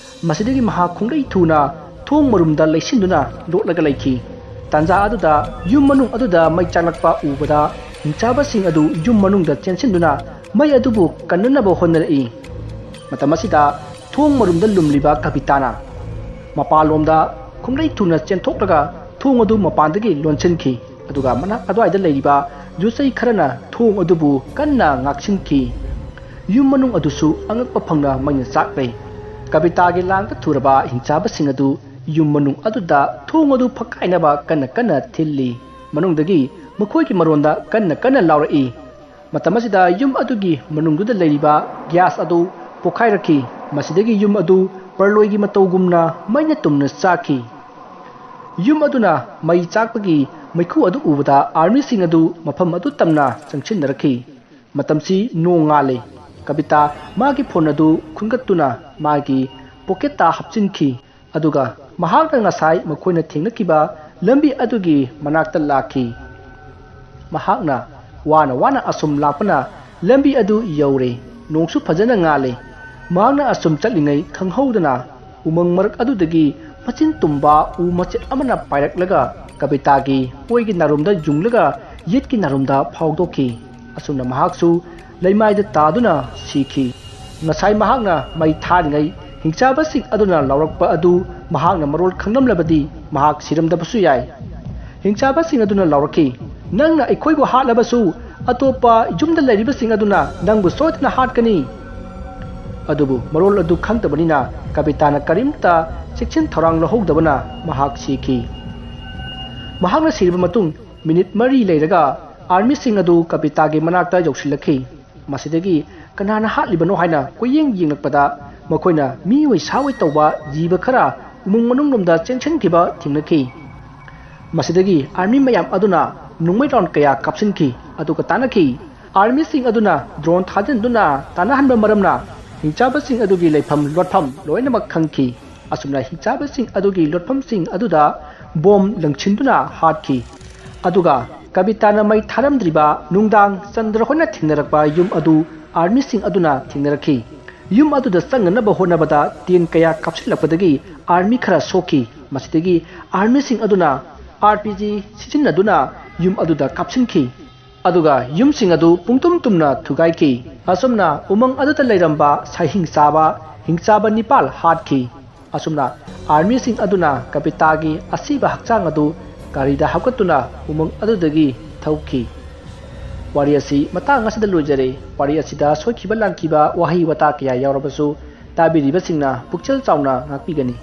ꯃꯁꯤꯗꯒꯤ ꯃꯍꯥꯛ ꯈꯣꯡꯂꯩ ꯊꯨꯅ ꯊꯣꯡ ꯃꯔꯨꯝꯗ ꯂꯩꯁꯤꯟꯗꯨꯅ ꯂꯣꯠꯂꯒ ꯂꯩꯈꯤ꯫ ꯇꯥꯟꯖꯥ ꯑꯗꯨꯗ ꯌꯨꯝ ꯃꯅꯨꯡ ꯑꯗꯨꯗ ꯃꯩ ꯆꯥꯛꯂꯛꯄ ꯎꯕꯗ ꯍꯤꯡꯆꯥꯕꯁꯤꯡ ꯑꯗꯨ ꯌꯨꯝ ꯃꯅꯨꯡꯗ ꯆꯦꯟꯁꯤꯟꯗꯨꯅ ꯃꯩ ꯑꯗꯨꯕꯨ ꯀꯟꯅꯅꯕ ꯍꯣꯠꯅꯔꯛꯏ꯫ ꯃꯇꯝ ꯑꯁꯤꯗ ꯊꯣꯡ ꯃꯔꯨꯝꯗ ꯂꯨꯝꯂꯤꯕ ꯀꯕꯤꯇꯥꯅ ꯃꯄꯥꯟꯂꯣꯝꯗ ꯈꯣꯡꯂꯩ ꯊꯨꯅ ꯆꯦꯟꯊꯣꯛꯂꯒ ꯊꯣꯡ ꯑꯗꯨ ꯃꯄꯥꯟꯗꯒꯤ ꯂꯣꯟꯁꯤꯟꯈꯤ꯫ ꯑꯗꯨꯒ ꯃꯅꯥꯛ ꯑꯗꯨꯋꯥꯏꯗ ꯂꯩꯔꯤꯕ ꯌꯨꯆꯩ ꯈꯔꯅ ꯊꯣꯡ ꯑꯗꯨꯕꯨ ꯀꯟꯅ ꯉꯥꯛꯁꯤꯟꯈꯤ꯫ ꯌꯨꯝ ꯃꯅꯨꯡ ꯑꯗꯨꯁꯨ ꯑꯉꯛꯄ ꯐꯪꯅ ꯃꯩꯅ ꯆꯥꯛꯂꯦ꯫ ꯀꯕꯤꯇꯥꯒꯤ ꯂꯥꯡꯗ ꯊꯨꯔꯕ ꯍꯤꯡꯆꯥꯕꯁꯤꯡ ꯑꯗꯨ ꯌꯨꯝ ꯃꯅꯨꯡ ꯑꯗꯨꯗ ꯊꯣꯡ ꯑꯗꯨ ꯐꯛꯀꯥꯏꯅꯕ ꯀꯟꯅ ꯀꯟꯅ ꯊꯤꯜꯂꯤ꯫ ꯃꯅꯨꯡꯗꯒꯤ ꯃꯈꯣꯏꯒꯤ ꯃꯔꯣꯟꯗ ꯀꯟꯅ ꯀꯟꯅ ꯂꯥꯎꯔꯛꯏ꯫ ꯃꯇꯝ ꯑꯁꯤꯗ ꯌꯨꯝ ꯑꯗꯨꯒꯤ ꯃꯅꯨꯡꯗꯨꯗ ꯂꯩꯔꯤꯕ ꯒ꯭ꯌꯥꯁ ꯑꯗꯨ ꯄꯣꯈꯥꯏꯔꯛꯈꯤ꯫ ꯃꯁꯤꯗꯒꯤ ꯌꯨꯝ ꯑꯗꯨ ꯄꯔꯂꯣꯏꯒꯤ ꯃꯇꯧꯒꯨꯝꯅ ꯃꯩꯅ ꯇꯨꯝꯅ ꯆꯥꯛꯈꯤ꯫ ꯌꯨꯝ ꯑꯗꯨꯅ ꯃꯩ ꯆꯥꯛꯄꯒꯤ ꯃꯩꯈꯨ ꯑꯗꯨ ꯎꯕꯗ ꯑꯥꯔꯃꯤꯁꯤꯡ ꯑꯗꯨ ꯃꯐꯝ ꯑꯗꯨ ꯇꯝꯅ ꯆꯪꯁꯤꯟꯅꯔꯛꯈꯤ꯫ ꯃꯇꯝꯁꯤ ꯅꯣꯡ ꯉꯥꯜꯂꯤ꯫ ꯀꯕꯤꯇꯥ ꯃꯥꯒꯤ ꯐꯣꯟ ꯑꯗꯨ ꯈꯨꯟꯒꯠꯇꯨꯅ ꯃꯥꯒꯤ ꯄꯣꯀꯦꯠꯇ ꯍꯥꯞꯆꯤꯟꯈꯤ꯫ ꯑꯗꯨꯒ ꯃꯍꯥꯛꯅ ꯉꯁꯥꯏ ꯃꯈꯣꯏꯅ ꯊꯦꯡꯅꯈꯤꯕ ꯂꯝꯕꯤ ꯑꯗꯨꯒꯤ ꯃꯅꯥꯛꯇ ꯂꯥꯛꯈꯤ꯫ ꯃꯍꯥꯛꯅ ꯋꯥꯅ ꯋꯥꯅ ꯑꯁꯨꯝ ꯂꯥꯛꯄꯅ ꯂꯝꯕꯤ ꯑꯗꯨ ꯌꯧꯔꯦ꯫ ꯅꯣꯡꯁꯨ ꯐꯖꯅ ꯉꯥꯜꯂꯦ꯫ ꯃꯍꯥꯛꯅ ꯑꯁꯨꯝ ꯆꯠꯂꯤꯉꯩ ꯈꯪꯍꯧꯗꯅ ꯎꯃꯪ ꯃꯔꯛ ꯑꯗꯨꯗꯒꯤ ꯃꯆꯤꯟ ꯇꯨꯝꯕ ꯎ ꯃꯆꯦꯠ ꯑꯃꯅ ꯄꯥꯏꯔꯛꯂꯒ ꯀꯕꯤꯇꯥꯒꯤ ꯑꯣꯏꯒꯤ ꯅꯥꯔꯨꯝꯗ ꯌꯨꯡꯂꯒ ꯌꯦꯠꯀꯤ ꯅꯥꯔꯨꯝꯗ ꯐꯥꯎꯗꯣꯛꯈꯤ꯫ ꯑꯁꯨꯝꯅ ꯃꯍꯥꯛꯁꯨ ꯂꯩꯃꯥꯏꯗ ꯇꯥꯗꯨꯅ ꯁꯤꯈꯤ꯫ ꯉꯁꯥꯏ ꯃꯍꯥꯛꯅ ꯃꯩ ꯊꯥꯔꯤꯉꯩ ꯍꯤꯡꯆꯥꯕꯁꯤꯡ ꯑꯗꯨꯅ ꯂꯥꯎꯔꯛꯄ ꯑꯗꯨ ꯃꯍꯥꯛꯅ ꯃꯔꯣꯜ ꯈꯪꯂꯝꯂꯕꯗꯤ ꯃꯍꯥꯛ ꯁꯤꯔꯝꯗꯕꯁꯨ ꯌꯥꯏ꯫ ꯍꯤꯡꯆꯥꯕꯁꯤꯡ ꯑꯗꯨꯅ ꯂꯥꯎꯔꯛꯈꯤ, "ꯅꯪꯅ ꯑꯩꯈꯣꯏꯕꯨ ꯍꯥꯠꯂꯕꯁꯨ ꯑꯇꯣꯞꯄ ꯌꯨꯝꯗ ꯂꯩꯔꯤꯕꯁꯤꯡ ꯑꯗꯨꯅ ꯅꯪꯕꯨ ꯁꯣꯏꯗꯅ ꯍꯥꯠꯀꯅꯤ"꯫ ꯑꯗꯨꯕꯨ ꯃꯔꯣꯜ ꯑꯗꯨ ꯈꯪꯗꯕꯅꯤꯅ ꯀꯕꯤꯇꯥꯅ ꯀꯔꯤꯝꯇ ꯆꯦꯛꯁꯤꯟ ꯊꯧꯔꯥꯡ ꯂꯧꯍꯧꯗꯕꯅ ꯃꯍꯥꯛ ꯁꯤꯈꯤ꯫ ꯃꯍꯥꯛꯅ ꯁꯤꯔꯕ ꯃꯇꯨꯡ ꯃꯤꯅꯤꯠ ꯃꯔꯤ ꯂꯩꯔꯒ ꯑꯥꯔꯃꯤꯁꯤꯡ ꯑꯗꯨ ꯀꯕꯤꯇꯥꯒꯤ ꯃꯅꯥꯛꯇ ꯌꯧꯁꯤꯜꯂꯛꯈꯤ꯫ ꯃꯁꯤꯗꯒꯤ ꯀꯅꯥꯅ ꯍꯥꯠꯂꯤꯕꯅꯣ ꯍꯥꯏꯅ ꯀꯣꯏꯌꯦꯡ ꯌꯦꯡꯂꯛꯄꯗ ꯃꯈꯣꯏꯅ ꯃꯤꯑꯣꯏ ꯁꯥꯑꯣꯏ ꯇꯧꯕ ꯖꯤꯕ ꯈꯔ ꯎꯃꯪ ꯃꯅꯨꯡꯂꯣꯝꯗ ꯆꯦꯟꯁꯤꯟꯈꯤꯕ ꯊꯦꯡꯅꯈꯤ꯫ ꯃꯁꯤꯗꯒꯤ ꯑꯥꯔꯃꯤ ꯃꯌꯥꯝ ꯑꯗꯨꯅ ꯅꯣꯡꯃꯩ ꯔꯥꯎꯟ ꯀꯌꯥ ꯀꯥꯞꯁꯤꯟꯈꯤ, ꯑꯗꯨꯒ ꯇꯥꯟꯅꯈꯤ꯫ ꯑꯥꯔꯃꯤꯁꯤꯡ ꯑꯗꯨꯅ ꯗ꯭ꯔꯣꯟ ꯊꯥꯖꯤꯟꯗꯨꯅ ꯇꯥꯟꯅꯍꯟꯕ ꯃꯔꯝꯅ ꯍꯤꯡꯆꯥꯕꯁꯤꯡ ꯑꯗꯨꯒꯤ ꯂꯩꯐꯝ ꯂꯣꯠꯐꯝ ꯂꯣꯏꯅꯃꯛ ꯈꯪꯈꯤ꯫ ꯑꯁꯨꯝꯅ ꯍꯤꯡꯆꯥꯕꯁꯤꯡ ꯑꯗꯨꯒꯤ ꯂꯣꯠꯐꯝꯁꯤꯡ ꯑꯗꯨꯗ ꯕꯣꯝ ꯂꯪꯁꯤꯟꯗꯨꯅ ꯍꯥꯠꯈꯤ꯫ ꯑꯗꯨꯒ ꯀꯕꯤꯇꯥꯅ ꯃꯩ ꯊꯥꯔꯝꯗ꯭ꯔꯤꯕ ꯅꯨꯡꯗꯥꯡ ꯆꯟꯗ꯭ꯔ ꯍꯣꯏꯅ ꯊꯦꯡꯅꯔꯛꯄ ꯌꯨꯝ ꯑꯗꯨ ꯑꯥꯔꯃꯤꯁꯤꯡ ꯑꯗꯨꯅ ꯊꯦꯡꯅꯔꯛꯈꯤ꯫ ꯌꯨꯝ ꯑꯗꯨꯗ ꯆꯪꯅꯅꯕ ꯍꯣꯠꯅꯕꯗ ꯇꯦꯟ ꯀꯌꯥ ꯀꯥꯞꯁꯤꯜꯂꯛꯄꯗꯒꯤ ꯑꯥꯔꯃꯤ ꯈꯔ ꯁꯣꯛꯈꯤ꯫ ꯃꯁꯤꯗꯒꯤ ꯑꯥꯔꯃꯤꯁꯤꯡ ꯑꯗꯨꯅ ꯑꯥꯔ ꯄꯤ ꯖꯤ ꯁꯤꯖꯤꯟꯅꯗꯨꯅ ꯌꯨꯝ ꯑꯗꯨꯗ ꯀꯥꯞꯁꯤꯟꯈꯤ꯫ ꯑꯗꯨꯒ ꯌꯨꯝꯁꯤꯡ ꯑꯗꯨ ꯄꯨꯡꯇꯨꯝ ꯇꯨꯝꯅ ꯊꯨꯒꯥꯏꯈꯤ꯫ ꯑꯁꯨꯝꯅ ꯎꯃꯪ ꯑꯗꯨꯗ ꯂꯩꯔꯝꯕ ꯁꯥꯍꯤꯡ ꯆꯥꯕ ꯍꯤꯡꯆꯥꯕ ꯅꯤꯄꯥꯜ ꯍꯥꯠꯈꯤ꯫ ꯑꯁꯨꯝꯅ ꯑꯥꯔꯃꯤꯁꯤꯡ ꯑꯗꯨꯅ ꯀꯕꯤꯇꯥꯒꯤ ꯑꯁꯤꯕ ꯍꯛꯆꯥꯡ ꯑꯗꯨ ꯒꯥꯔꯤꯗ ꯍꯥꯞꯀꯠꯇꯨꯅ ꯎꯃꯪ ꯑꯗꯨꯗꯒꯤ ꯊꯧꯈꯤ꯫ ꯋꯥꯔꯤ ꯑꯁꯤ ꯃꯇꯥꯡ ꯑꯁꯤꯗ ꯂꯣꯏꯖꯔꯦ꯫ ꯋꯥꯔꯤ ꯑꯁꯤꯗ ꯁꯣꯏꯈꯤꯕ ꯂꯥꯟꯈꯤꯕ ꯋꯥꯍꯩ ꯋꯥꯇꯥ ꯀꯌꯥ ꯌꯥꯎꯔꯕꯁꯨ ꯇꯥꯕꯤꯔꯤꯕꯁꯤꯡꯅ ꯄꯨꯛꯆꯦꯜ ꯆꯥꯎꯅ ꯉꯥꯛꯄꯤꯒꯅꯤ꯫